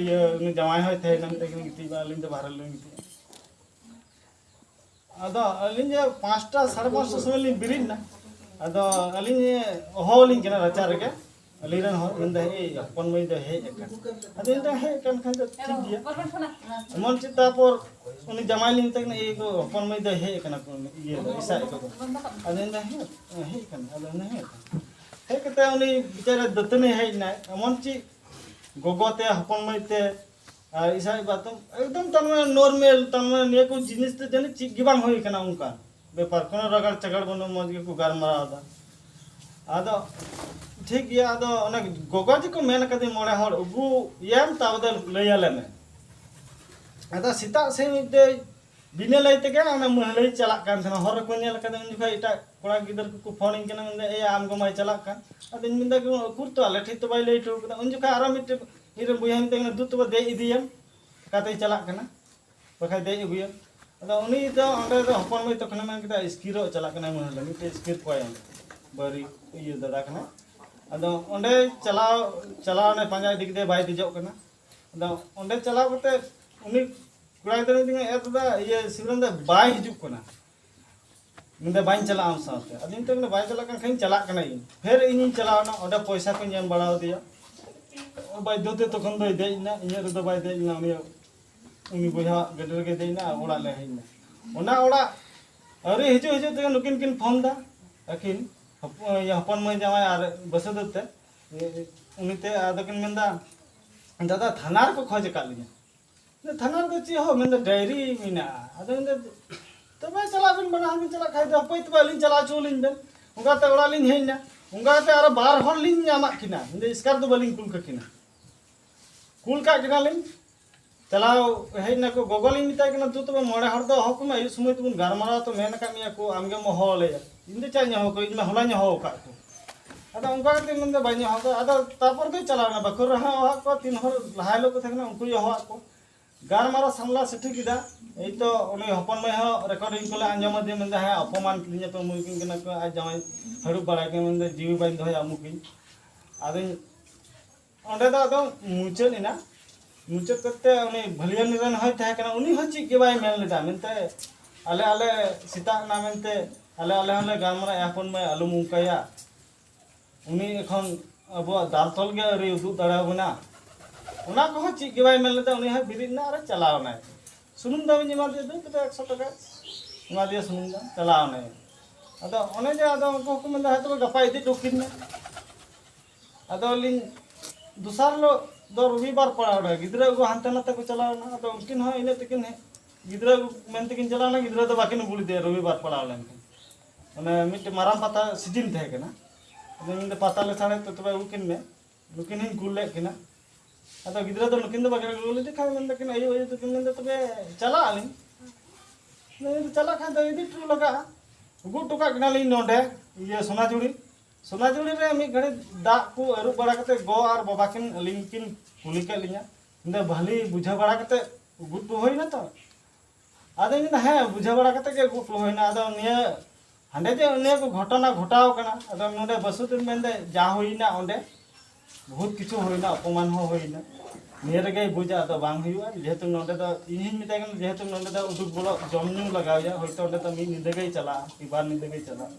ᱤᱭᱟᱹ, ᱩᱱᱤ ᱡᱟᱶᱟᱭ ᱦᱚᱸᱭ ᱛᱟᱦᱮᱸ ᱠᱟᱱ ᱛᱟᱹᱠᱤᱱ ᱜᱤᱛᱤᱡ ᱢᱟ, ᱟᱹᱞᱤᱧ ᱫᱚ ᱵᱟᱦᱨᱮ ᱨᱮᱞᱤᱧ ᱜᱤᱛᱤᱡᱼᱟ᱾ ᱟᱫᱚ ᱟᱹᱞᱤᱧ ᱡᱮ ᱯᱟᱸᱪᱴᱟ, ᱥᱟᱲᱮ ᱯᱟᱸᱪᱴᱟ ᱥᱚᱢᱚᱭ ᱞᱤᱧ ᱵᱮᱨᱮᱫ ᱮᱱᱟ᱾ ᱟᱫᱚ ᱟᱹᱞᱤᱧ ᱦᱚᱦᱚ ᱟᱹᱞᱤᱧ ᱠᱟᱱᱟ ᱨᱟᱪᱟ ᱨᱮᱜᱮ, ᱟᱹᱞᱤᱧ ᱨᱮᱱ ᱦᱚᱲ ᱢᱮᱱᱫᱟ, "ᱦᱮᱸ, ᱦᱚᱯᱚᱱ ᱢᱟᱹᱭ ᱫᱚ ᱦᱮᱡ ᱟᱠᱟᱱ᱾" ᱟᱫᱚ ᱤᱧ ᱫᱚ, "ᱦᱮᱡ ᱟᱠᱟᱱ ᱠᱷᱟᱱ ᱫᱚ ᱴᱷᱤᱠ ᱜᱮᱭᱟ᱾" ᱮᱢᱚᱱ ᱪᱮᱫ ᱛᱟᱨᱯᱚᱨ ᱩᱱᱤ ᱡᱟᱢᱟᱭ ᱞᱤᱧ ᱢᱮᱛᱟᱭ ᱠᱟᱱᱟ, "ᱤᱭᱟᱹ ᱜᱚ, ᱦᱚᱯᱚᱱ ᱢᱟᱹᱭ ᱫᱚ ᱦᱮᱡ ᱟᱠᱟᱱᱟ ᱠᱚ, ᱤᱭᱟᱹ ᱫᱚ, ᱤᱥᱟᱭ ᱠᱚᱫᱚ᱾" ᱟᱫᱚ ᱤᱧ ᱫᱚ, "ᱦᱮᱸ, ᱦᱮᱡ ᱟᱠᱟᱱᱟ᱾" ᱟᱫᱚ ᱤᱧ ᱫᱚ, "ᱦᱮᱸ, ᱦᱮᱡ ᱟᱠᱟᱱᱟ᱾" ᱦᱮᱡ ᱠᱟᱛᱮ ᱩᱱᱤ ᱵᱮᱪᱟᱨᱟ ᱫᱟᱹᱛᱟᱹᱱᱤ ᱦᱮᱡ ᱮᱱᱟᱭ, ᱮᱢᱚᱱ ᱪᱮᱫ ᱜᱚᱜᱚ ᱛᱮ ᱦᱚᱯᱚᱱ ᱢᱟᱹᱭ ᱛᱮ ᱟᱨ ᱤᱥᱟᱹᱭ ᱵᱟᱛᱚᱢ ᱮᱠᱫᱚᱢ ᱛᱟᱨ ᱢᱟᱱᱮ ᱱᱚᱨᱢᱮᱞ, ᱛᱟᱨ ᱢᱟᱱᱮ ᱱᱤᱭᱟᱹ ᱠᱚ ᱡᱤᱱᱤᱥ ᱛᱮ ᱡᱟᱹᱱᱤᱡ ᱪᱮᱫ ᱜᱮ ᱵᱟᱝ ᱦᱩᱭ ᱠᱟᱱᱟ, ᱚᱱᱠᱟ ᱵᱮᱯᱟᱨ ᱠᱳᱱᱳ ᱨᱟᱜᱟᱲ ᱪᱟᱜᱟᱲ ᱵᱟᱹᱱᱩᱜ, ᱢᱚᱡᱽ ᱜᱮᱠᱚ ᱜᱟᱞᱢᱟᱨᱟᱣ ᱮᱫᱟ᱾ ᱟᱫᱚ ᱴᱷᱤᱠ ᱜᱮᱭᱟ, ᱟᱫᱚ ᱚᱱᱟ ᱜᱚᱜᱚ ᱡᱮᱠᱚ ᱢᱮᱱ ᱠᱟᱫᱤᱧ ᱢᱚᱬᱮ ᱦᱚᱲ ᱟᱹᱜᱩᱭᱮᱢ, ᱛᱟᱵᱚᱫᱮ ᱞᱟᱹᱭ ᱟᱞᱮ ᱢᱮ᱾ ᱟᱫᱚ ᱥᱮᱛᱟᱜ ᱥᱮᱫ ᱢᱤᱫᱴᱮᱡ ᱵᱤᱱᱟᱹ ᱞᱟᱹᱭ ᱛᱮᱜᱮ ᱚᱱᱟ ᱢᱟᱹᱦᱞᱟᱹᱭ ᱪᱟᱞᱟᱜ ᱠᱟᱱ ᱛᱟᱦᱮᱱᱟ᱾ ᱦᱚᱨ ᱨᱮᱠᱚ ᱧᱮᱞ ᱠᱟᱫᱟ, ᱩᱱ ᱡᱚᱠᱷᱚᱡ ᱮᱴᱟᱜ ᱠᱚᱲᱟ ᱜᱤᱫᱟᱹᱨ ᱠᱚᱠᱚ ᱯᱷᱳᱱ ᱤᱧ ᱠᱟᱱᱟ, ᱢᱮᱱᱫᱟ, "ᱮᱭᱟ, ᱟᱢ ᱜᱚ ᱢᱟᱭ ᱪᱟᱞᱟᱜ ᱠᱟᱱ?" ᱟᱫᱚᱧ ᱢᱮᱱᱫᱟ, "ᱩᱠᱩᱨ ᱛᱚ ᱟᱞᱮ ᱴᱷᱮᱡ ᱛᱚ ᱵᱟᱭ ᱞᱟᱹᱭ ᱦᱚᱴᱚ ᱠᱟᱫᱟ?" ᱩᱱ ᱡᱚᱠᱷᱚᱡ ᱟᱨᱚ ᱢᱤᱫᱴᱮᱡ ᱤᱧ ᱨᱮᱱ ᱵᱚᱭᱦᱟ ᱢᱮᱛᱟᱭ ᱠᱟᱱᱟ, "ᱫᱩ ᱛᱚᱵᱮ ᱫᱮᱡ ᱤᱫᱤᱭᱮᱢ, ᱚᱠᱟᱛᱮᱭ ᱪᱟᱞᱟᱜ ᱠᱟᱱᱟ, ᱵᱟᱠᱷᱟᱡ ᱫᱮᱡ ᱟᱹᱜᱩᱭᱮᱢ?" ᱟᱫᱚ ᱩᱱᱤ ᱫᱚ ᱚᱸᱰᱮ ᱫᱚ ᱦᱚᱯᱚᱱ ᱢᱟᱹᱭ ᱛᱚᱠᱷᱚᱱᱮ ᱢᱮᱱ ᱠᱮᱫᱟ, "ᱤᱥᱠᱤᱨᱚᱜ ᱪᱟᱞᱟᱜ ᱠᱟᱱᱟᱭ ᱢᱟᱹᱦᱞᱟᱹ, ᱢᱤᱫᱴᱮᱡ ᱤᱥᱠᱤᱨ ᱠᱚᱣᱟᱭ ᱚᱸᱰᱮ, ᱵᱟᱹᱨᱤ ᱤᱭᱟᱹ ᱫᱟᱫᱟ ᱠᱟᱱᱟᱭ᱾" ᱟᱫᱚ ᱚᱸᱰᱮ ᱪᱟᱞᱟᱣ, ᱪᱟᱞᱟᱣ ᱮᱱᱟᱭ, ᱯᱟᱸᱡᱟ ᱤᱫᱤ ᱠᱮᱫᱮᱭᱟ, ᱵᱟᱭ ᱫᱮᱡᱚᱜ ᱠᱟᱱᱟ᱾ ᱟᱫᱚ ᱚᱸᱰᱮ ᱪᱟᱞᱟᱣ ᱠᱟᱛᱮ ᱩᱱᱤ ᱠᱚᱲᱟ ᱜᱤᱫᱽᱨᱟᱹ ᱢᱮᱛᱟᱹᱧ ᱠᱟᱱᱟ, "ᱮ ᱫᱟᱫᱟ, ᱤᱭᱟᱹ ᱥᱤᱵᱨᱟᱢ ᱫᱟ ᱵᱟᱭ ᱦᱤᱡᱩᱜ ᱠᱟᱱᱟ, ᱢᱮᱱᱫᱟ ᱵᱟᱹᱧ ᱪᱟᱞᱟᱜᱼᱟ ᱟᱢ ᱥᱟᱶᱛᱮ᱾" ᱟᱫᱚᱧ ᱢᱮᱛᱟᱭ ᱠᱟᱱᱟ, "ᱵᱟᱭ ᱪᱟᱞᱟᱜ ᱠᱟᱱ ᱠᱷᱟᱱ ᱪᱟᱞᱟᱜ ᱠᱟᱱᱟᱭ ᱤᱧ᱾" ᱯᱷᱮᱨ ᱤᱧᱤᱧ ᱪᱟᱞᱟᱣ ᱮᱱᱟ, ᱚᱸᱰᱮ ᱯᱚᱭᱥᱟ ᱠᱚᱧ ᱮᱢ ᱵᱟᱲᱟ ᱟᱫᱮᱭᱟ᱾ ᱵᱟᱫᱽᱫᱷᱚ ᱛᱮ ᱛᱚᱠᱷᱚᱱ ᱫᱚᱭ ᱫᱮᱡ ᱮᱱᱟ, ᱤᱧᱟᱹᱜ ᱨᱮᱫᱚ ᱵᱟᱭ ᱫᱮᱡ ᱞᱮᱱᱟ, ᱩᱱᱤ, ᱩᱱᱤ ᱵᱚᱭᱦᱟ ᱜᱟᱹᱰᱤ ᱨᱮᱜᱮ ᱫᱮᱡ ᱮᱱᱟ ᱟᱨ ᱚᱲᱟᱜ ᱞᱮ ᱦᱮᱡ ᱮᱱᱟ᱾ ᱚᱱᱟ ᱚᱲᱟᱜ ᱟᱹᱣᱨᱤ ᱦᱤᱡᱩᱜ ᱦᱤᱡᱩᱜ ᱛᱮᱜᱮ ᱱᱩᱠᱤᱱ ᱠᱤᱱ ᱯᱷᱳᱱ ᱮᱫᱟ, ᱟᱹᱠᱤᱱ ᱦᱚᱯᱚ-, ᱤᱭᱟᱹ, ᱦᱚᱯᱚᱱ ᱢᱟᱹᱭ ᱡᱟᱶᱟᱭ ᱟᱨ ᱵᱟᱹᱥᱟᱹᱫᱟᱹ ᱛᱮ, ᱩᱱᱤ ᱛᱮ ᱟᱫᱚ ᱠᱤᱱ ᱢᱮᱱᱫᱟ, "ᱫᱟᱫᱟ, ᱛᱷᱟᱱᱟ ᱨᱮᱠᱚ ᱠᱷᱚᱡᱽ ᱟᱠᱟᱫ ᱞᱤᱧᱟ᱾" ᱢᱮᱱᱫᱟ, "ᱛᱷᱟᱱᱟ ᱨᱮᱫᱚ ᱪᱮᱫ ᱦᱚᱸ?" ᱢᱮᱱᱫᱟ, "ᱰᱟᱭᱨᱤ ᱢᱮᱱᱟᱜᱼᱟ᱾" ᱟᱫᱚ ᱢᱮᱱᱫᱟ, "ᱛᱚᱵᱮ ᱪᱟᱞᱟᱜ ᱵᱮᱱ, ᱵᱟᱱᱟ ᱦᱚᱲ ᱵᱮᱱ ᱪᱟᱞᱟᱜ ᱠᱷᱟᱡ ᱫᱚ ᱦᱟᱯᱳᱭ ᱛᱚᱵᱮ ᱟᱹᱞᱤᱧ ᱪᱟᱞᱟᱣ ᱦᱚᱪᱚ ᱞᱤᱧ ᱵᱮᱱ᱾" ᱚᱱᱠᱟᱛᱮ ᱚᱲᱟᱜ ᱞᱤᱧ ᱦᱮᱡ ᱮᱱᱟ᱾ ᱚᱱᱠᱟᱛᱮ ᱟᱨᱚ ᱵᱟᱨ ᱦᱚᱲ ᱞᱤᱧ ᱧᱟᱢᱟᱫ ᱠᱤᱱᱟ, ᱢᱮᱱᱫᱟ, "ᱮᱥᱠᱟᱨ ᱫᱚ ᱵᱟᱹᱞᱤᱧ ᱠᱩᱞ ᱠᱟᱠᱤᱱᱟ, ᱠᱩᱞ ᱠᱟᱜ ᱠᱤᱱᱟᱞᱤᱧ᱾" ᱪᱟᱞᱟᱣ ᱦᱮᱡ ᱱᱟᱠᱚ, ᱜᱚᱜᱚ ᱞᱤᱧ ᱢᱮᱛᱟᱭ ᱠᱟᱱᱟ, "ᱫᱩ ᱛᱚᱵᱮ ᱢᱚᱬᱮ ᱦᱚᱲ ᱫᱚ ᱦᱚᱦᱚ ᱠᱚᱢᱮ, ᱟᱹᱭᱩᱵ ᱥᱚᱢᱚᱭ ᱛᱮᱵᱚᱱ ᱜᱟᱞᱢᱟᱨᱟᱣ, ᱛᱚ ᱢᱮᱱ ᱟᱠᱟᱫ ᱢᱮᱭᱟ ᱠᱚ ᱟᱢᱜᱮᱢ ᱦᱚᱦᱚ ᱟᱞᱮᱭᱟ, ᱤᱧ ᱫᱚ ᱪᱟᱜ ᱤᱧ ᱦᱚᱦᱚ ᱠᱚᱣᱟ, ᱤᱧ ᱢᱟ ᱦᱚᱞᱟᱧ ᱦᱚᱦᱚ ᱟᱠᱟᱫ ᱠᱚ᱾" ᱟᱫᱚ ᱚᱱᱠᱟ ᱠᱟᱛᱮ ᱢᱮᱱᱫᱟ ᱵᱟᱹᱧ ᱦᱚᱦᱚ ᱟᱠᱟᱫ᱾ ᱟᱫᱚ ᱛᱟᱨᱯᱚᱨ ᱫᱚᱭ ᱪᱟᱞᱟᱣ ᱮᱱᱟ, ᱵᱟᱹᱠᱩᱲ ᱨᱮᱦᱚᱸ ᱦᱚᱦᱚ ᱟᱫ ᱠᱚᱣᱟ, ᱛᱤᱱ ᱦᱚᱲ ᱞᱟᱦᱟ ᱦᱤᱞᱳᱜ ᱠᱚ ᱛᱟᱦᱮᱸ ᱠᱟᱱᱟ ᱩᱱᱠᱩᱭ ᱦᱚᱦᱚ ᱟᱫ ᱠᱚᱣᱟ᱾ ᱜᱟᱞᱢᱟᱨᱟᱣ ᱥᱟᱢᱞᱟ ᱥᱮᱴᱷᱤ ᱠᱮᱫᱟ᱾ ᱮᱭ ᱛᱚ ᱩᱱᱤ ᱦᱚᱯᱚᱱ ᱢᱟᱹᱭ ᱦᱚᱸ ᱨᱮᱠᱚᱨᱰᱤᱝ ᱠᱚᱞᱮ ᱟᱸᱡᱚᱢ ᱟᱫᱮᱭᱟ, ᱢᱮᱱᱫᱟ, "ᱦᱮᱸ, ᱚᱯᱚᱢᱟᱱ ᱠᱤᱫᱤᱧᱟ ᱯᱮ, ᱩᱢᱩᱠᱤᱧ ᱠᱟᱱᱟ ᱠᱚ, ᱟᱡ ᱡᱟᱶᱟᱭ ᱦᱟᱹᱲᱩᱵ ᱵᱟᱲᱟᱭ ᱠᱟᱱᱟ, ᱢᱮᱱᱫᱟ ᱡᱤᱣᱤ ᱵᱟᱹᱧ ᱫᱚᱦᱚᱭᱟ, ᱩᱢᱩᱠᱤᱧ᱾" ᱟᱫᱚᱧ ᱚᱸᱰᱮ ᱫᱚ ᱟᱫᱚ ᱢᱩᱪᱟᱹᱫ ᱮᱱᱟ᱾ ᱢᱩᱪᱟᱹᱫ ᱠᱟᱛᱮ ᱩᱱᱤ ᱵᱷᱟᱹᱞᱤᱭᱟᱹᱱᱤ ᱨᱮᱱ ᱦᱚᱸᱭ ᱛᱟᱦᱮᱸ ᱠᱟᱱᱟ, ᱩᱱᱤ ᱦᱚᱸ ᱪᱮᱫ ᱜᱮ ᱵᱟᱭ ᱢᱮᱱ ᱞᱮᱫᱟ᱾ ᱢᱮᱱᱛᱮ ᱟᱞᱮ, ᱟᱞᱮ ᱥᱮᱛᱟᱜ ᱮᱱᱟ ᱢᱮᱱᱛᱮ ᱟᱞᱮ, ᱟᱞᱮ ᱦᱚᱸᱞᱮ ᱜᱟᱞᱢᱟᱨᱟᱣ, ᱮ ᱦᱚᱯᱚᱱ ᱢᱟᱹᱭ ᱟᱞᱚᱢ ᱚᱱᱠᱟᱭᱟ, ᱩᱱᱤ ᱮᱠᱷᱚᱱ ᱟᱵᱚᱣᱟᱜ ᱫᱟᱞ ᱛᱚᱞ ᱜᱮ ᱟᱹᱣᱨᱤ ᱩᱫᱩᱜ ᱫᱟᱲᱮᱭᱟᱵᱚᱱᱟ᱾ ᱚᱱᱟ ᱠᱚᱦᱚᱸ ᱪᱮᱫ ᱜᱮ ᱵᱟᱭ ᱢᱮᱱ ᱞᱮᱫᱟ, ᱩᱱᱤ ᱦᱚᱸ ᱵᱮᱨᱮᱫ ᱮᱱᱟ ᱟᱨ ᱪᱟᱞᱟᱣ ᱮᱱᱟᱭ᱾ ᱥᱩᱱᱩᱢ ᱫᱟᱢ ᱤᱧ ᱮᱢᱟ ᱫᱮᱭᱟ, ᱫᱩ ᱛᱚᱵᱮ ᱮᱠᱥᱚ ᱴᱟᱠᱟ ᱮᱢᱟ ᱫᱮᱭᱟ ᱥᱩᱱᱩᱢ ᱫᱟᱢ, ᱪᱟᱞᱟᱣ ᱮᱱᱟᱭ᱾ ᱟᱫᱚ ᱚᱱᱮ ᱡᱮ ᱟᱫᱚ ᱩᱱᱠᱩ ᱦᱚᱸᱠᱚ ᱢᱮᱱᱫᱟ, "ᱦᱮᱸ ᱛᱚᱵᱮ ᱜᱟᱯᱟ ᱤᱫᱤ ᱦᱚᱴᱚ ᱠᱟᱹᱧ ᱢᱮ᱾" ᱟᱫᱚ ᱞᱤᱧ ᱫᱚᱥᱟᱨ ᱦᱤᱞᱳᱜ ᱫᱚ ᱨᱚᱵᱤᱵᱟᱨ ᱯᱟᱲᱟᱣ ᱮᱱᱟ, ᱜᱤᱫᱽᱨᱟᱹ ᱟᱹᱜᱩ ᱦᱟᱱᱛᱮ ᱱᱟᱛᱮ ᱠᱚ ᱪᱟᱞᱟᱣ ᱮᱱᱟ᱾ ᱟᱫᱚ ᱩᱱᱠᱤᱱ ᱦᱚᱸ ᱤᱱᱟᱹᱜ ᱛᱮᱠᱤᱱ ᱦᱮᱡ, ᱜᱤᱫᱽᱨᱟᱹ ᱟᱹᱜᱩ ᱢᱮᱱ ᱛᱮᱠᱤᱱ ᱪᱟᱞᱟᱣ ᱮᱱᱟ, ᱜᱤᱫᱽᱨᱟᱹ ᱫᱚ ᱵᱟᱹᱠᱤᱱ ᱟᱹᱜᱩ ᱞᱮᱫᱮᱭᱟ ᱨᱚᱵᱤᱵᱟᱨ ᱯᱟᱲᱟᱣ ᱞᱮᱱᱠᱷᱟᱱ᱾ ᱚᱱᱮ ᱢᱤᱫᱴᱮᱱ ᱢᱟᱨᱟᱝ ᱯᱟᱛᱟ ᱥᱤᱡᱤᱱ ᱛᱟᱦᱮᱸ ᱠᱟᱱᱟ᱾ ᱟᱫᱚ ᱤᱧ ᱫᱚ ᱯᱟᱛᱟ ᱞᱮ ᱥᱟᱲᱮ ᱛᱚ ᱛᱚᱵᱮ ᱟᱹᱜᱩ ᱠᱤᱱ ᱢᱮ, ᱱᱩᱠᱤᱱ ᱦᱚᱸᱧ ᱠᱩᱞ ᱞᱮᱫ ᱠᱤᱱᱟ᱾ ᱟᱫᱚ ᱜᱤᱫᱽᱨᱟᱹ ᱫᱚ ᱱᱩᱠᱤᱱ ᱫᱚ ᱵᱟᱹᱠᱤᱱ ᱟᱹᱜᱩ ᱞᱮᱫᱮ ᱠᱷᱟᱱ ᱢᱮᱱ ᱫᱟᱠᱤᱱ, ᱟᱭᱳ ᱟᱭᱳ ᱫᱚᱠᱤᱱ ᱢᱮᱱᱫᱟ, "ᱛᱚᱵᱮ ᱪᱟᱞᱟᱜ ᱟᱹᱞᱤᱧ?" ᱢᱮᱱᱫᱟ, "ᱪᱟᱞᱟᱜ ᱠᱷᱟᱱ ᱫᱚ ᱤᱫᱤ ᱦᱚᱴᱚ ᱞᱟᱜᱟᱜᱼᱟ, ᱟᱹᱜᱩ ᱦᱚᱴᱚ ᱠᱟᱜ ᱠᱤᱱᱟᱞᱤᱧ ᱱᱚᱰᱮ, ᱤᱭᱟᱹ, ᱥᱚᱱᱟᱡᱷᱩᱲᱤ᱾ ᱥᱚᱱᱟᱡᱷᱩᱲᱤ ᱨᱮ ᱢᱤᱫ ᱜᱷᱟᱹᱲᱤᱡ ᱫᱟᱜ ᱠᱚ ᱟᱹᱨᱩᱵ ᱵᱟᱲᱟ ᱠᱟᱛᱮ ᱜᱚ ᱟᱨ ᱵᱟᱵᱟ ᱠᱤᱱ ᱟᱹᱞᱤᱧ ᱠᱤᱱ ᱠᱩᱞᱤ ᱠᱮᱫ ᱞᱤᱧᱟ, ᱢᱮᱱᱫᱟ, ᱵᱷᱟᱹᱞᱤ ᱵᱩᱡᱷᱟᱹᱣ ᱵᱟᱲᱟ ᱠᱟᱛᱮ ᱟᱹᱜᱩ ᱦᱚᱴᱚ ᱦᱩᱭᱱᱟ ᱛᱚ?" ᱟᱫᱚᱧ ᱢᱮᱱᱫᱟ, "ᱦᱮᱸ, ᱵᱩᱡᱷᱟᱹᱣ ᱵᱟᱲᱟ ᱠᱟᱛᱮ ᱜᱮ ᱟᱹᱜᱩ ᱦᱩᱭᱱᱟ᱾ ᱟᱫᱚ ᱱᱤᱭᱟᱹ ᱦᱟᱸᱰᱮ ᱡᱮ ᱱᱤᱭᱟᱹ ᱠᱚ ᱜᱷᱚᱴᱚᱱᱟ ᱜᱷᱚᱴᱟᱣ ᱠᱟᱱᱟ, ᱟᱫᱚ ᱱᱚᱰᱮ ᱵᱟᱹᱥᱩᱫᱤᱱ ᱢᱮᱱᱫᱟ, ᱡᱟ ᱦᱩᱭᱱᱟ ᱚᱸᱰᱮ, ᱵᱚᱦᱩᱛ ᱠᱤᱪᱷᱩ ᱦᱩᱭᱱᱟ, ᱚᱯᱚᱢᱟᱱ ᱦᱚᱸ ᱦᱩᱭᱱᱟ, ᱱᱤᱭᱟᱹ ᱨᱮᱜᱮᱭ ᱵᱩᱡᱟ, ᱟᱫᱚ ᱵᱟᱝ ᱦᱩᱭᱩᱜᱼᱟ᱾ ᱡᱮᱦᱮᱛᱩ ᱱᱚᱰᱮ ᱫᱚ ᱤᱧ ᱦᱚᱸᱧ ᱢᱮᱛᱟᱭ ᱠᱟᱱᱟ, ᱡᱮᱦᱮᱛᱩ ᱱᱚᱰᱮ ᱫᱚ ᱩᱰᱩᱠ ᱵᱚᱞᱚᱜ ᱡᱚᱢ ᱧᱩ ᱞᱟᱜᱟᱣ ᱮᱭᱟ, ᱦᱚᱭᱛᱳ ᱚᱸᱰᱮ ᱫᱚ ᱢᱤᱫ ᱧᱤᱫᱟᱹ ᱜᱮᱭ ᱪᱟᱞᱟᱜᱼᱟ ᱠᱤ ᱵᱟᱨ ᱧᱤᱫᱟᱹ ᱜᱮᱭ ᱪᱟᱞᱟᱜᱼᱟ,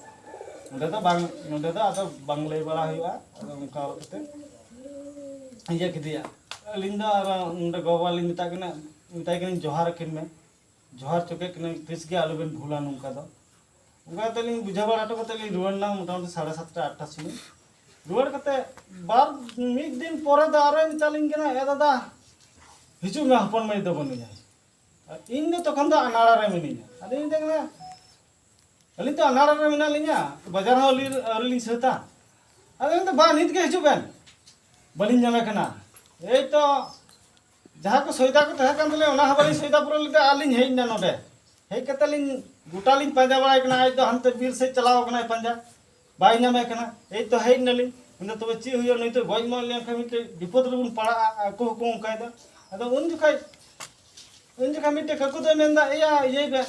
ᱱᱚᱰᱮ ᱫᱚ ᱵᱟᱝ, ᱱᱚᱰᱮ ᱫᱚ ᱟᱫᱚ ᱵᱟᱝ ᱞᱟᱹᱭ ᱵᱟᱲᱟ ᱦᱩᱭᱩᱜᱼᱟ᱾ ᱟᱫᱚ ᱚᱱᱠᱟ ᱠᱟᱛᱮ ᱤᱭᱟᱹ ᱠᱮᱫᱮᱭᱟ᱾ ᱟᱹᱞᱤᱧ ᱫᱚ ᱟᱨ ᱱᱚᱰᱮ ᱜᱚ-ᱵᱟᱵᱟ ᱞᱤᱧ ᱢᱮᱛᱟ ᱠᱤᱱᱟ, ᱢᱮᱛᱟᱭ ᱠᱟᱹᱱᱟᱹᱧ, "ᱡᱚᱦᱟᱨ ᱟᱹᱠᱤᱱ ᱢᱮ, ᱡᱚᱦᱟᱨ ᱦᱚᱪᱚ ᱠᱮᱫ ᱠᱤᱱᱟᱹᱧ, ᱛᱤᱥ ᱜᱮ ᱟᱞᱚᱵᱮᱱ ᱵᱷᱩᱞᱟ ᱱᱚᱝᱠᱟ ᱫᱚ᱾" ᱚᱱᱠᱟ ᱠᱟᱛᱮ ᱞᱤᱧ ᱵᱩᱡᱷᱟᱹᱣ ᱵᱟᱲᱟ ᱦᱚᱴᱚ ᱠᱟᱛᱮ ᱞᱤᱧ ᱨᱩᱣᱟᱹᱲ ᱮᱱᱟ ᱢᱚᱴᱟᱢᱩᱴᱤ ᱥᱟᱲᱮ ᱥᱟᱛᱴᱟ ᱟᱴᱴᱟ ᱥᱚᱢᱚᱭ᱾ ᱨᱩᱣᱟᱹᱲ ᱠᱟᱛᱮ ᱵᱟᱨ ᱢᱤᱫ ᱫᱤᱱ ᱯᱚᱨᱮ ᱫᱚ ᱟᱨᱚᱭ ᱢᱮᱛᱟᱞᱤᱧ ᱠᱟᱱᱟ, "ᱮ ᱫᱟᱫᱟ, ᱦᱤᱡᱩᱜ ᱢᱮ, ᱦᱚᱯᱚᱱ ᱢᱟᱹᱭ ᱫᱚ ᱵᱟᱹᱱᱩᱭᱟ᱾" ᱟᱨ ᱤᱧ ᱫᱚ ᱛᱚᱠᱷᱚᱱ ᱫᱚ ᱟᱱᱟᱲᱟ ᱨᱮ ᱢᱤᱱᱟᱹᱧᱟ᱾ ᱟᱫᱚᱧ ᱢᱮᱛᱟᱭ ᱠᱟᱱᱟ, "ᱟᱹᱞᱤᱧ ᱫᱚ ᱟᱱᱟᱲᱟ ᱨᱮ ᱢᱮᱱᱟᱜ ᱞᱤᱧᱟ, ᱵᱟᱡᱟᱨ ᱦᱚᱸ ᱟᱹᱞᱤᱧ ᱟᱹᱣᱨᱤ ᱞᱤᱧ ᱥᱟᱹᱛᱟ᱾" ᱟᱫᱚ ᱢᱮᱱᱫᱟ, "ᱵᱟ, ᱱᱤᱛ ᱜᱮ ᱦᱤᱡᱩᱜ ᱵᱮᱱ, ᱵᱟᱹᱞᱤᱧ ᱧᱟᱢᱮ ᱠᱟᱱᱟ᱾" ᱮᱭ ᱛᱚ ᱡᱟᱦᱟᱸ ᱠᱚ ᱥᱚᱭᱫᱟ ᱠᱚ ᱛᱟᱦᱮᱸ ᱠᱟᱱ ᱛᱟᱞᱮᱭᱟ, ᱚᱱᱟ ᱦᱚᱸ ᱵᱟᱹᱞᱤᱧ ᱥᱚᱭᱫᱟ ᱯᱩᱨᱟᱹᱣ ᱞᱮᱫᱟ᱾ ᱟᱨ ᱞᱤᱧ ᱦᱮᱡ ᱮᱱᱟ ᱱᱚᱰᱮ᱾ ᱦᱮᱡ ᱠᱟᱛᱮ ᱞᱤᱧ ᱜᱚᱴᱟ ᱞᱤᱧ ᱯᱟᱸᱡᱟ ᱵᱟᱲᱟᱭ ᱠᱟᱱᱟ, ᱟᱡ ᱫᱚ ᱦᱟᱱᱛᱮ ᱵᱤᱨ ᱥᱮᱫ ᱪᱟᱞᱟᱣ ᱠᱟᱱᱟᱭ ᱯᱟᱸᱡᱟ, ᱵᱟᱭ ᱧᱟᱢᱮ ᱠᱟᱱᱟ᱾ ᱮᱭ ᱛᱚ ᱦᱮᱡ ᱮᱱᱟᱞᱤᱧ, ᱢᱮᱱᱫᱟ, "ᱛᱚᱵᱮ ᱪᱮᱫ ᱦᱩᱭᱩᱜᱼᱟ, ᱱᱩᱭ ᱫᱚ ᱜᱚᱡ ᱮᱢᱟᱱ ᱞᱮᱱᱠᱷᱟᱱ ᱢᱤᱫᱴᱮᱡ ᱵᱤᱯᱚᱫ ᱨᱮᱵᱚᱱ ᱯᱟᱲᱟᱜᱼᱟ", ᱟᱠᱚ ᱦᱚᱸᱠᱚ ᱚᱱᱠᱟᱭᱮᱫᱟ᱾ ᱟᱫᱚ ᱩᱱ ᱡᱚᱠᱷᱟᱡ, ᱩᱱ ᱡᱚᱠᱷᱟᱡ ᱢᱤᱫᱴᱮᱡ ᱠᱟᱠᱩ ᱫᱚᱭ ᱢᱮᱱᱫᱟ, "ᱮᱭᱟ, ᱤᱭᱟᱹᱭ ᱯᱮ,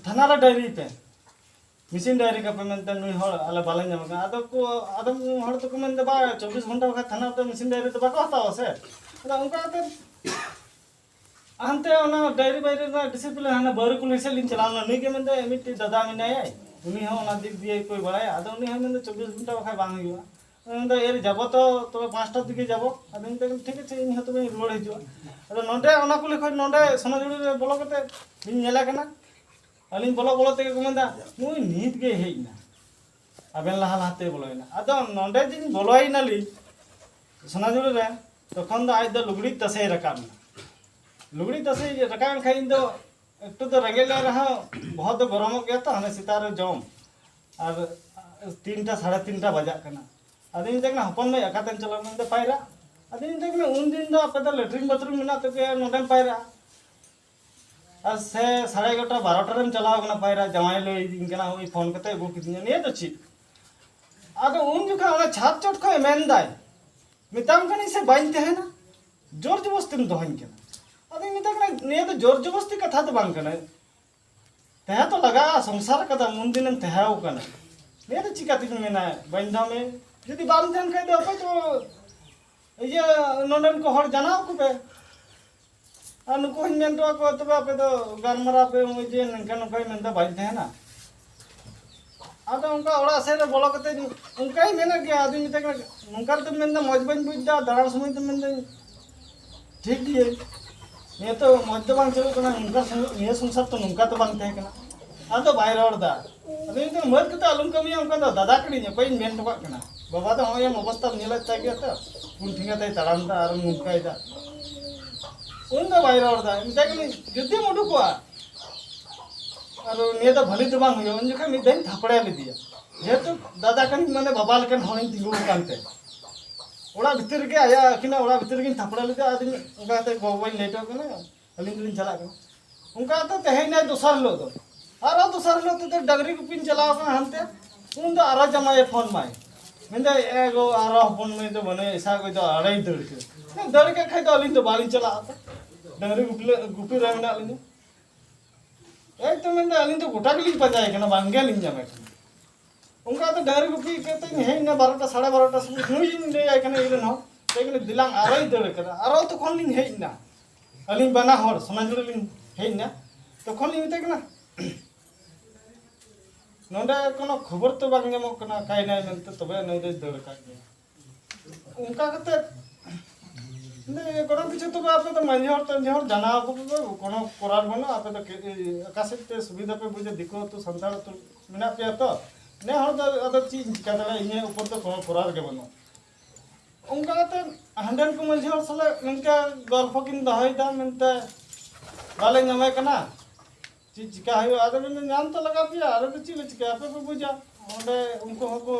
ᱛᱷᱟᱱᱟ ᱨᱮ ᱰᱟᱭᱨᱤ ᱯᱮ, ᱢᱤᱥᱤᱱ ᱰᱟᱭᱨᱤ ᱠᱟᱯᱮ ᱢᱮᱱᱛᱮ, ᱱᱩᱭ ᱦᱚᱲ ᱟᱞᱮ ᱵᱟᱞᱮ ᱧᱟᱢᱮ ᱠᱟᱱᱟ᱾" ᱟᱫᱚ ᱠᱚ, ᱟᱫᱚᱢ ᱦᱚᱲ ᱫᱚᱠᱚ ᱢᱮᱱᱫᱟ, "ᱵᱟ, ᱪᱚᱵᱵᱤᱥ ᱜᱷᱚᱱᱴᱟ ᱵᱟᱠᱷᱟᱡ ᱛᱷᱟᱱᱟ ᱨᱮᱫᱚ ᱢᱤᱥᱤᱱ ᱰᱟᱭᱨᱤ ᱫᱚ ᱵᱟᱠᱚ ᱦᱟᱛᱟᱣᱟ ᱥᱮ᱾" ᱟᱫᱚ ᱚᱱᱠᱟ ᱠᱟᱛᱮ ᱦᱟᱱᱛᱮ ᱚᱱᱟ ᱰᱟᱭᱨᱤ ᱵᱟᱭᱨᱤ ᱨᱮᱱᱟᱜ ᱰᱤᱥᱤᱯᱞᱤᱱ ᱦᱟᱱᱟ ᱵᱟᱹᱨᱩ ᱠᱩᱞᱦᱤ ᱥᱮᱫ ᱞᱤᱧ ᱪᱟᱞᱟᱣ ᱞᱮᱱᱟ᱾ ᱱᱩᱭ ᱜᱮ ᱢᱮᱱᱫᱟᱭ, ᱢᱤᱫᱴᱮᱡ ᱫᱟᱫᱟ ᱢᱮᱱᱟᱭᱟ, ᱩᱱᱤ ᱦᱚᱸ ᱚᱱᱟ ᱫᱤᱠ ᱫᱤᱭᱮ ᱠᱚᱭ ᱵᱟᱲᱟᱭᱟ᱾ ᱟᱫᱚ ᱩᱱᱤ ᱦᱚᱸ ᱢᱮᱱᱫᱟ, "ᱪᱚᱵᱵᱤᱥ ᱜᱷᱚᱱᱴᱟ ᱵᱟᱠᱷᱟᱡ ᱵᱟᱝ ᱦᱩᱭᱩᱜᱼᱟ᱾" ᱢᱮᱱᱫᱟ, "ᱮᱨ ᱡᱟᱵᱚ ᱛᱚ ᱛᱚᱵᱮ ᱯᱟᱸᱪᱴᱟ ᱫᱤᱠᱮ ᱡᱟᱵᱚ᱾" ᱟᱫᱚ ᱢᱮᱛᱟᱭ ᱠᱟᱱᱟ, "ᱴᱷᱤᱠ ᱟᱪᱷᱮ, ᱤᱧ ᱦᱚᱸ ᱛᱚᱵᱮᱧ ᱨᱩᱣᱟᱹᱲ ᱦᱤᱡᱩᱜᱼᱟ᱾" ᱟᱫᱚ ᱱᱚᱰᱮ ᱚᱱᱟ ᱠᱩᱞᱦᱤ ᱠᱷᱚᱱ ᱱᱚᱰᱮ ᱥᱚᱱᱟᱡᱩᱲᱤ ᱨᱮ ᱵᱚᱞᱚ ᱠᱟᱛᱮ ᱞᱤᱧ ᱧᱮᱞᱮ ᱠᱟᱱᱟ᱾ ᱟᱹᱞᱤᱧ ᱵᱚᱞᱚ ᱵᱚᱞᱚ ᱛᱮᱜᱮ ᱠᱚ ᱢᱮᱱᱫᱟ, "ᱱᱩᱭ ᱱᱤᱛ ᱜᱮᱭ ᱦᱮᱡ ᱮᱱᱟ, ᱟᱵᱮᱱ ᱞᱟᱦᱟ ᱞᱟᱦᱟᱛᱮ ᱵᱚᱞᱚᱭᱮᱱᱟ᱾" ᱟᱫᱚ ᱱᱚᱰᱮ ᱡᱮᱧ ᱵᱚᱞᱚᱭᱮᱱᱟᱞᱤᱧ, ᱥᱚᱱᱟᱡᱷᱩᱲᱤ ᱨᱮ ᱛᱚᱠᱷᱚᱱ ᱫᱚ ᱟᱡ ᱫᱚ ᱞᱩᱜᱽᱲᱤᱡ ᱛᱟᱥᱮᱭ ᱨᱟᱠᱟᱵ ᱮᱱᱟ᱾ ᱞᱩᱜᱽᱲᱤᱡ ᱛᱟᱥᱮ ᱨᱟᱠᱟᱵ ᱮᱱ ᱠᱷᱟᱱ ᱤᱧ ᱫᱚ ᱮᱠᱴᱩ ᱫᱚ ᱨᱮᱸᱜᱮᱡ ᱞᱮ ᱨᱮᱦᱚᱸ ᱵᱚᱦᱚᱜ ᱫᱚ ᱜᱚᱨᱚᱢᱚᱜ ᱜᱮᱭᱟ ᱛᱚ, ᱦᱟᱱᱮ ᱥᱮᱛᱟᱜ ᱨᱮ ᱡᱚᱢ ᱟᱨ ᱛᱤᱱᱴᱟ ᱥᱟᱲᱮ ᱛᱤᱱᱴᱟ ᱵᱟᱡᱟᱜ ᱠᱟᱱᱟ᱾ ᱟᱫᱚᱧ ᱢᱮᱛᱟᱭ ᱠᱟᱱᱟ, "ᱦᱚᱯᱚᱱ ᱢᱟᱹᱭ, ᱚᱠᱟᱛᱮᱢ ᱪᱟᱞᱟᱣ ᱞᱮᱱᱟ?" ᱢᱮᱱᱫᱟ, "ᱯᱟᱭᱨᱟᱜ᱾" ᱟᱫᱚᱧ ᱢᱮᱛᱟᱭ ᱠᱟᱱᱟ, "ᱩᱱ ᱫᱤᱱ ᱫᱚ ᱟᱯᱮ ᱫᱚ ᱞᱮᱴᱨᱤᱱ ᱵᱟᱛᱷᱨᱩᱢ ᱢᱮᱱᱟᱜ ᱛᱟᱯᱮᱭᱟ, ᱱᱚᱰᱮᱢ ᱯᱟᱭᱨᱟᱜᱼᱟ?" ᱟᱨ ᱥᱮ ᱥᱟᱲᱮ ᱮᱜᱟᱨᱚᱴᱟ ᱵᱟᱨᱚᱴᱟ ᱨᱮᱢ ᱪᱟᱞᱟᱣ ᱠᱟᱱᱟ ᱯᱟᱭᱨᱟ, ᱡᱟᱶᱟᱭ ᱞᱟᱹᱭ ᱟᱹᱫᱤᱧ ᱠᱟᱱᱟ, ᱳᱭ ᱯᱷᱳᱱ ᱠᱟᱛᱮ ᱟᱹᱜᱩ ᱠᱤᱫᱤᱧᱟ, ᱱᱤᱭᱟᱹ ᱫᱚ ᱪᱮᱫ? ᱟᱫᱚ ᱩᱱ ᱡᱚᱠᱷᱚᱱ ᱚᱱᱟ ᱪᱷᱟᱫ ᱪᱚᱴ ᱠᱷᱚᱱ ᱢᱮᱱᱫᱟᱭ, ᱢᱮᱛᱟᱢ ᱠᱟᱹᱱᱟᱹᱧ ᱥᱮ ᱵᱟᱹᱧ ᱛᱟᱦᱮᱱᱟ, ᱡᱳᱨ ᱡᱚᱵᱚᱥᱛᱤᱢ ᱫᱚᱦᱚᱧ ᱠᱟᱱᱟ᱾ ᱟᱫᱚᱧ ᱢᱮᱛᱟᱭ ᱠᱟᱱᱟ, ᱱᱤᱭᱟᱹ ᱫᱚ ᱡᱳᱨ ᱡᱚᱵᱚᱥᱛᱤ ᱠᱟᱛᱷᱟ ᱫᱚ ᱵᱟᱝ ᱠᱟᱱᱟ, ᱛᱟᱦᱮᱸ ᱛᱚ ᱞᱟᱜᱟᱜᱼᱟ, ᱥᱚᱝᱥᱟᱨ ᱠᱟᱫᱟᱢ, ᱩᱱ ᱫᱤᱱᱮᱢ ᱛᱟᱦᱮᱸ ᱠᱟᱱᱟ, ᱱᱤᱭᱟᱹ ᱫᱚ ᱪᱤᱠᱟᱹᱛᱤᱧ ᱢᱮᱱᱟ ᱵᱟᱹᱧ ᱫᱚᱦᱚ ᱢᱮ? ᱡᱩᱫᱤ ᱵᱟᱢ ᱛᱟᱦᱮᱱ ᱠᱷᱟᱡ ᱫᱚ ᱚᱠᱚᱭ ᱪᱚ ᱤᱭᱟᱹ ᱱᱚᱰᱮᱱ ᱠᱚ ᱦᱚᱲ ᱡᱟᱱᱟᱣ ᱠᱚᱯᱮ᱾ ᱟᱨ ᱱᱩᱠᱩ ᱦᱚᱸᱧ ᱢᱮᱱ ᱦᱚᱴᱚ ᱟᱠᱚᱣᱟ, "ᱛᱚᱵᱮ ᱟᱯᱮ ᱫᱚ ᱜᱟᱞᱢᱟᱨᱟᱣ ᱯᱮ, ᱱᱚᱜᱼᱚᱭ ᱡᱮ ᱱᱚᱝᱠᱟ ᱱᱚᱝᱠᱟᱭ ᱢᱮᱱᱫᱟ ᱵᱟᱹᱧ ᱛᱟᱦᱮᱱᱟ᱾" ᱟᱫᱚ ᱚᱱᱠᱟ ᱚᱲᱟᱜ ᱥᱮᱫ ᱨᱮ ᱵᱚᱞᱚ ᱠᱟᱛᱮ ᱚᱱᱠᱟᱭ ᱢᱮᱱᱮᱫ ᱜᱮᱭᱟ᱾ ᱟᱫᱚᱧ ᱢᱮᱛᱟᱭ ᱠᱟᱱᱟ, "ᱱᱚᱝᱠᱟ ᱨᱮᱫᱚ ᱢᱮᱱᱫᱟ ᱢᱚᱡᱽ ᱵᱟᱹᱧ ᱵᱩᱡᱽ ᱮᱫᱟ, ᱫᱟᱬᱟᱱ ᱥᱚᱢᱚᱭ ᱫᱚ ᱢᱮᱱᱫᱟᱹᱧ ᱴᱷᱤᱠ ᱜᱮᱭᱟ, ᱱᱤᱭᱟᱹ ᱛᱚ ᱢᱚᱡᱽ ᱫᱚ ᱵᱟᱝ ᱪᱟᱹᱞᱩᱜ ᱠᱟᱱᱟ, ᱱᱚᱝᱠᱟ ᱥᱚᱝ-, ᱱᱤᱭᱟᱹ ᱥᱚᱝᱥᱟᱨ ᱛᱚ ᱱᱚᱝᱠᱟ ᱛᱚ ᱵᱟᱝ ᱛᱟᱦᱮᱸ ᱠᱟᱱᱟ᱾" ᱟᱫᱚ ᱵᱟᱭ ᱨᱚᱲ ᱮᱫᱟ᱾ ᱟᱫᱚ ᱤᱧ ᱫᱚ, "ᱢᱟᱹᱫ ᱠᱟᱛᱮ ᱟᱞᱚᱢ ᱠᱟᱹᱢᱤᱭᱟ, ᱚᱱᱠᱟ ᱫᱚ ᱫᱟᱫᱟ ᱠᱟᱹᱱᱟᱹᱧ, ᱚᱠᱚᱭᱤᱧ ᱢᱮᱱ ᱦᱚᱴᱚ ᱠᱟᱜ ᱠᱟᱱᱟ, ᱵᱟᱵᱟ ᱫᱚ ᱱᱚᱜᱼᱚᱭ ᱮᱢ ᱚᱵᱚᱥᱛᱟᱢ ᱧᱮᱞᱮᱫ ᱛᱟᱭ ᱜᱮᱭᱟ ᱛᱚ, ᱯᱩᱱ ᱴᱷᱮᱸᱜᱟ ᱛᱟᱭ ᱛᱟᱲᱟᱢ ᱮᱫᱟ ᱟᱨ ᱱᱚᱝᱠᱟᱭᱮᱫᱟ᱾" ᱩᱱ ᱫᱚ ᱵᱟᱭ ᱨᱚᱲ ᱮᱫᱟ᱾ ᱢᱮᱛᱟᱭ ᱠᱟᱹᱱᱟᱹᱧ, "ᱡᱩᱫᱤᱢ ᱩᱰᱩᱠᱚᱜᱼᱟ, ᱟᱨ ᱱᱤᱭᱟᱹ ᱫᱚ ᱵᱷᱟᱹᱞᱤ ᱫᱚ ᱵᱟᱝ ᱦᱩᱭᱩᱜᱼᱟ᱾" ᱩᱱ ᱡᱚᱠᱷᱚᱱ ᱢᱤᱫ ᱫᱷᱟᱣᱤᱧ ᱛᱷᱟᱯᱲᱮ ᱞᱮᱫᱮᱭᱟ, ᱡᱮᱦᱮᱛᱩ ᱫᱟᱫᱟ ᱠᱟᱹᱱᱟᱹᱧ, ᱢᱟᱱᱮ ᱵᱟᱵᱟ ᱞᱮᱠᱟᱱ ᱦᱚᱲᱤᱧ ᱛᱤᱸᱜᱩ ᱟᱠᱟᱱ ᱛᱮ᱾ ᱚᱲᱟᱜ ᱵᱷᱤᱛᱤᱨ ᱨᱮᱜᱮ, ᱟᱭᱟᱜ ᱟᱹᱠᱤᱱᱟᱜ ᱚᱲᱟᱜ ᱵᱷᱤᱛᱤᱨ ᱨᱮᱜᱤᱧ ᱛᱷᱟᱯᱲᱮ ᱞᱮᱫᱮᱭᱟ᱾ ᱟᱫᱚᱧ ᱚᱱᱠᱟ ᱠᱟᱛᱮ ᱜᱚ-ᱵᱟᱵᱟᱧ ᱞᱟᱹᱭ ᱦᱚᱴᱚ ᱠᱟᱱᱟ, ᱟᱹᱞᱤᱧ ᱫᱚᱞᱤᱧ ᱪᱟᱞᱟᱜ ᱠᱟᱱᱟ᱾ ᱚᱱᱠᱟ ᱠᱟᱛᱮ ᱛᱮᱦᱮᱧ ᱱᱟᱭ ᱫᱚᱥᱟᱨ ᱦᱤᱞᱳᱜ ᱫᱚ, ᱟᱨᱚ ᱫᱚᱥᱟᱨ ᱦᱤᱞᱳᱜ ᱛᱮᱫᱚ ᱰᱟᱝᱨᱤ ᱜᱩᱯᱤᱧ ᱪᱟᱞᱟᱣ ᱠᱟᱱᱟ ᱦᱟᱱᱛᱮ, ᱩᱱ ᱫᱚ ᱟᱨᱚ ᱡᱟᱢᱟᱭᱮ ᱯᱷᱳᱱ ᱢᱟᱭ, ᱢᱮᱱᱫᱟᱭ, "ᱮ ᱜᱚ, ᱟᱨᱚ ᱦᱚᱯᱚᱱ ᱢᱟᱹᱭ ᱫᱚ ᱵᱟᱹᱱᱩᱭᱟ, ᱮᱥᱟ ᱜᱚᱡ ᱫᱚ ᱟᱲᱟᱭ ᱫᱟᱹᱲ ᱠᱮᱫᱟ᱾" ᱫᱟᱹᱲ ᱠᱮᱫ ᱠᱷᱟᱡ ᱫᱚ ᱟᱹᱞᱤᱧ ᱫᱚ ᱵᱟᱹᱞᱤᱧ ᱪᱟᱞᱟᱜᱼᱟ ᱛᱚ, ᱰᱟᱝᱨᱤ ᱜᱩᱯᱤ ᱞᱮ, ᱜᱩᱯᱤ ᱨᱮ ᱢᱮᱱᱟᱜ ᱞᱤᱧᱟ᱾ ᱮᱠ ᱛᱚ ᱢᱮᱱᱫᱟ, ᱟᱹᱞᱤᱧ ᱫᱚ ᱜᱚᱴᱟ ᱜᱮᱞᱤᱧ ᱯᱟᱸᱡᱟᱭᱮ ᱠᱟᱱᱟ, ᱵᱟᱝ ᱜᱮᱞᱤᱧ ᱧᱟᱢᱮ ᱠᱟᱱᱟ᱾ ᱚᱱᱠᱟ ᱛᱮ ᱰᱟᱝᱨᱤ ᱜᱩᱯᱤ ᱠᱟᱛᱮᱧ ᱦᱮᱡ ᱮᱱᱟ ᱵᱟᱨᱚᱴᱟ, ᱥᱟᱲᱮ ᱵᱟᱨᱚᱴᱟ ᱥᱚᱢᱚᱭ᱾ ᱱᱩᱭᱤᱧ ᱞᱟᱹᱭᱟᱭ ᱠᱟᱱᱟ, ᱤᱧ ᱨᱮᱱ ᱦᱚᱸ, ᱢᱮᱛᱟᱭ ᱠᱟᱱᱟ, "ᱫᱮᱞᱟᱝ ᱟᱨᱚᱭ ᱫᱟᱹᱲ ᱠᱟᱫᱟ᱾" ᱟᱨᱚ ᱛᱚᱠᱷᱚᱱ ᱞᱤᱧ ᱦᱮᱡ ᱮᱱᱟ, ᱟᱹᱞᱤᱧ ᱵᱟᱱᱟ ᱦᱚᱲ ᱥᱚᱱᱟᱡᱷᱩᱨᱤ ᱞᱤᱧ ᱦᱮᱡ ᱮᱱᱟ᱾ ᱛᱚᱠᱷᱚᱱ ᱞᱤᱧ ᱢᱮᱛᱟᱭ ᱠᱟᱱᱟ, "ᱱᱚᱰᱮ ᱠᱳᱱᱳ ᱠᱷᱚᱵᱚᱨ ᱛᱚ ᱵᱟᱝ ᱧᱟᱢᱚᱜ ᱠᱟᱱᱟ, ᱚᱠᱟᱭᱮᱱᱟᱭ ᱢᱮᱱᱛᱮ, ᱛᱚᱵᱮ ᱱᱩᱭ ᱫᱚᱭ ᱫᱟᱹᱲ ᱟᱠᱟᱫ ᱜᱮᱭᱟ᱾" ᱚᱱᱠᱟ ᱠᱟᱛᱮ ᱢᱟᱱᱮ ᱠᱳᱱᱳ ᱠᱤᱪᱷᱩ ᱛᱚᱵᱮ ᱟᱯᱮ ᱫᱚ ᱢᱟᱺᱡᱷᱤ ᱦᱚᱲ ᱴᱟᱺᱡᱷᱤ ᱦᱚᱲ ᱡᱟᱱᱟᱣ ᱟᱠᱚ ᱯᱮ, ᱠᱳᱱᱳ ᱠᱚᱨᱟᱨ ᱵᱟᱹᱱᱩᱜᱼᱟ᱾ ᱟᱯᱮ ᱫᱚ ᱠᱮ-, ᱚᱠᱟ ᱥᱮᱫ ᱯᱮ ᱥᱩᱵᱤᱫᱷᱟ ᱯᱮ ᱵᱩᱡᱟ, ᱫᱤᱠᱩ ᱟᱹᱛᱩ ᱥᱟᱱᱛᱟᱲ ᱟᱹᱛᱩ ᱢᱮᱱᱟᱜ ᱯᱮᱭᱟ ᱛᱚ, ᱱᱮ ᱦᱚᱲ ᱫᱚ ᱟᱫᱚ ᱪᱮᱫ ᱤᱧ ᱪᱤᱠᱟ ᱫᱟᱲᱮᱭᱟᱜᱼᱟ, ᱤᱧᱟᱹᱜ ᱩᱯᱚᱨ ᱫᱚ ᱠᱳᱱᱳ ᱠᱚᱨᱟᱨ ᱜᱮ ᱵᱟᱹᱱᱩᱜᱼᱟ᱾ ᱚᱱᱠᱟ ᱠᱟᱛᱮ ᱦᱟᱸᱰᱮᱱ ᱠᱚ ᱢᱟᱹᱡᱷᱤ ᱦᱚᱲ ᱥᱟᱞᱟᱜ ᱱᱤᱝᱠᱟ ᱜᱚᱞᱯᱷᱚ ᱠᱤᱱ ᱫᱚᱦᱚᱭᱮᱫᱟ ᱢᱮᱱᱛᱮ ᱵᱟᱞᱮ ᱧᱟᱢᱮ ᱠᱟᱱᱟ᱾ ᱪᱮᱫ ᱪᱤᱠᱟ ᱦᱩᱭᱩᱜᱼᱟ? ᱟᱫᱚ ᱢᱮᱱᱫᱟ, "ᱧᱟᱢ ᱛᱚ ᱞᱟᱜᱟᱣ ᱯᱮᱭᱟ, ᱟᱞᱮ ᱫᱚ ᱪᱮᱫ ᱞᱮ ᱪᱤᱠᱟᱹᱭᱟ? ᱟᱯᱮ ᱯᱮ ᱵᱩᱡᱟ᱾" ᱚᱸᱰᱮ ᱩᱱᱠᱩ ᱦᱚᱸᱠᱚ,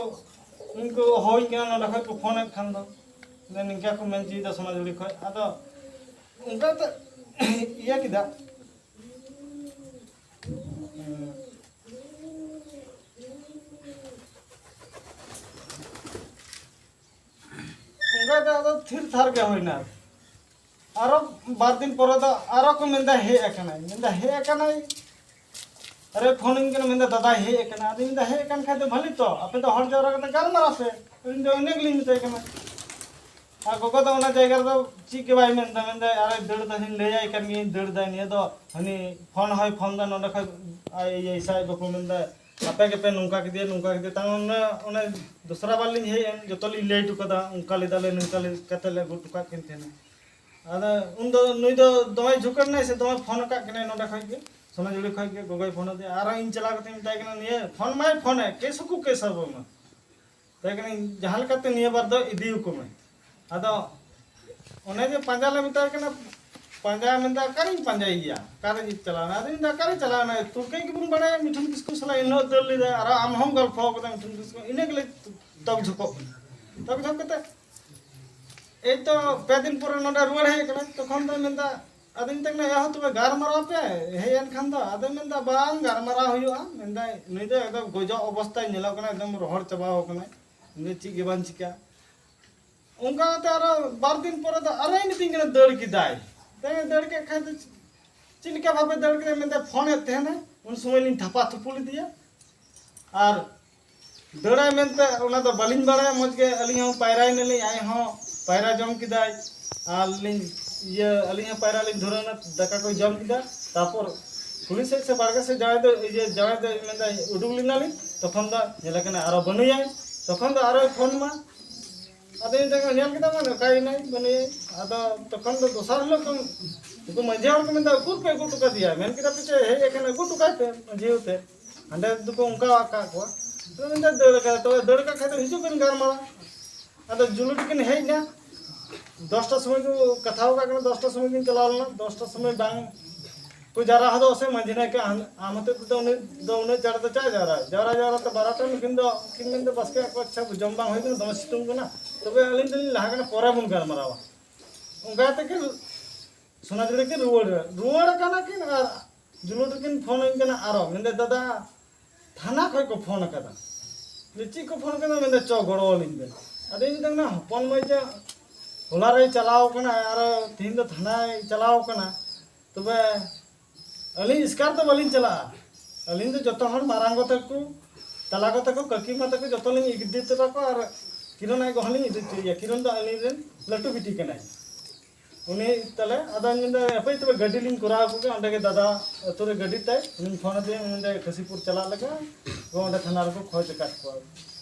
ᱩᱱᱠᱩ ᱦᱚᱦᱚᱧ ᱠᱟᱱᱟ ᱱᱚᱸᱰᱮ ᱠᱷᱚᱡ ᱠᱚ ᱯᱷᱳᱱᱮᱫ ᱠᱷᱟᱱ ᱫᱚ, ᱢᱮᱱᱫᱟ, "ᱱᱤᱝᱠᱟ ᱠᱚ ᱢᱮᱱ ᱦᱚᱪᱚᱭᱮᱫᱟ ᱥᱚᱱᱟᱡᱷᱩᱲᱤ ᱠᱷᱚᱡ᱾" ᱟᱫᱚ ᱚᱱᱠᱟ ᱠᱟᱛᱮ ᱤᱭᱟᱹ ᱠᱮᱫᱟ᱾ ᱚᱱᱠᱟ ᱜᱮ ᱟᱫᱚ ᱛᱷᱤᱨ ᱛᱷᱟᱨ ᱜᱮ ᱦᱩᱭᱱᱟ᱾ ᱟᱨᱚ ᱵᱟᱨ ᱫᱤᱱ ᱯᱚᱨᱮ ᱫᱚ ᱟᱨᱚ ᱠᱚ ᱢᱮᱱᱫᱟ, "ᱦᱮᱡ ᱟᱠᱟᱱᱟᱭ", ᱢᱮᱱᱫᱟ, "ᱦᱮᱡ ᱟᱠᱟᱱᱟᱭ?" ᱟᱨᱮ ᱯᱷᱳᱱᱤᱧ ᱠᱟᱱᱟ, ᱢᱮᱱᱫᱟ, "ᱫᱟᱫᱟᱭ ᱦᱮᱡ ᱟᱠᱟᱱᱟ᱾" ᱟᱫᱚᱧ ᱢᱮᱱᱫᱟ, "ᱦᱮᱡ ᱟᱠᱟᱱ ᱠᱷᱟᱡ ᱫᱚ ᱵᱷᱟᱞᱤ ᱛᱚ, ᱟᱯᱮ ᱫᱚ ᱦᱚᱲ ᱡᱟᱣᱨᱟ ᱠᱟᱛᱮ ᱜᱟᱞᱢᱟᱨᱟᱣ ᱯᱮ᱾" ᱤᱧ ᱫᱚ ᱤᱱᱟᱹ ᱜᱮᱞᱤᱧ ᱢᱮᱛᱟᱭ ᱠᱟᱱᱟ᱾ ᱟᱨ ᱜᱚᱜᱚ ᱫᱚ ᱚᱱᱟ ᱡᱟᱭᱜᱟ ᱨᱮᱫᱚ ᱪᱮᱫ ᱜᱮ ᱵᱟᱭ ᱢᱮᱱᱫᱟ, ᱢᱮᱱᱫᱟᱭ, "ᱟᱨᱮ ᱫᱟᱹᱲ ᱫᱟᱹᱧ, ᱞᱟᱹᱭᱟᱭ ᱠᱟᱱ ᱜᱤᱭᱟᱹᱧ, ᱫᱟᱹᱲ ᱫᱟᱭ, ᱱᱤᱭᱟᱹ ᱫᱚ ᱦᱟᱹᱱᱤ ᱯᱷᱳᱱ ᱦᱚᱸᱭ ᱯᱷᱳᱱ ᱫᱟ ᱱᱚᱸᱰᱮ ᱠᱷᱚᱡ, ᱟᱡ ᱤᱭᱟᱹ ᱤᱥᱟᱭ ᱵᱟᱠᱚ ᱢᱮᱱᱫᱟ, ᱟᱯᱮ ᱜᱮᱯᱮ ᱱᱚᱝᱠᱟ ᱠᱮᱫᱮᱭᱟ, ᱱᱚᱝᱠᱟ ᱠᱮᱫᱮᱭᱟ᱾" ᱛᱟᱨ ᱢᱟᱱᱮ ᱚᱱᱮ ᱫᱚᱥᱨᱟ ᱵᱟᱨ ᱞᱤᱧ ᱦᱮᱡ ᱮᱱ, ᱡᱚᱛᱚ ᱞᱤᱧ ᱞᱟᱹᱭ ᱦᱚᱴᱚ ᱠᱟᱫᱟ, ᱚᱱᱠᱟ ᱞᱮᱫᱟᱞᱮ, ᱱᱚᱝᱠᱟ ᱞᱮ-, ᱠᱟᱛᱮ ᱞᱮ ᱟᱹᱜᱩ ᱦᱚᱴᱚ ᱠᱟᱜ ᱠᱤᱱ ᱛᱟᱦᱮᱱᱟ᱾ ᱟᱫᱚ ᱩᱱᱫᱚ ᱱᱩᱭ ᱫᱚ ᱫᱚᱢᱮ ᱡᱷᱩᱠᱟᱹᱲ ᱮᱱᱟᱭ ᱥᱮ, ᱫᱚᱢᱮ ᱯᱷᱳᱱ ᱟᱠᱟᱫ ᱠᱤᱱᱟᱭ ᱱᱚᱸᱰᱮ ᱠᱷᱚᱡ ᱜᱮ, ᱥᱚᱱᱟᱡᱷᱩᱲᱤ ᱠᱷᱚᱡ ᱜᱮ ᱜᱚᱜᱚᱭ ᱯᱷᱳᱱ ᱟᱫᱮᱭᱟ᱾ ᱟᱨᱚ ᱤᱧ ᱪᱟᱞᱟᱣ ᱠᱟᱛᱮᱧ ᱢᱮᱛᱟᱭ ᱠᱟᱱᱟ, "ᱱᱤᱭᱟᱹ ᱯᱷᱳᱱ ᱢᱟᱭ ᱯᱷᱳᱱᱮᱫ, ᱠᱮᱥ ᱦᱚᱸᱠᱚ ᱠᱮᱥ ᱟᱵᱚᱱᱟ᱾" ᱢᱮᱛᱟᱭ ᱠᱟᱹᱱᱟᱹᱧ, "ᱡᱟᱦᱟᱸ ᱞᱮᱠᱟᱛᱮ ᱱᱤᱭᱟᱹ ᱵᱟᱨ ᱫᱚ ᱤᱫᱤ ᱟᱠᱚ ᱢᱮ᱾" ᱟᱫᱚ ᱚᱱᱮ ᱡᱮ ᱯᱟᱸᱡᱟ ᱞᱮ ᱢᱮᱛᱟᱭ ᱠᱟᱱᱟ, ᱯᱟᱸᱡᱟ ᱢᱮᱱᱫᱟ, "ᱚᱠᱟᱨᱤᱧ ᱯᱟᱸᱡᱟᱭᱮᱭᱟ, ᱚᱠᱟᱨᱮ ᱪᱟᱞᱟᱣ ᱮᱱᱟ?" ᱟᱫᱚᱧ ᱢᱮᱱᱫᱟ, "ᱚᱠᱟᱨᱮ ᱪᱟᱞᱟᱣ ᱮᱱᱟᱭ? ᱛᱩᱨᱠᱟᱹ ᱜᱮᱵᱚᱱ ᱵᱟᱲᱟᱭᱟ, ᱢᱤᱴᱷᱩᱱ ᱠᱤᱥᱠᱩ ᱥᱟᱞᱟᱜ ᱮᱱ ᱦᱤᱞᱳᱜ ᱫᱟᱹᱲ ᱞᱮᱫᱟ, ᱟᱨ ᱟᱢ ᱦᱚᱸᱢ ᱜᱚᱞᱯᱷᱚ ᱠᱟᱫᱟ ᱢᱤᱴᱷᱩᱱ ᱠᱤᱥᱠᱩ᱾" ᱤᱱᱟᱹ ᱜᱮᱞᱮ ᱛᱚᱠ ᱡᱷᱚᱠᱚᱜ ᱠᱟᱱᱟ᱾ ᱛᱚᱠ ᱡᱷᱚᱠ ᱠᱟᱛᱮ ᱮᱭ ᱛᱚ ᱯᱮ ᱫᱤᱱ ᱯᱚᱨᱮ ᱱᱚᱰᱮ ᱨᱩᱣᱟᱹᱲ ᱦᱮᱡ ᱠᱟᱱᱟ, ᱛᱚᱠᱷᱚᱱ ᱫᱚ ᱢᱮᱱᱫᱟ, ᱟᱫᱚᱧ ᱢᱮᱛᱟᱭ ᱠᱟᱱᱟ, "ᱮ ᱦᱚ, ᱛᱚᱵᱮ ᱜᱟᱞᱢᱟᱨᱟᱣ ᱯᱮ, ᱦᱮᱡ ᱮᱱ ᱠᱷᱟᱱ ᱫᱚ᱾" ᱟᱫᱚᱭ ᱢᱮᱱᱫᱟ, "ᱵᱟᱝ, ᱜᱟᱞᱢᱟᱨᱟᱣ ᱦᱩᱭᱩᱜᱼᱟ᱾" ᱢᱮᱱᱫᱟᱭ, "ᱱᱩᱭ ᱫᱚ ᱮᱠᱫᱚᱢ ᱜᱚᱡᱚᱜ ᱚᱵᱚᱥᱛᱟᱭ ᱧᱮᱞᱚᱜ ᱠᱟᱱᱟ, ᱮᱠᱫᱚᱢ ᱨᱚᱦᱚᱲ ᱪᱟᱵᱟᱣ ᱠᱟᱱᱟᱭ, ᱱᱩᱭ ᱫᱚ ᱪᱮᱫ ᱜᱮ ᱵᱟᱝ ᱪᱤᱠᱟ᱾" ᱚᱱᱠᱟ ᱠᱟᱛᱮ ᱟᱨᱚ ᱵᱟᱨ ᱫᱤᱱ ᱯᱚᱨᱮ ᱫᱚ ᱟᱨᱚᱭ ᱢᱤᱛᱟᱹᱧ ᱠᱟᱱᱟ, ᱫᱟᱹᱲ ᱠᱮᱫᱟᱭ᱾ ᱫᱟᱹᱲ, ᱫᱟᱹᱲ ᱠᱮᱫ ᱠᱷᱟᱡ ᱫᱚ ᱪᱮᱫ ᱞᱮᱠᱟ ᱵᱷᱟᱵᱮ ᱫᱟᱹᱲ ᱠᱮᱫᱟᱭ ᱢᱮᱱᱛᱮ ᱯᱷᱳᱱᱮᱫ ᱛᱟᱦᱮᱱᱟᱭ, ᱩᱱ ᱥᱚᱢᱚᱭ ᱞᱤᱧ ᱛᱷᱟᱯᱟ ᱛᱷᱩᱯᱩ ᱞᱮᱫᱮᱭᱟ᱾ ᱟᱨ ᱫᱟᱹᱲᱟᱭ ᱢᱮᱱᱛᱮ ᱚᱱᱟ ᱫᱚ ᱵᱟᱹᱞᱤᱧ ᱵᱟᱲᱟᱭᱟ ᱢᱚᱡᱽ ᱜᱮ, ᱟᱹᱞᱤᱧ ᱦᱚᱸ ᱯᱟᱭᱨᱟᱭ ᱱᱟᱞᱤᱧ, ᱟᱡ ᱦᱚᱸ ᱯᱟᱭᱨᱟ ᱡᱚᱢ ᱠᱮᱫᱟᱭ᱾ ᱟᱨ ᱞᱤᱧ, ᱤᱭᱟᱹ, ᱟᱹᱞᱤᱧ ᱦᱚᱸ ᱯᱟᱭᱨᱟ ᱞᱤᱧ ᱫᱷᱩᱨᱟᱹᱣ ᱮᱱᱟ, ᱫᱟᱠᱟ ᱠᱚ ᱡᱚᱢ ᱠᱮᱫᱟ᱾ ᱛᱟᱨᱯᱚᱨ ᱠᱩᱞᱦᱤ ᱥᱮᱫ ᱥᱮ ᱵᱟᱲᱜᱮ ᱥᱮᱫ ᱡᱟᱶᱟᱭ ᱫᱚ, ᱤᱭᱟᱹ, ᱡᱟᱶᱟᱭ ᱫᱚ ᱢᱮᱱᱫᱟᱭ, "ᱩᱰᱩᱠ ᱞᱮᱱᱟᱞᱤᱧ", ᱛᱚᱠᱷᱚᱱ ᱫᱚ ᱧᱮᱞᱮ ᱠᱟᱱᱟ ᱟᱨᱚ ᱵᱟᱹᱱᱩᱭᱟᱭ᱾ ᱛᱚᱠᱷᱚᱱ ᱫᱚ ᱟᱨᱚᱭ ᱯᱷᱳᱱ ᱢᱟ, ᱟᱫᱚ ᱤᱧ ᱫᱚ ᱧᱮᱞ ᱠᱮᱫᱟ ᱢᱟᱱᱮ ᱚᱠᱟᱭᱮᱱᱟᱭ ᱵᱟᱹᱱᱩᱭᱟ᱾ ᱟᱫᱚ ᱛᱚᱠᱷᱚᱱ ᱫᱚ ᱫᱚᱥᱟᱨ ᱦᱤᱞᱳᱜ ᱠᱷᱚᱱ ᱩᱱᱠᱩ ᱢᱟᱹᱡᱷᱤ ᱦᱚᱲ ᱠᱚ ᱢᱮᱱᱫᱟ, "ᱩᱠᱩᱨ ᱯᱮ ᱟᱹᱜᱩ ᱦᱚᱴᱚ ᱠᱟᱫᱮᱭᱟ? ᱢᱮᱱ ᱠᱮᱫᱟ ᱯᱮ ᱪᱮ ᱦᱮᱡ ᱟᱠᱟᱱᱟ, ᱟᱹᱜᱩ ᱦᱚᱴᱚ ᱠᱟᱭ ᱯᱮ ᱢᱟᱹᱡᱷᱤ ᱦᱚᱲ ᱴᱷᱮᱱ, ᱦᱟᱸᱰᱮ ᱫᱚᱠᱚ ᱚᱱᱠᱟ ᱟᱠᱟᱫ ᱠᱚᱣᱟ᱾" ᱟᱫᱚ ᱢᱮᱱᱫᱟ, "ᱫᱟᱹᱲ ᱟᱠᱟᱫ, ᱛᱚᱵᱮ ᱫᱟᱹᱲ ᱟᱠᱟᱫ ᱠᱷᱟᱡ ᱫᱚ ᱦᱤᱡᱩᱜ ᱵᱮᱱ ᱜᱟᱞᱢᱟᱨᱟᱣ᱾" ᱟᱫᱚ ᱡᱩᱞᱩ ᱛᱟᱹᱠᱤᱱ ᱦᱮᱡ ᱮᱱᱟ, ᱫᱚᱥᱴᱟ ᱥᱚᱢᱚᱭ ᱠᱚ ᱠᱟᱛᱷᱟ ᱟᱠᱟᱫ ᱠᱟᱱᱟ, ᱫᱚᱥᱴᱟ ᱥᱚᱢᱚᱭ ᱠᱤᱱ ᱪᱟᱞᱟᱣ ᱞᱮᱱᱟ᱾ ᱫᱚᱥᱴᱟ ᱥᱚᱢᱚᱭ ᱵᱟᱝ ᱠᱚ ᱡᱟᱣᱨᱟ ᱦᱚᱫᱚᱜ ᱥᱮ ᱢᱟᱹᱡᱷᱤ ᱱᱟᱭᱠᱮ ᱟᱢ ᱦᱚᱛᱮᱡ ᱛᱮᱫᱚ ᱩᱱᱟᱹᱜ ᱫᱚ ᱩᱱᱟᱹᱜ ᱪᱟᱬ ᱫᱚ ᱪᱟᱜ ᱡᱟᱣᱨᱟ ᱡᱟᱣᱨᱟ ᱡᱟᱣᱨᱟ ᱛᱮ ᱵᱟᱨᱚᱴᱟ ᱱᱩᱠᱤᱱ ᱫᱚ ᱠᱤᱱ ᱢᱮᱱᱫᱟ ᱵᱟᱥᱠᱮ ᱟᱠᱚ ᱟᱪᱪᱷᱟ ᱡᱚᱢ ᱵᱟᱝ ᱦᱩᱭ ᱠᱟᱱᱟ, ᱫᱚᱢᱮ ᱥᱤᱛᱩᱝ ᱠᱟᱱᱟ, ᱛᱚᱵᱮ ᱟᱹᱞᱤᱧ ᱫᱚᱞᱤᱧ ᱞᱟᱦᱟ ᱠᱟᱱᱟ, ᱯᱚᱨᱮ ᱵᱚᱱ ᱜᱟᱞᱢᱟᱨᱟᱣᱟ᱾ ᱚᱱᱠᱟ ᱛᱮᱜᱮ ᱥᱚᱱᱟᱡᱷᱩᱨᱤ ᱠᱤᱱ ᱨᱩᱣᱟᱹᱲ ᱨᱩᱣᱟᱹᱲ ᱠᱟᱱᱟ ᱠᱤᱱ ᱟᱨ ᱡᱩᱞᱩ ᱛᱟᱹᱠᱤᱱ ᱯᱷᱳᱱ ᱟᱹᱧ ᱠᱟᱱᱟ ᱟᱨᱚ, ᱢᱮᱱᱫᱟ ᱫᱟᱫᱟ ᱛᱷᱟᱱᱟ ᱠᱷᱚᱱ ᱠᱚ ᱯᱷᱳᱱ ᱟᱠᱟᱫᱟ᱾ ᱪᱮᱫ ᱠᱚ ᱯᱷᱳᱱ ᱟᱠᱟᱫᱟ? ᱢᱮᱱᱫᱟ ᱪᱚ ᱜᱚᱲᱚ ᱟᱹᱞᱤᱧ ᱵᱮᱱ᱾ ᱟᱫᱚ ᱤᱧ ᱢᱮᱛᱟᱭ ᱠᱟᱱᱟ ᱦᱚᱯᱚᱱ ᱢᱟᱹᱭ ᱡᱮ ᱦᱚᱞᱟ ᱨᱮᱭ ᱪᱟᱞᱟᱣ ᱠᱟᱱᱟ ᱟᱨ ᱛᱮᱦᱮᱧ ᱫᱚ ᱛᱷᱟᱱᱟᱭ ᱪᱟᱞᱟᱣ ᱠᱟᱱᱟ, ᱛᱚᱵᱮ ᱟᱹᱞᱤᱧ ᱮᱥᱠᱟᱨ ᱫᱚ ᱵᱟᱹᱞᱤᱧ ᱪᱟᱞᱟᱜᱼᱟ᱾ ᱟᱹᱞᱤᱧ ᱫᱚ ᱡᱚᱛᱚ ᱦᱚᱲ ᱢᱟᱨᱟᱝ ᱜᱚ ᱛᱟᱠᱚ, ᱛᱟᱞᱟ ᱜᱚ ᱛᱟᱠᱚ, ᱠᱟᱹᱠᱤ ᱢᱟ ᱛᱟᱠᱚ ᱡᱚᱛᱚ ᱞᱤᱧ ᱤᱫᱤ ᱛᱚᱨᱟ ᱠᱚᱣᱟ ᱟᱨ ᱠᱤᱨᱚᱱ ᱟᱡ ᱜᱚ ᱦᱚᱸᱞᱤᱧ ᱤᱫᱤ ᱦᱚᱪᱚᱭᱮᱭᱟ᱾ ᱠᱤᱨᱚᱱ ᱫᱚ ᱟᱹᱞᱤᱧ ᱨᱮᱱ ᱞᱟᱹᱴᱩ ᱵᱤᱴᱤ ᱠᱟᱱᱟᱭ᱾ ᱩᱱᱤ ᱛᱟᱞᱮ ᱟᱫᱚ ᱤᱧ ᱢᱮᱱᱫᱟ ᱦᱟᱯᱮ ᱛᱚᱵᱮ ᱜᱟᱹᱰᱤ ᱞᱤᱧ ᱠᱚᱨᱟᱣ ᱟᱠᱚ ᱜᱮ, ᱚᱸᱰᱮ ᱜᱮ ᱫᱟᱫᱟ ᱟᱹᱛᱩ ᱨᱮ ᱜᱟᱹᱰᱤ ᱛᱟᱭ, ᱩᱱᱤᱧ ᱯᱷᱳᱱ ᱟᱫᱮᱭᱟ, ᱩᱱᱤ ᱢᱮᱱᱫᱟᱭ ᱠᱟᱹᱥᱤᱯᱩᱨ ᱪᱟᱞᱟᱜ ᱞᱟᱜᱟᱜᱼᱟ, ᱚᱸᱰᱮ ᱛᱷᱟᱱᱟ ᱨᱮᱠᱚ ᱠᱷᱚᱡᱽ ᱟᱠᱟᱫ ᱠᱚᱣᱟ᱾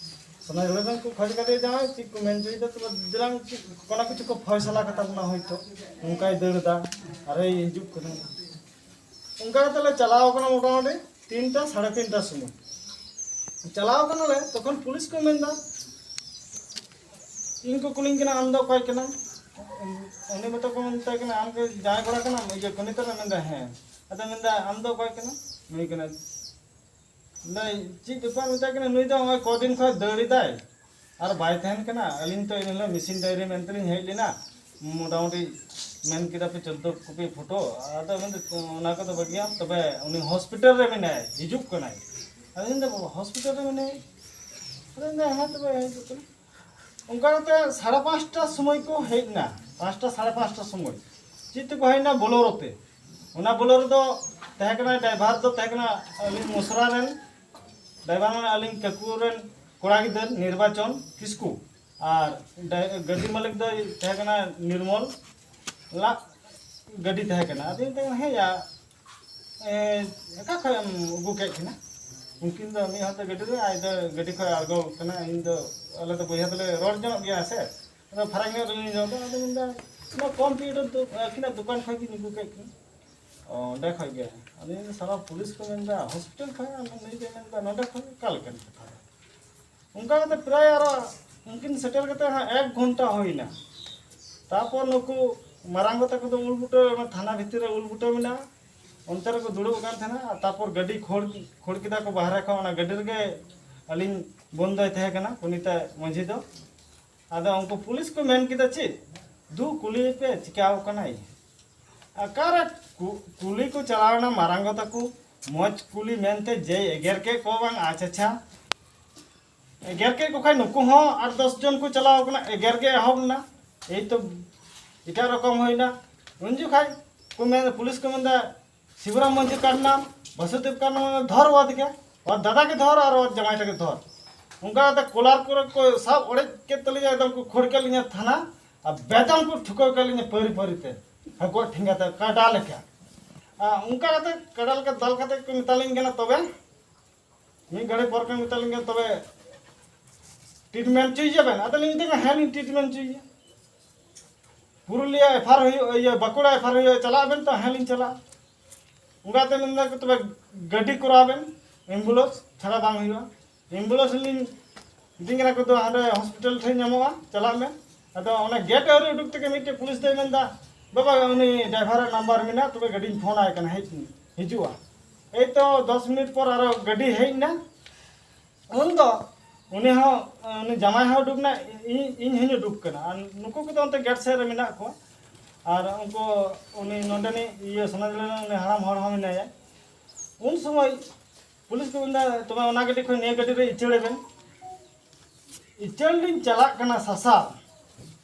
ᱥᱚᱱᱟᱡᱷᱩᱨᱤ ᱨᱮᱱ ᱠᱚ ᱠᱷᱚᱡᱽ ᱠᱟᱫᱮᱭᱟ ᱡᱟᱶᱟᱭ, ᱪᱮᱫ ᱠᱚ ᱢᱮᱱ ᱦᱚᱪᱚᱭᱮᱫᱟ, ᱛᱚᱵᱮ ᱫᱮᱞᱟᱝ ᱪᱮᱫ ᱠᱚᱱᱟ ᱠᱤᱪᱷᱩ ᱠᱚ ᱯᱷᱚᱭᱥᱟᱞᱟ ᱠᱟᱛᱟ ᱵᱚᱱᱟ ᱦᱚᱭᱛᱳ, ᱚᱱᱠᱟᱭ ᱫᱟᱹᱲ ᱮᱫᱟ ᱟᱨᱮᱭ ᱦᱤᱡᱩᱜ ᱠᱟᱱᱟ᱾ ᱚᱱᱠᱟ ᱠᱟᱛᱮ ᱞᱮ ᱪᱟᱞᱟᱣ ᱠᱟᱱᱟ ᱢᱚᱴᱟᱢᱩᱴᱤ ᱛᱤᱱᱴᱟ ᱥᱟᱲᱮ ᱛᱤᱱᱴᱟ ᱥᱚᱢᱚᱭ ᱪᱟᱞᱟᱣ ᱠᱟᱱᱟᱞᱮ, ᱛᱚᱠᱷᱚᱱ ᱯᱩᱞᱤᱥ ᱠᱚ ᱢᱮᱱᱫᱟ, ᱤᱧ ᱠᱚ ᱠᱩᱞᱤᱧ ᱠᱟᱱᱟ ᱟᱢ ᱫᱚ ᱚᱠᱚᱭ ᱠᱟᱱᱟᱢ? ᱩᱱᱤ ᱢᱟᱛᱚ ᱠᱚ ᱢᱮᱛᱟᱭ ᱠᱟᱱᱟ ᱟᱢ ᱜᱮ ᱡᱟᱶᱟᱭ ᱠᱚᱲᱟ ᱠᱟᱱᱟᱢ? ᱤᱭᱟᱹ ᱠᱚ ᱱᱤᱛᱚᱜ ᱢᱮᱱᱫᱟ ᱦᱮᱸ᱾ ᱟᱫᱚ ᱢᱮᱱᱫᱟ ᱟᱢ ᱫᱚ ᱚᱠᱚᱭ ᱠᱟᱱᱟᱢ? ᱱᱩᱭ ᱠᱟᱱᱟ᱾ ᱢᱮᱱᱫᱟ ᱪᱮᱫ ᱵᱮᱯᱟᱨ? ᱢᱮᱛᱟᱭ ᱠᱟᱱᱟ ᱱᱩᱭ ᱫᱚ ᱱᱚᱜᱼᱚᱭ ᱠᱚᱫᱤᱱ ᱠᱷᱚᱱ ᱫᱟᱹᱲ ᱮᱫᱟᱭ ᱟᱨ ᱵᱟᱭ ᱛᱟᱦᱮᱱ ᱠᱟᱱᱟ᱾ ᱟᱹᱞᱤᱧ ᱛᱚ ᱮᱱᱦᱤᱞᱳᱜ ᱢᱤᱥᱤᱝ ᱰᱟᱭᱨᱤ ᱢᱮᱱᱛᱮᱞᱤᱧ ᱦᱮᱡ ᱞᱮᱱᱟ, ᱢᱚᱴᱟᱢᱩᱴᱤ ᱢᱮᱱ ᱠᱮᱫᱟ ᱯᱮ ᱪᱳᱫᱽᱫᱳ ᱠᱚᱯᱤ ᱯᱷᱳᱴᱳ, ᱟᱫᱚ ᱢᱮᱱᱫᱟ ᱚᱱᱟ ᱠᱚᱫᱚ ᱵᱟᱹᱜᱤᱭᱟᱢ, ᱛᱚᱵᱮ ᱩᱱᱤ ᱦᱚᱥᱯᱤᱴᱟᱞ ᱨᱮ ᱢᱮᱱᱟᱭᱟ, ᱦᱤᱡᱩᱜ ᱠᱟᱱᱟᱭ᱾ ᱟᱫᱚ ᱢᱮᱱᱫᱟ ᱦᱚᱥᱯᱤᱴᱟᱞ ᱨᱮ ᱢᱮᱱᱟᱭᱟ? ᱟᱫᱚ ᱢᱮᱱᱫᱟ ᱦᱮᱸ ᱛᱚᱵᱮ ᱦᱤᱡᱩᱜ ᱠᱟᱱᱟ᱾ ᱚᱱᱠᱟ ᱠᱟᱛᱮ ᱥᱟᱲᱮ ᱯᱟᱸᱪᱴᱟ ᱥᱚᱢᱚᱭ ᱠᱚ ᱦᱮᱡ ᱮᱱᱟ, ᱯᱟᱸᱪᱴᱟ ᱥᱟᱲᱮ ᱯᱟᱸᱪᱴᱟ ᱥᱚᱢᱚᱭ᱾ ᱪᱮᱫ ᱛᱮᱠᱚ ᱦᱮᱡ ᱮᱱᱟ? ᱵᱳᱞᱳᱨᱳ ᱛᱮ᱾ ᱚᱱᱟ ᱵᱳᱞᱳᱨᱳ ᱫᱚ ᱛᱟᱦᱮᱸ ᱠᱟᱱᱟ, ᱰᱨᱟᱭᱵᱷᱟᱨ ᱫᱚ ᱛᱟᱦᱮᱸ ᱠᱟᱱᱟ ᱟᱹᱞᱤᱧ ᱢᱚᱥᱨᱟ ᱨᱮᱱ, ᱰᱨᱟᱭᱵᱷᱟᱨ ᱢᱟᱱᱮ ᱟᱹᱞᱤᱧ ᱠᱟᱠᱩ ᱨᱮᱱ ᱠᱚᱲᱟ ᱜᱤᱫᱟᱹᱨ ᱱᱤᱨᱵᱟᱪᱚᱱ ᱠᱤᱥᱠᱩ, ᱟᱨ ᱰᱟᱭ-, ᱜᱟᱹᱰᱤ ᱢᱟᱹᱞᱤᱠ ᱫᱚᱭ ᱛᱟᱦᱮᱸ ᱠᱟᱱᱟ ᱱᱤᱨᱢᱚᱞ ᱞᱟᱜ ᱜᱟᱹᱰᱤ ᱛᱟᱦᱮᱸ ᱠᱟᱱᱟ᱾ ᱟᱫᱚᱧ ᱢᱮᱛᱟᱭ ᱠᱟᱱᱟ ᱦᱮᱸ ᱭᱟ, ᱮ, ᱚᱠᱟ ᱠᱷᱚᱱ ᱮᱢ ᱟᱹᱜᱩ ᱠᱮᱫ ᱠᱤᱱᱟ? ᱩᱱᱠᱤᱱ ᱫᱚ ᱢᱤᱫ ᱦᱚᱲ ᱫᱚ ᱜᱟᱹᱰᱤ ᱨᱮ, ᱟᱡ ᱫᱚ ᱜᱟᱹᱰᱤ ᱠᱷᱚᱱ ᱟᱬᱜᱚ ᱠᱟᱱᱟ᱾ ᱤᱧ ᱫᱚ, ᱟᱞᱮ ᱫᱚ ᱵᱚᱭᱦᱟ ᱫᱚᱞᱮ ᱨᱚᱲ ᱧᱚᱜ ᱜᱮᱭᱟ ᱥᱮ, ᱟᱫᱚ ᱯᱷᱟᱨᱟᱠ ᱧᱚᱜ ᱨᱮᱞᱤᱧ ᱨᱚᱲ ᱮᱫᱟ᱾ ᱟᱫᱚ ᱢᱮᱱᱫᱟ ᱚᱱᱟ ᱠᱚᱢᱯᱤᱭᱩᱴᱟᱨ ᱫᱚ ᱟᱹᱠᱤᱱᱟᱜ ᱫᱚᱠᱟᱱ ᱠᱷᱚᱱ ᱜᱤᱧ ᱟᱹᱜᱩ ᱠᱮᱫ ᱠᱤᱱᱟ᱾ ᱚ, ᱚᱸᱰᱮ ᱠᱷᱚᱱ ᱜᱮ᱾ ᱟᱫᱚ ᱤᱧ ᱫᱚ ᱥᱟᱞᱟ ᱯᱩᱞᱤᱥ ᱠᱚ ᱢᱮᱱᱫᱟ ᱦᱚᱥᱯᱤᱴᱟᱞ ᱠᱷᱚᱱ, ᱟᱨ ᱱᱩᱭ ᱫᱚᱭ ᱢᱮᱱᱫᱟ ᱱᱚᱸᱰᱮ ᱠᱷᱚᱱ, ᱚᱠᱟ ᱞᱮᱠᱟᱱ ᱠᱟᱛᱷᱟ? ᱚᱱᱠᱟ ᱠᱟᱛᱮ ᱯᱨᱟᱭ ᱟᱨᱚ ᱩᱱᱠᱤᱱ ᱥᱮᱴᱮᱨ ᱠᱟᱛᱮ ᱦᱟᱸᱜ ᱮᱠ ᱜᱷᱚᱱᱴᱟ ᱦᱩᱭᱱᱟ᱾ ᱛᱟᱯᱚᱨ ᱱᱩᱠᱩ ᱢᱟᱨᱟᱝ ᱜᱚ ᱛᱟᱠᱚ ᱫᱚ ᱩᱞ ᱵᱩᱴᱟᱹ, ᱚᱱᱟ ᱛᱷᱟᱱᱟ ᱵᱷᱤᱛᱤᱨ ᱨᱮ ᱩᱞ ᱵᱩᱴᱟᱹ ᱢᱮᱱᱟᱜᱼᱟ, ᱚᱱᱛᱮ ᱨᱮᱠᱚ ᱫᱩᱲᱩᱵ ᱟᱠᱟᱱ ᱛᱟᱦᱮᱱᱟ᱾ ᱟᱨ ᱛᱟᱯᱚᱨ ᱜᱟᱹᱰᱤ ᱠᱷᱳᱲ, ᱠᱷᱳᱲ ᱠᱮᱫᱟ ᱠᱚ ᱵᱟᱦᱨᱮ ᱠᱷᱚᱱ, ᱚᱱᱟ ᱜᱟᱹᱰᱤ ᱨᱮᱜᱮ ᱟᱹᱞᱤᱧ ᱵᱚᱱᱫᱚᱭ ᱛᱟᱦᱮᱸ ᱠᱟᱱᱟ ᱯᱩᱱᱤᱛᱟ ᱢᱟᱹᱡᱷᱤ ᱫᱚ᱾ ᱟᱫᱚ ᱩᱱᱠᱩ ᱯᱩᱞᱤᱥ ᱠᱚ ᱢᱮᱱ ᱠᱮᱫᱟ, "ᱪᱮᱫ ᱫᱩ ᱠᱩᱞᱤᱭᱮᱯᱮ ᱪᱤᱠᱟᱹᱣ ᱠᱟᱱᱟᱭ?" ᱚᱠᱟᱨᱮ ᱠᱩ-, ᱠᱩᱞᱤ ᱠᱚ ᱪᱟᱞᱟᱣ ᱮᱱᱟ ᱢᱟᱨᱟᱝ ᱜᱚ ᱛᱟᱠᱚ, ᱢᱚᱡᱽ ᱠᱩᱞᱤ ᱢᱮᱱᱛᱮ ᱡᱮ ᱮᱜᱮᱨ ᱠᱮᱫ ᱠᱚ ᱵᱟᱝ, ᱟᱪᱪᱷᱟ ᱟᱪᱪᱷᱟ᱾ ᱮᱜᱮᱨ ᱠᱮᱫ ᱠᱚ ᱠᱷᱟᱱ ᱱᱩᱠᱩ ᱦᱚᱸ ᱟᱨ ᱫᱚᱥ ᱡᱚᱱ ᱠᱚ ᱪᱟᱞᱟᱣ ᱠᱟᱱᱟ, ᱮᱜᱮᱨ ᱜᱮ ᱮᱦᱚᱵ ᱮᱱᱟ᱾ ᱮᱭ ᱛᱚ ᱮᱴᱟᱜ ᱨᱚᱠᱚᱢ ᱦᱩᱭᱱᱟ᱾ ᱩᱱ ᱡᱚᱠᱷᱟᱡ ᱠᱚ ᱢᱮᱱ, ᱯᱩᱞᱤᱥ ᱠᱚ ᱢᱮᱱᱫᱟ, "ᱥᱤᱵᱩᱨᱟᱢ ᱢᱟᱹᱡᱷᱤ ᱠᱟᱰᱱᱟᱢ, ᱵᱟᱥᱩᱫᱮᱵ ᱠᱟᱰᱱᱟᱢ, ᱫᱷᱚᱨ ᱚᱛ ᱜᱮ, ᱚᱛ ᱫᱟᱫᱟ ᱜᱮ ᱫᱷᱚᱨ ᱟᱨ ᱚᱛ ᱡᱟᱢᱟᱭ ᱴᱟᱜᱮ ᱫᱷᱚᱨ᱾" ᱚᱱᱠᱟ ᱠᱟᱛᱮ ᱠᱚᱞᱟᱨ ᱠᱚᱨᱮ ᱠᱚ ᱥᱟᱵ ᱚᱲᱮᱡ ᱠᱮᱫ ᱛᱟᱹᱞᱤᱧᱟ, ᱮᱠᱫᱚᱢ ᱠᱚ ᱠᱷᱟᱹᱲ ᱠᱮᱫ ᱞᱤᱧᱟ ᱛᱷᱟᱱᱟ, ᱟᱨ ᱵᱮᱫᱚᱢ ᱠᱚ ᱴᱷᱩᱠᱟᱹᱣ ᱠᱮᱫ ᱞᱤᱧᱟ ᱯᱟᱹᱨᱤ ᱯᱟᱹᱨᱤ ᱛᱮ, ᱦᱟᱹᱠᱩᱣᱟᱜ ᱴᱷᱮᱸᱜᱟ ᱛᱮ, ᱠᱟᱰᱟ ᱞᱮᱠᱟ᱾ ᱟᱨ ᱚᱱᱠᱟ ᱠᱟᱛᱮ ᱠᱟᱰᱟ ᱞᱮᱠᱟ ᱫᱟᱞ ᱠᱟᱛᱮ ᱠᱚ ᱢᱮᱛᱟᱞᱤᱧ ᱠᱟᱱᱟ, ᱛᱚᱵᱮ ᱢᱤᱫ ᱜᱷᱟᱹᱲᱤ ᱯᱚᱨ ᱠᱚ ᱢᱮᱛᱟᱞᱤᱧ ᱠᱟᱱᱟ, "ᱛᱚᱵᱮ ᱴᱨᱤᱴᱢᱮᱱᱴ ᱦᱚᱪᱚᱭᱮᱭᱟ ᱵᱮᱱ?" ᱟᱫᱚ ᱞᱤᱧ ᱢᱮᱛᱟᱭ ᱠᱟᱱᱟ, "ᱦᱮᱸ, ᱞᱤᱧ ᱴᱨᱤᱴᱢᱮᱱᱴ ᱦᱚᱪᱚᱭᱮᱭᱟ᱾ ᱯᱩᱨᱩᱞᱤᱭᱟᱹ ᱮᱯᱷ ᱟᱭ ᱟᱨ ᱦᱩᱭᱩᱜ, ᱤᱭᱟᱹ, ᱵᱟᱸᱠᱩᱲᱟ ᱮᱯᱷ ᱟᱭ ᱟᱨ ᱦᱩᱭᱩᱜᱼᱟ, ᱪᱟᱞᱟᱜ ᱟᱵᱮᱱ ᱛᱚ?" "ᱦᱮᱸ, ᱞᱤᱧ ᱪᱟᱞᱟᱜᱼᱟ᱾" ᱚᱱᱠᱟᱛᱮ ᱢᱮᱱᱫᱟ ᱠᱚ, "ᱛᱚᱵᱮ ᱜᱟᱹᱰᱤ ᱠᱚᱨᱟᱣ ᱵᱮᱱ, ᱮᱢᱵᱩᱞᱮᱱᱥ ᱪᱷᱟᱲᱟ ᱵᱟᱝ ᱦᱩᱭᱩᱜᱼᱟ᱾" ᱮᱢᱵᱩᱞᱮᱱᱥ ᱞᱤᱧ ᱢᱮᱛᱟᱹᱧ ᱠᱟᱱᱟ ᱠᱚ, "ᱫᱚ ᱦᱟᱸᱰᱮ ᱦᱚᱥᱯᱤᱴᱟᱞ ᱴᱷᱮᱱ ᱧᱟᱢᱚᱜᱼᱟ, ᱪᱟᱞᱟᱜ ᱢᱮ᱾" ᱟᱫᱚ ᱚᱱᱟ ᱜᱮᱴ ᱟᱹᱣᱨᱤ ᱩᱰᱩᱠ ᱛᱮᱜᱮ ᱢᱤᱫᱴᱮᱡ ᱯᱩᱞᱤᱥ ᱫᱚᱭ ᱢᱮᱱᱫᱟ, "ᱵᱟᱵᱟ, ᱩᱱᱤ ᱰᱨᱟᱭᱵᱷᱟᱨᱟᱜ ᱱᱟᱢᱵᱟᱨ ᱢᱮᱱᱟᱜᱼᱟ, ᱛᱚᱵᱮ ᱜᱟᱹᱰᱤᱧ ᱯᱷᱳᱱ ᱟᱭ ᱠᱟᱱᱟ, ᱦᱮᱡ, ᱦᱤᱡᱩᱜᱼᱟ᱾" ᱮᱭ ᱛᱚ ᱫᱚᱥ ᱢᱤᱱᱤᱴ ᱯᱚᱨ ᱟᱨᱚ ᱜᱟᱹᱰᱤ ᱦᱮᱡ ᱮᱱᱟ᱾ ᱩᱱ ᱫᱚ ᱩᱱᱤ ᱦᱚᱸ, ᱩᱱᱤ ᱡᱟᱢᱟᱭ ᱦᱚᱸ ᱩᱰᱩᱠ ᱮᱱᱟ, ᱤᱧ, ᱤᱧ ᱦᱚᱸᱧ ᱩᱰᱩᱠ ᱠᱟᱱᱟ᱾ ᱟᱨ ᱱᱩᱠᱩ ᱠᱚᱫᱚ ᱚᱱᱛᱮ ᱜᱮᱴ ᱥᱮᱫ ᱨᱮ ᱢᱮᱱᱟᱜ ᱠᱚᱣᱟ᱾ ᱟᱨ ᱩᱱᱠᱩ, ᱩᱱᱤ ᱱᱚᱰᱮᱱᱤᱡ ᱤᱭᱟᱹ ᱥᱚᱱᱟᱡᱽ ᱨᱮᱱ ᱩᱱᱤ ᱦᱟᱲᱟᱢ ᱦᱚᱲ ᱦᱚᱸ ᱢᱮᱱᱟᱭᱟ᱾ ᱩᱱ ᱥᱚᱢᱚᱭ ᱯᱩᱞᱤᱥ ᱠᱚ ᱢᱮᱱᱫᱟ, "ᱛᱚᱵᱮ ᱚᱱᱟ ᱜᱟᱹᱰᱤ ᱠᱷᱚᱱ ᱱᱤᱭᱟᱹ ᱜᱟᱹᱰᱤ ᱨᱮ ᱤᱪᱟᱹᱲ ᱵᱮᱱ᱾" ᱤᱪᱟᱹᱲ ᱞᱤᱧ ᱪᱟᱞᱟᱜ ᱠᱟᱱᱟ ᱥᱟᱥᱟᱵ᱾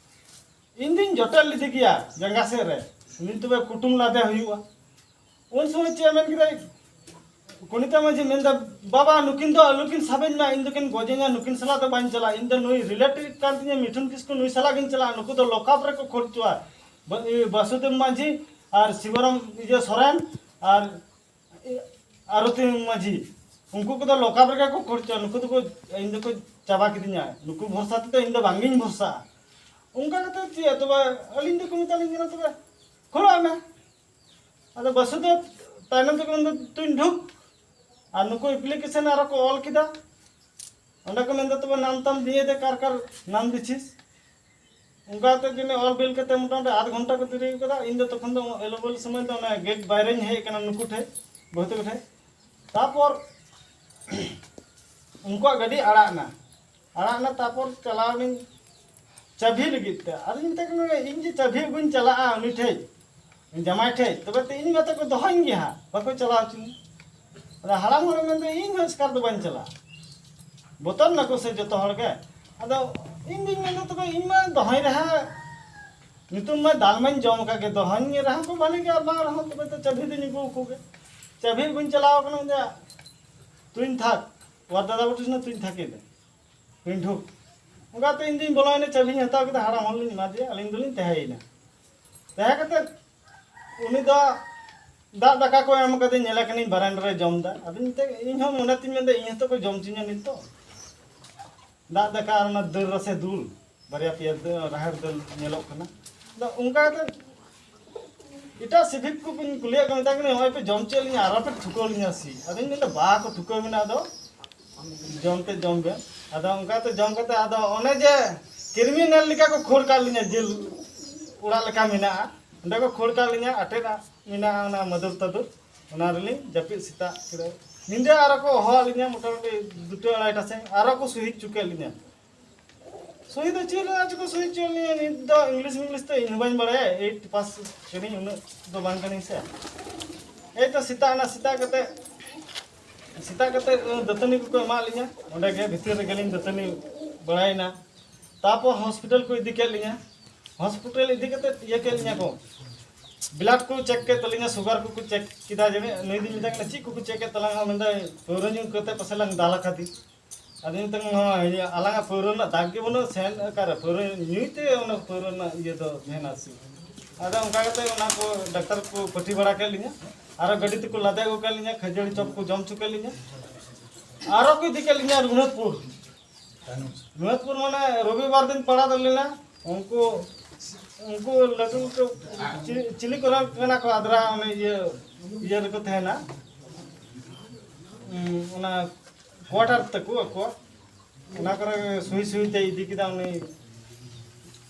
ᱤᱧ ᱫᱩᱧ ᱡᱚᱴᱮᱫ ᱞᱮᱫᱮ ᱜᱮᱭᱟ ᱡᱟᱸᱜᱟ ᱥᱮᱫ ᱨᱮ, ᱩᱱᱤ ᱛᱚᱵᱮ ᱠᱩᱴᱩᱢ ᱞᱟᱫᱮ ᱦᱩᱭᱩᱜᱼᱟ᱾ ᱩᱱ ᱥᱚᱢᱚᱭ ᱪᱮᱫ ᱮ ᱢᱮᱱ ᱠᱮᱫᱟᱭ, ᱠᱚᱱᱤᱛᱟ ᱢᱟᱹᱡᱷᱤ ᱢᱮᱱᱫᱟ, "ᱵᱟᱵᱟ, ᱱᱩᱠᱤᱱ ᱫᱚ ᱟᱞᱚᱠᱤᱱ ᱥᱟᱵᱮᱧ ᱢᱟ, ᱤᱧ ᱫᱚᱠᱤᱱ ᱜᱚᱡᱮᱧᱟ, ᱱᱩᱠᱤᱱ ᱥᱟᱞᱟᱜ ᱫᱚ ᱵᱟᱹᱧ ᱪᱟᱞᱟᱜᱼᱟ, ᱤᱧ ᱫᱚ ᱱᱩᱭ ᱨᱤᱞᱮᱴᱤᱵᱷ ᱠᱟᱱ ᱛᱤᱧᱟ, ᱢᱤᱴᱷᱩᱱ ᱠᱤᱥᱠᱩ, ᱱᱩᱭ ᱥᱟᱞᱟᱜ ᱜᱤᱧ ᱪᱟᱞᱟᱜᱼᱟ, ᱱᱩᱠᱩ ᱫᱚ ᱞᱚᱠᱟᱯ ᱨᱮᱠᱚ ᱠᱷᱳᱲ ᱦᱚᱪᱚᱣᱟ, ᱵᱟ-, ᱤᱭᱟᱹ, ᱵᱟᱥᱩᱫᱮᱵ ᱢᱟᱹᱡᱷᱤ ᱟᱨ ᱥᱤᱵᱚᱨᱟᱢ, ᱤᱭᱟᱹ, ᱥᱚᱨᱮᱱ ᱟᱨ ᱟᱨᱚᱛᱤ ᱢᱟᱹᱡᱷᱤ, ᱩᱱᱠᱩ ᱠᱚᱫᱚ ᱞᱚᱠᱟᱯ ᱨᱮᱜᱮ ᱠᱚ ᱠᱷᱳᱲ ᱦᱚᱪᱚᱣᱟ, ᱱᱩᱠᱩ ᱫᱚᱠᱚ, ᱤᱧ ᱫᱚᱠᱚ ᱪᱟᱵᱟ ᱠᱤᱫᱤᱧᱟ, ᱱᱩᱠᱩ ᱵᱷᱚᱨᱥᱟ ᱛᱮᱫᱚ ᱤᱧ ᱫᱚ ᱵᱟᱝ ᱜᱤᱧ ᱵᱷᱚᱨᱥᱟᱜᱼᱟ᱾" ᱚᱱᱠᱟ ᱠᱟᱛᱮ ᱪᱮᱫ, ᱛᱚᱵᱮ ᱟᱹᱞᱤᱧ ᱫᱚᱠᱚ ᱢᱮᱛᱟᱞᱤᱧ ᱠᱟᱱᱟ, "ᱛᱚᱵᱮ ᱠᱷᱳᱲᱚᱜ ᱢᱮ᱾" ᱟᱫᱚ ᱵᱟᱥᱩᱫᱮᱵ ᱛᱟᱭᱱᱚᱢ ᱛᱮᱠᱚ ᱢᱮᱱᱫᱟ, "ᱛᱩᱧ ᱰᱷᱩᱠ", ᱟᱨ ᱱᱩᱠᱩ ᱮᱯᱞᱤᱠᱮᱥᱚᱱ ᱟᱨᱚ ᱠᱚ ᱚᱞ ᱠᱮᱫᱟ᱾ ᱚᱸᱰᱮ ᱠᱚ ᱢᱮᱱᱫᱟ, "ᱛᱚᱵᱮ ᱱᱟᱢ ᱛᱟᱢ ᱫᱤᱭᱮ ᱫᱮ, ᱠᱟᱨ ᱠᱟᱨ ᱱᱟᱢ ᱫᱤᱪᱷᱤᱥ?" ᱚᱱᱠᱟ ᱠᱟᱛᱮ ᱡᱩᱫᱤ ᱚᱞ ᱵᱤᱞ ᱠᱟᱛᱮ ᱢᱚᱴᱟᱢᱩᱴᱤ ᱟᱫᱷ ᱜᱷᱚᱱᱴᱟ ᱠᱚ ᱫᱮᱨᱤ ᱠᱟᱫᱟ᱾ ᱤᱧ ᱫᱚ ᱛᱚᱠᱷᱚᱱ ᱫᱚ ᱮᱞᱳᱵᱮᱞ ᱥᱚᱢᱚᱭ ᱫᱚ ᱚᱱᱟ ᱜᱮᱴ ᱵᱟᱭᱨᱮᱧ ᱦᱮᱡ ᱟᱠᱟᱱᱟ ᱱᱩᱠᱩ ᱴᱷᱮᱡ, ᱵᱟᱹᱦᱩ ᱛᱟᱠᱚ ᱴᱷᱮᱡ᱾ ᱛᱟᱯᱚᱨ ᱩᱱᱠᱩᱣᱟᱜ ᱜᱟᱹᱰᱤ ᱟᱲᱟᱜ ᱮᱱᱟ, ᱟᱲᱟᱜ ᱮᱱᱟ᱾ ᱛᱟᱯᱚᱨ ᱪᱟᱞᱟᱣ ᱮᱱᱟᱹᱧ ᱪᱟᱹᱵᱷᱤ ᱞᱟᱹᱜᱤᱫ ᱛᱮ᱾ ᱟᱫᱚᱧ ᱢᱮᱛᱟᱭ ᱠᱟᱱᱟ, "ᱤᱧ ᱡᱮ ᱪᱟᱹᱵᱷᱤ ᱟᱹᱜᱩᱧ ᱪᱟᱞᱟᱜᱼᱟ ᱩᱱᱤ ᱴᱷᱮᱡ, ᱡᱟᱢᱟᱭ ᱴᱷᱮᱡ, ᱛᱚᱵᱮ ᱛᱚ ᱤᱧ ᱢᱟᱛᱚ ᱠᱚ ᱫᱚᱦᱚᱧ ᱜᱮ ᱦᱟᱸᱜ, ᱵᱟᱠᱚ ᱪᱟᱞᱟᱣ ᱦᱚᱪᱚᱧᱟ᱾" ᱟᱫᱚ ᱦᱟᱲᱟᱢ ᱦᱚᱲᱮ ᱢᱮᱱᱫᱟ, "ᱤᱧ ᱦᱚᱸ ᱮᱥᱠᱟᱨ ᱫᱚ ᱵᱟᱹᱧ ᱪᱟᱞᱟᱜᱼᱟ, ᱵᱚᱛᱚᱨ ᱱᱟᱠᱚ ᱥᱮ ᱡᱚᱛᱚ ᱦᱚᱲ ᱜᱮ᱾" ᱟᱫᱚ ᱤᱧ ᱫᱩᱧ ᱢᱮᱱᱫᱟ, "ᱛᱚᱵᱮ ᱤᱧ ᱢᱟ ᱫᱚᱦᱚᱧ ᱨᱮᱦᱟᱸᱜ, ᱧᱩᱛᱩᱢ ᱢᱟ ᱫᱟᱞ ᱢᱟᱧ ᱡᱚᱢ ᱟᱠᱟᱫ ᱜᱮ, ᱫᱚᱦᱚᱧ ᱨᱮᱦᱚᱸ ᱠᱚ ᱵᱷᱟᱞᱮ ᱜᱮ, ᱟᱨ ᱵᱟᱝ ᱨᱮᱦᱚᱸ ᱛᱚᱵᱮ ᱛᱚ ᱪᱟᱹᱵᱷᱤ ᱫᱚᱧ ᱟᱹᱜᱩ ᱟᱠᱚ ᱜᱮ᱾" ᱪᱟᱹᱵᱷᱤ ᱟᱹᱜᱩᱧ ᱪᱟᱞᱟᱣ ᱟᱠᱟᱱᱟ, ᱩᱱᱤᱭᱟᱜ ᱛᱩᱧ ᱛᱷᱟᱠ, ᱚᱣᱟᱨ ᱫᱟᱫᱟ ᱵᱩᱴᱤ ᱥᱮᱱᱟᱜ ᱛᱩᱧ ᱛᱷᱟᱠ ᱮᱫᱟ᱾ ᱯᱤᱸᱰᱷᱩᱠ᱾ ᱚᱱᱠᱟᱛᱮ ᱤᱧ ᱫᱩᱧ ᱵᱚᱞᱚᱭᱮᱱᱟ, ᱪᱟᱹᱵᱤᱧ ᱦᱟᱛᱟᱣ ᱠᱮᱫᱟ, ᱦᱟᱲᱟᱢ ᱦᱚᱲ ᱞᱤᱧ ᱮᱢᱟᱫᱮᱭᱟ, ᱟᱹᱞᱤᱧ ᱫᱚᱞᱤᱧ ᱛᱟᱦᱮᱸᱭᱮᱱᱟ᱾ ᱛᱟᱦᱮᱸ ᱠᱟᱛᱮ ᱩᱱᱤ ᱫᱚ ᱫᱟᱜ ᱫᱟᱠᱟ ᱠᱚ ᱮᱢ ᱠᱟᱫᱮ, ᱧᱮᱞᱮ ᱠᱟᱹᱱᱟᱹᱧ ᱵᱟᱨᱮᱱᱰᱟ ᱨᱮ ᱡᱚᱢ ᱫᱟ᱾ ᱟᱫᱚᱧ ᱢᱮᱛᱟᱭ, ᱤᱧ ᱦᱚᱸ ᱢᱚᱱᱮ ᱛᱤᱧ ᱢᱮᱱᱫᱟ, ᱤᱧ ᱦᱚᱸᱛᱚ ᱠᱚ ᱡᱚᱢ ᱦᱚᱪᱚᱧᱟ ᱱᱤᱛ ᱫᱚ᱾ ᱫᱟᱜ ᱫᱟᱠᱟ ᱟᱨ ᱚᱱᱟ ᱫᱟᱹᱞ ᱨᱟᱥᱮ ᱫᱩᱞ, ᱵᱟᱨᱭᱟ ᱯᱮᱭᱟ ᱫᱟᱹ-, ᱨᱟᱦᱮᱲ ᱫᱟᱹᱞ ᱧᱮᱞᱚᱜ ᱠᱟᱱᱟ᱾ ᱟᱫᱚ ᱚᱱᱠᱟ ᱠᱟᱛᱮ ᱮᱴᱟᱜ ᱥᱤᱵᱷᱤᱠ ᱠᱚᱧ ᱠᱩᱞᱤᱭᱮᱫ ᱠᱚ, ᱢᱮᱛᱟ ᱠᱚ ᱠᱟᱹᱱᱟᱹᱧ, "ᱱᱚᱜᱼᱚᱭ ᱯᱮ ᱡᱚᱢ ᱦᱚᱪᱚᱭᱮᱫ ᱞᱤᱧᱟ, ᱟᱨᱚ ᱯᱮ ᱴᱷᱩᱠᱟᱹᱣ ᱞᱤᱧᱟ ᱥᱤ?" ᱟᱫᱚᱧ ᱢᱮᱱᱫᱟ, "ᱵᱟᱠᱚ ᱴᱷᱩᱠᱟᱹᱣ ᱢᱮᱱᱟ, ᱟᱫᱚ ᱡᱚᱢ ᱛᱮ ᱡᱚᱢ ᱵᱮᱱ᱾" ᱟᱫᱚ ᱚᱱᱠᱟᱛᱮ ᱡᱚᱢ ᱠᱟᱛᱮ ᱟᱫᱚ ᱚᱱᱮ ᱡᱮ ᱠᱨᱤᱢᱤᱱᱟᱞ ᱞᱮᱠᱟ ᱠᱚ ᱠᱷᱟᱹᱲ ᱠᱟᱜ ᱞᱤᱧᱟ ᱡᱮᱞ ᱚᱲᱟᱜ ᱞᱮᱠᱟ ᱢᱮᱱᱟᱜᱼᱟ, ᱚᱸᱰᱮ ᱠᱚ ᱠᱷᱟᱹᱲ ᱠᱟᱜ ᱞᱤᱧᱟ, ᱟᱴᱮᱫ ᱢᱮᱱᱟᱜᱼᱟ ᱚᱱᱟ ᱢᱟᱹᱫᱩᱨ ᱛᱟᱹᱫᱩᱨ, ᱚᱱᱟ ᱨᱮᱞᱤᱧ ᱡᱟᱹᱯᱤᱫ ᱥᱮᱛᱟᱜ ᱠᱮᱫᱟ᱾ ᱧᱤᱫᱟᱹ ᱟᱨᱚ ᱠᱚ ᱦᱚᱦᱚᱣᱟᱜ ᱞᱤᱧᱟ ᱢᱚᱴᱟᱢᱩᱴᱤ ᱫᱩᱴᱟ ᱟᱲᱟᱭᱴᱟ ᱥᱮᱫ ᱟᱨᱚ ᱠᱚ ᱥᱩᱦᱤ ᱦᱚᱪᱚ ᱠᱮᱫ ᱞᱤᱧᱟ᱾ ᱥᱩᱦᱤ ᱫᱚ ᱪᱮᱫ ᱨᱮᱱᱟᱜ ᱪᱚᱠᱚ ᱥᱩᱦᱤ ᱦᱚᱪᱚ ᱞᱤᱧᱟ, ᱱᱤᱛ ᱫᱚ ᱤᱝᱞᱤᱥ ᱢᱤᱝᱞᱤᱥ ᱫᱚ ᱤᱧ ᱦᱚᱸ ᱵᱟᱹᱧ ᱵᱟᱲᱟᱭᱟ, ᱮᱭᱤᱴ ᱯᱟᱥ ᱠᱟᱹᱱᱟᱹᱧ, ᱩᱱᱟᱹᱜ ᱫᱚ ᱵᱟᱝ ᱠᱟᱹᱱᱟᱹᱧ ᱥᱮ᱾ ᱮᱭ ᱛᱚ ᱥᱮᱛᱟᱜ ᱮᱱᱟ, ᱥᱮᱛᱟᱜ ᱠᱟᱛᱮ, ᱥᱮᱛᱟᱜ ᱠᱟᱛᱮ ᱫᱟᱹᱛᱟᱹᱱᱤ ᱠᱚᱠᱚ ᱮᱢᱟᱜ ᱞᱤᱧᱟ, ᱚᱸᱰᱮ ᱜᱮ ᱵᱷᱤᱛᱤᱨ ᱨᱮᱜᱮ ᱞᱤᱧ ᱫᱟᱹᱛᱟᱹᱱᱤ ᱵᱟᱲᱟᱭᱮᱱᱟ᱾ ᱛᱟᱯᱚᱨ ᱦᱚᱥᱯᱤᱴᱟᱞ ᱠᱚ ᱤᱫᱤ ᱠᱮᱫ ᱞᱤᱧᱟ, ᱦᱚᱥᱯᱤᱴᱟᱞ ᱤᱫᱤ ᱠᱟᱛᱮ ᱤᱭᱟᱹ ᱠᱮᱫ ᱞᱤᱧᱟ ᱠᱚ, ᱵᱞᱟᱰ ᱠᱚ ᱪᱮᱠ ᱠᱮᱫ ᱛᱟᱹᱞᱤᱧᱟ, ᱥᱩᱜᱟᱨ ᱠᱚᱠᱚ ᱪᱮᱠ ᱠᱮᱫᱟ᱾ ᱡᱟᱹᱱᱤᱡ ᱱᱩᱭ ᱫᱚᱧ ᱢᱮᱛᱟᱭ ᱠᱟᱱᱟ, "ᱪᱮᱫ ᱠᱚᱠᱚ ᱪᱮᱠ ᱠᱮᱫ ᱛᱟᱞᱟᱝᱟ?" ᱢᱮᱱᱫᱟᱭ, "ᱯᱟᱹᱣᱨᱟᱹ ᱧᱩ ᱠᱟᱛᱮ ᱯᱟᱥᱮ ᱞᱟᱝ ᱫᱟᱞ ᱟᱠᱟᱫᱮ᱾" ᱟᱫᱚ ᱢᱮᱛᱟᱹᱧ, "ᱦᱳᱭ, ᱟᱞᱟᱝᱟᱜ ᱯᱟᱹᱣᱨᱟᱹ ᱨᱮᱱᱟᱜ ᱫᱟᱜᱽ ᱜᱮ ᱵᱟᱹᱱᱩᱜᱼᱟ, ᱥᱮᱱ ᱚᱠᱟᱨᱮ ᱯᱟᱹᱣᱨᱟᱹ ᱧᱩᱭ ᱛᱮ ᱚᱱᱟ ᱯᱟᱹᱣᱨᱟᱹ ᱨᱮᱱᱟᱜ ᱤᱭᱟᱹ ᱫᱚ ᱛᱟᱦᱮᱱᱟ ᱥᱮ?" ᱟᱫᱚ ᱚᱱᱠᱟ ᱠᱟᱛᱮ ᱚᱱᱟ ᱠᱚ ᱰᱟᱠᱛᱟᱨ ᱠᱚ ᱯᱟᱹᱴᱤ ᱵᱟᱲᱟ ᱠᱮᱫ ᱞᱤᱧᱟ, ᱟᱨᱚ ᱜᱟᱹᱰᱤ ᱛᱮᱠᱚ ᱞᱟᱫᱮ ᱟᱹᱜᱩ ᱠᱮᱫ ᱞᱤᱧᱟ, ᱠᱷᱟᱹᱡᱟᱹᱲᱤ ᱪᱚᱯ ᱠᱚ ᱡᱚᱢ ᱦᱚᱪᱚ ᱠᱮᱫ ᱞᱤᱧᱟ, ᱟᱨᱚ ᱠᱚ ᱤᱫᱤ ᱠᱮᱫ ᱞᱤᱧᱟ ᱨᱚᱜᱷᱩᱱᱟᱛᱷᱯᱩᱨ᱾ ᱨᱚᱜᱷᱩᱱᱟᱛᱷᱯᱩᱨ ᱢᱟᱱᱮ ᱨᱚᱵᱤᱵᱟᱨ ᱫᱤᱱ ᱯᱟᱲᱟᱣ ᱞᱮᱱᱟ, ᱩᱱᱠᱩ, ᱩᱱᱠᱩ ᱞᱟᱹᱴᱩ ᱞᱟᱹᱴᱩ ᱪᱤ-, ᱪᱤᱞᱤ ᱠᱚᱨᱮ ᱠᱟᱱᱟ ᱠᱚ ᱟᱫᱽᱨᱟ, ᱚᱱᱮ ᱤᱭᱟᱹ, ᱤᱭᱟᱹ ᱨᱮᱠᱚ ᱛᱟᱦᱮᱱᱟ, ᱩᱸ, ᱚᱱᱟ ᱠᱳᱣᱟᱴᱟᱨ ᱛᱟᱠᱚ ᱟᱠᱚ᱾ ᱚᱱᱟ ᱠᱚᱨᱮ ᱥᱩᱭ ᱥᱩᱭ ᱛᱮ ᱤᱫᱤ ᱠᱮᱫᱟ ᱩᱱᱤ,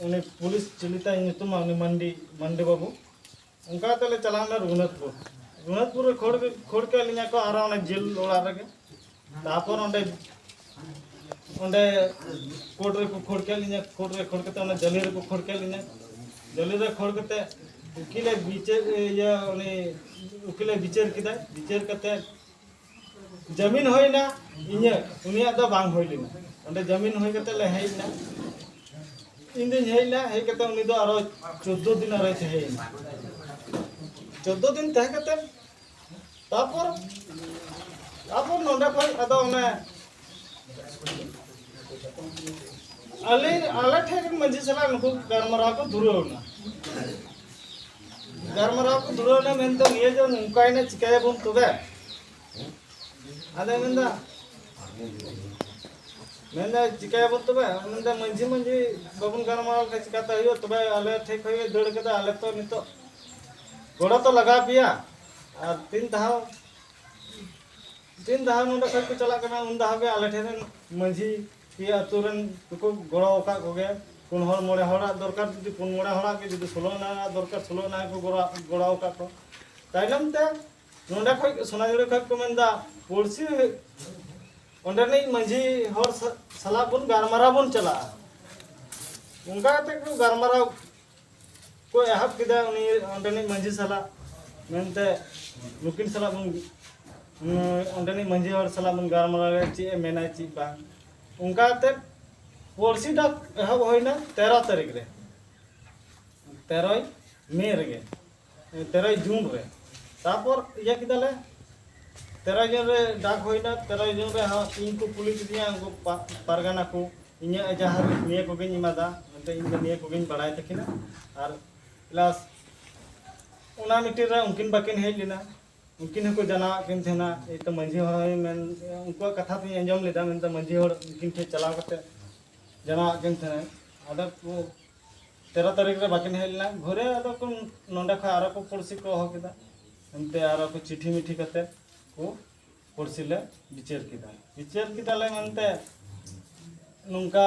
ᱩᱱᱤ ᱯᱩᱞᱤᱥ ᱪᱤᱞᱤ ᱛᱟᱭ ᱧᱩᱛᱩᱢᱟ, ᱩᱱᱤ ᱢᱟᱱᱰᱤ, ᱢᱟᱱᱰᱤ ᱵᱟᱹᱵᱩ᱾ ᱚᱱᱠᱟ ᱛᱮᱞᱮ ᱪᱟᱞᱟᱣ ᱮᱱᱟ ᱨᱚᱜᱷᱩᱱᱟᱛᱷᱯᱩᱨ᱾ ᱨᱚᱜᱷᱩᱱᱟᱛᱷᱯᱩᱨ ᱨᱮ ᱠᱷᱳᱲ, ᱠᱷᱳᱲ ᱠᱮᱫ ᱞᱤᱧᱟ ᱠᱚ ᱟᱨᱚ ᱚᱱᱟ ᱡᱮᱞ ᱚᱲᱟᱜ ᱨᱮᱜᱮ᱾ ᱛᱟᱨᱯᱚᱨ ᱚᱸᱰᱮ, ᱚᱸᱰᱮ ᱠᱳᱨᱴ ᱨᱮᱠᱚ ᱠᱷᱳᱲ ᱠᱮᱫ ᱞᱤᱧᱟ, ᱠᱳᱨᱴ ᱨᱮ ᱠᱷᱳᱲ ᱠᱟᱛᱮ ᱚᱱᱟ ᱡᱟᱹᱞᱤ ᱨᱮᱠᱚ ᱠᱷᱳᱲ ᱠᱮᱫ ᱞᱤᱧᱟ᱾ ᱡᱟᱹᱞᱤ ᱨᱮ ᱠᱷᱳᱲ ᱠᱟᱛᱮ ᱩᱠᱤᱞᱮ ᱵᱤᱪᱟᱹᱨ, ᱤᱭᱟᱹ, ᱩᱱᱤ ᱩᱠᱤᱞᱮ ᱵᱤᱪᱟᱹᱨ ᱠᱮᱫᱟ᱾ ᱵᱤᱪᱟᱹᱨ ᱠᱟᱛᱮ ᱡᱟᱢᱤᱱ ᱦᱩᱭᱱᱟ ᱤᱧᱟᱹᱜ, ᱩᱱᱤᱭᱟᱜ ᱫᱚ ᱵᱟᱝ ᱦᱩᱭ ᱞᱮᱱᱟ᱾ ᱚᱸᱰᱮ ᱡᱟᱢᱤᱱ ᱦᱩᱭ ᱠᱟᱛᱮ ᱞᱮ ᱦᱮᱡ ᱮᱱᱟ᱾ ᱤᱧ ᱫᱩᱧ ᱦᱮᱡ ᱮᱱᱟ, ᱦᱮᱡ ᱠᱟᱛᱮ ᱩᱱᱤ ᱫᱚ ᱟᱨᱚ ᱪᱳᱫᱽᱫᱳ ᱫᱤᱱ ᱟᱨᱚᱭ ᱛᱟᱦᱮᱸᱭᱮᱱᱟ᱾ ᱪᱳᱫᱽᱫᱳ ᱫᱤᱱ ᱛᱟᱦᱮᱸ ᱠᱟᱛᱮ ᱛᱟᱯᱚᱨ, ᱛᱟᱯᱚᱨ ᱱᱚᱰᱮ ᱠᱷᱚᱱ ᱟᱫᱚ ᱚᱱᱮ ᱟᱞᱮ, ᱟᱞᱮ ᱴᱷᱮᱱ ᱨᱮᱱ ᱢᱟᱹᱡᱷᱤ ᱥᱟᱞᱟᱜ ᱱᱩᱠᱩ ᱜᱟᱞᱢᱟᱨᱟᱣ ᱠᱚ ᱫᱷᱩᱨᱟᱹᱣ ᱮᱱᱟ᱾ ᱜᱟᱞᱢᱟᱨᱟᱣ ᱠᱚ ᱫᱷᱩᱨᱟᱹᱣ ᱮᱱᱟ, ᱢᱮᱱᱫᱟ ᱱᱤᱭᱟᱹ ᱫᱚ ᱱᱚᱝᱠᱟᱭᱮᱱᱟ, ᱪᱤᱠᱟᱹᱭᱟᱵᱚᱱ ᱛᱚᱵᱮ? ᱟᱫᱚ ᱢᱮᱱᱫᱟ, ᱢᱮᱱᱫᱟ ᱪᱤᱠᱟᱹᱭᱟᱵᱚᱱ ᱛᱚᱵᱮ? ᱢᱮᱱᱫᱟ ᱢᱟᱹᱡᱷᱤ, ᱢᱟᱹᱡᱷᱤ ᱵᱟᱵᱚᱱ ᱜᱟᱞᱢᱟᱨᱟᱣ ᱞᱮᱠᱷᱟᱱ ᱪᱤᱠᱟᱹᱛᱮ ᱦᱩᱭᱩᱜᱼᱟ? ᱛᱚᱵᱮ ᱟᱞᱮ ᱴᱷᱮᱱ ᱠᱷᱚᱱ ᱜᱮ ᱫᱟᱹᱲ ᱠᱮᱫᱟ, ᱟᱞᱮ ᱛᱚ ᱱᱤᱛᱚᱜ ᱜᱚᱲᱚ ᱛᱚ ᱞᱟᱜᱟᱣ ᱯᱮᱭᱟ᱾ ᱟᱨ ᱛᱤᱱ ᱫᱷᱟᱣ, ᱛᱤᱱ ᱫᱷᱟᱣ ᱱᱚᱰᱮ ᱠᱷᱚᱱ ᱠᱚ ᱪᱟᱞᱟᱜ ᱠᱟᱱᱟ, ᱩᱱ ᱫᱷᱟᱣ ᱜᱮ ᱟᱞᱮ ᱴᱷᱮᱱ ᱨᱮᱱ ᱢᱟᱹᱡᱷᱤ ᱠᱤ ᱟᱹᱛᱩ ᱨᱮᱱ ᱠᱚᱠᱚ ᱜᱚᱲᱚ ᱟᱠᱟᱫ ᱠᱚᱜᱮ᱾ ᱯᱩᱱ ᱦᱚᱲ ᱢᱚᱬᱮ ᱦᱚᱲᱟᱜ ᱫᱚᱨᱠᱟᱨ, ᱡᱩᱫᱤ ᱯᱩᱱ ᱢᱚᱬᱮ ᱦᱚᱲᱟᱜ ᱜᱮ, ᱡᱩᱫᱤ ᱥᱳᱞᱳ ᱟᱱᱟ ᱫᱚᱨᱠᱟᱨ, ᱥᱳᱞᱳ ᱟᱱᱟ ᱜᱮᱠᱚ ᱜᱚᱲᱚ, ᱜᱚᱲᱚ ᱟᱠᱟᱫ ᱠᱚ᱾ ᱛᱟᱭᱱᱚᱢ ᱛᱮ ᱱᱚᱰᱮ ᱠᱷᱚᱱ, ᱥᱚᱱᱟᱡᱩᱲᱤ ᱠᱷᱚᱱ ᱠᱚ ᱢᱮᱱᱫᱟ, ᱯᱩᱲᱥᱤ ᱚᱸᱰᱮᱱᱤᱡ ᱢᱟᱹᱡᱷᱤ ᱦᱚᱲ ᱥᱟ-, ᱥᱟᱞᱟᱜ ᱵᱚᱱ ᱜᱟᱞᱢᱟᱨᱟᱣ ᱵᱚᱱ ᱪᱟᱞᱟᱜᱼᱟ᱾ ᱚᱱᱠᱟ ᱠᱟᱛᱮ ᱠᱚ ᱜᱟᱞᱢᱟᱨᱟᱣ ᱠᱚ ᱮᱦᱚᱵ ᱠᱮᱫᱟ ᱩᱱᱤ ᱚᱸᱰᱮᱱᱤᱡ ᱢᱟᱹᱡᱷᱤ ᱥᱟᱞᱟᱜ, ᱢᱮᱱᱛᱮ ᱱᱩᱠᱤᱱ ᱥᱟᱞᱟᱜ ᱵᱚᱱ, ᱩᱸ, ᱚᱸᱰᱮᱱᱤᱡ ᱢᱟᱹᱡᱷᱤ ᱦᱚᱲ ᱥᱟᱞᱟᱜ ᱵᱚᱱ ᱜᱟᱞᱢᱟᱨᱟᱣ ᱨᱮ ᱪᱮᱫ ᱮ ᱢᱮᱱᱟᱭ ᱪᱮᱫ ᱵᱟᱝ᱾ ᱚᱱᱠᱟ ᱠᱟᱛᱮ ᱯᱚᱲᱥᱤ ᱰᱟᱠ ᱮᱦᱚᱵ ᱦᱩᱭᱱᱟ ᱛᱮᱨᱚ ᱛᱟᱹᱨᱤᱠᱷ ᱨᱮ, ᱛᱮᱨᱚᱭ ᱢᱮ ᱨᱮᱜᱮ, ᱛᱮᱨᱚᱭ ᱡᱩᱱ ᱨᱮ᱾ ᱛᱟᱨᱯᱚᱨ ᱤᱭᱟᱹ ᱠᱮᱫᱟᱞᱮ, ᱛᱮᱨᱚᱭ ᱡᱩᱱ ᱨᱮ ᱰᱟᱠ ᱦᱩᱭᱱᱟ᱾ ᱛᱮᱨᱚᱭ ᱡᱩᱱ ᱨᱮ ᱦᱚᱸ ᱤᱧ ᱠᱚ ᱠᱩᱞᱤ ᱠᱤᱫᱤᱧᱟ ᱩᱱᱠᱩ ᱯᱟ-, ᱯᱟᱨᱜᱟᱱᱟ ᱠᱚ, ᱤᱧᱟᱹᱜ ᱮᱡᱟᱦᱟᱨ ᱱᱤᱭᱟᱹ ᱠᱚᱜᱮᱧ ᱮᱢᱟᱫᱟ, ᱮᱱᱛᱮ ᱤᱧ ᱫᱚ ᱱᱤᱭᱟᱹ ᱠᱚᱜᱮᱧ ᱵᱟᱲᱟᱭ ᱛᱟᱹᱠᱤᱱᱟ᱾ ᱟᱨ ᱯᱞᱟᱥ ᱚᱱᱟ ᱢᱤᱴᱤᱝ ᱨᱮ ᱩᱱᱠᱤᱱ ᱵᱟᱹᱠᱤᱱ ᱦᱮᱡ ᱞᱮᱱᱟ, ᱩᱱᱠᱤᱱ ᱦᱚᱸᱠᱚ ᱡᱟᱱᱟᱣᱟᱫ ᱠᱤᱱ ᱛᱟᱦᱮᱱᱟ᱾ ᱮᱭᱛᱚ ᱢᱟᱹᱡᱷᱤ ᱦᱚᱲ ᱦᱚᱸᱭ ᱢᱮᱱ, ᱩᱱᱠᱩᱣᱟᱜ ᱠᱟᱛᱷᱟ ᱛᱤᱧ ᱟᱸᱡᱚᱢ ᱞᱮᱫᱟ, ᱢᱮᱱᱛᱮ ᱢᱟᱹᱡᱷᱤ ᱦᱚᱲ ᱩᱱᱠᱤᱱ ᱴᱷᱮᱱ ᱪᱟᱞᱟᱣ ᱠᱟᱛᱮ ᱡᱟᱱᱟᱣᱟᱫ ᱠᱤᱱ ᱛᱟᱦᱮᱱᱟ᱾ ᱟᱫᱚ ᱠᱚ ᱛᱮᱨᱚ ᱛᱟᱹᱨᱤᱠᱷ ᱨᱮ ᱵᱟᱹᱠᱤᱱ ᱦᱮᱡ ᱞᱮᱱᱟ᱾ ᱜᱷᱩᱨᱮ ᱟᱫᱚ ᱠᱚ ᱱᱚᱸᱰᱮ ᱠᱷᱚᱱ ᱟᱨᱚ ᱠᱚ ᱯᱩᱲᱥᱤ ᱠᱚ ᱦᱚᱦᱚ ᱠᱮᱫᱟ, ᱮᱱᱛᱮ ᱟᱨᱚ ᱠᱚ ᱪᱤᱴᱷᱤ ᱢᱤᱴᱷᱤ ᱠᱟᱛᱮ ᱠᱚ ᱯᱩᱲᱥᱤ ᱞᱮ ᱵᱤᱪᱟᱹᱨ ᱠᱮᱫᱟ᱾ ᱵᱤᱪᱟᱹᱨ ᱠᱮᱫᱟᱞᱮ ᱢᱮᱱᱛᱮ ᱱᱚᱝᱠᱟ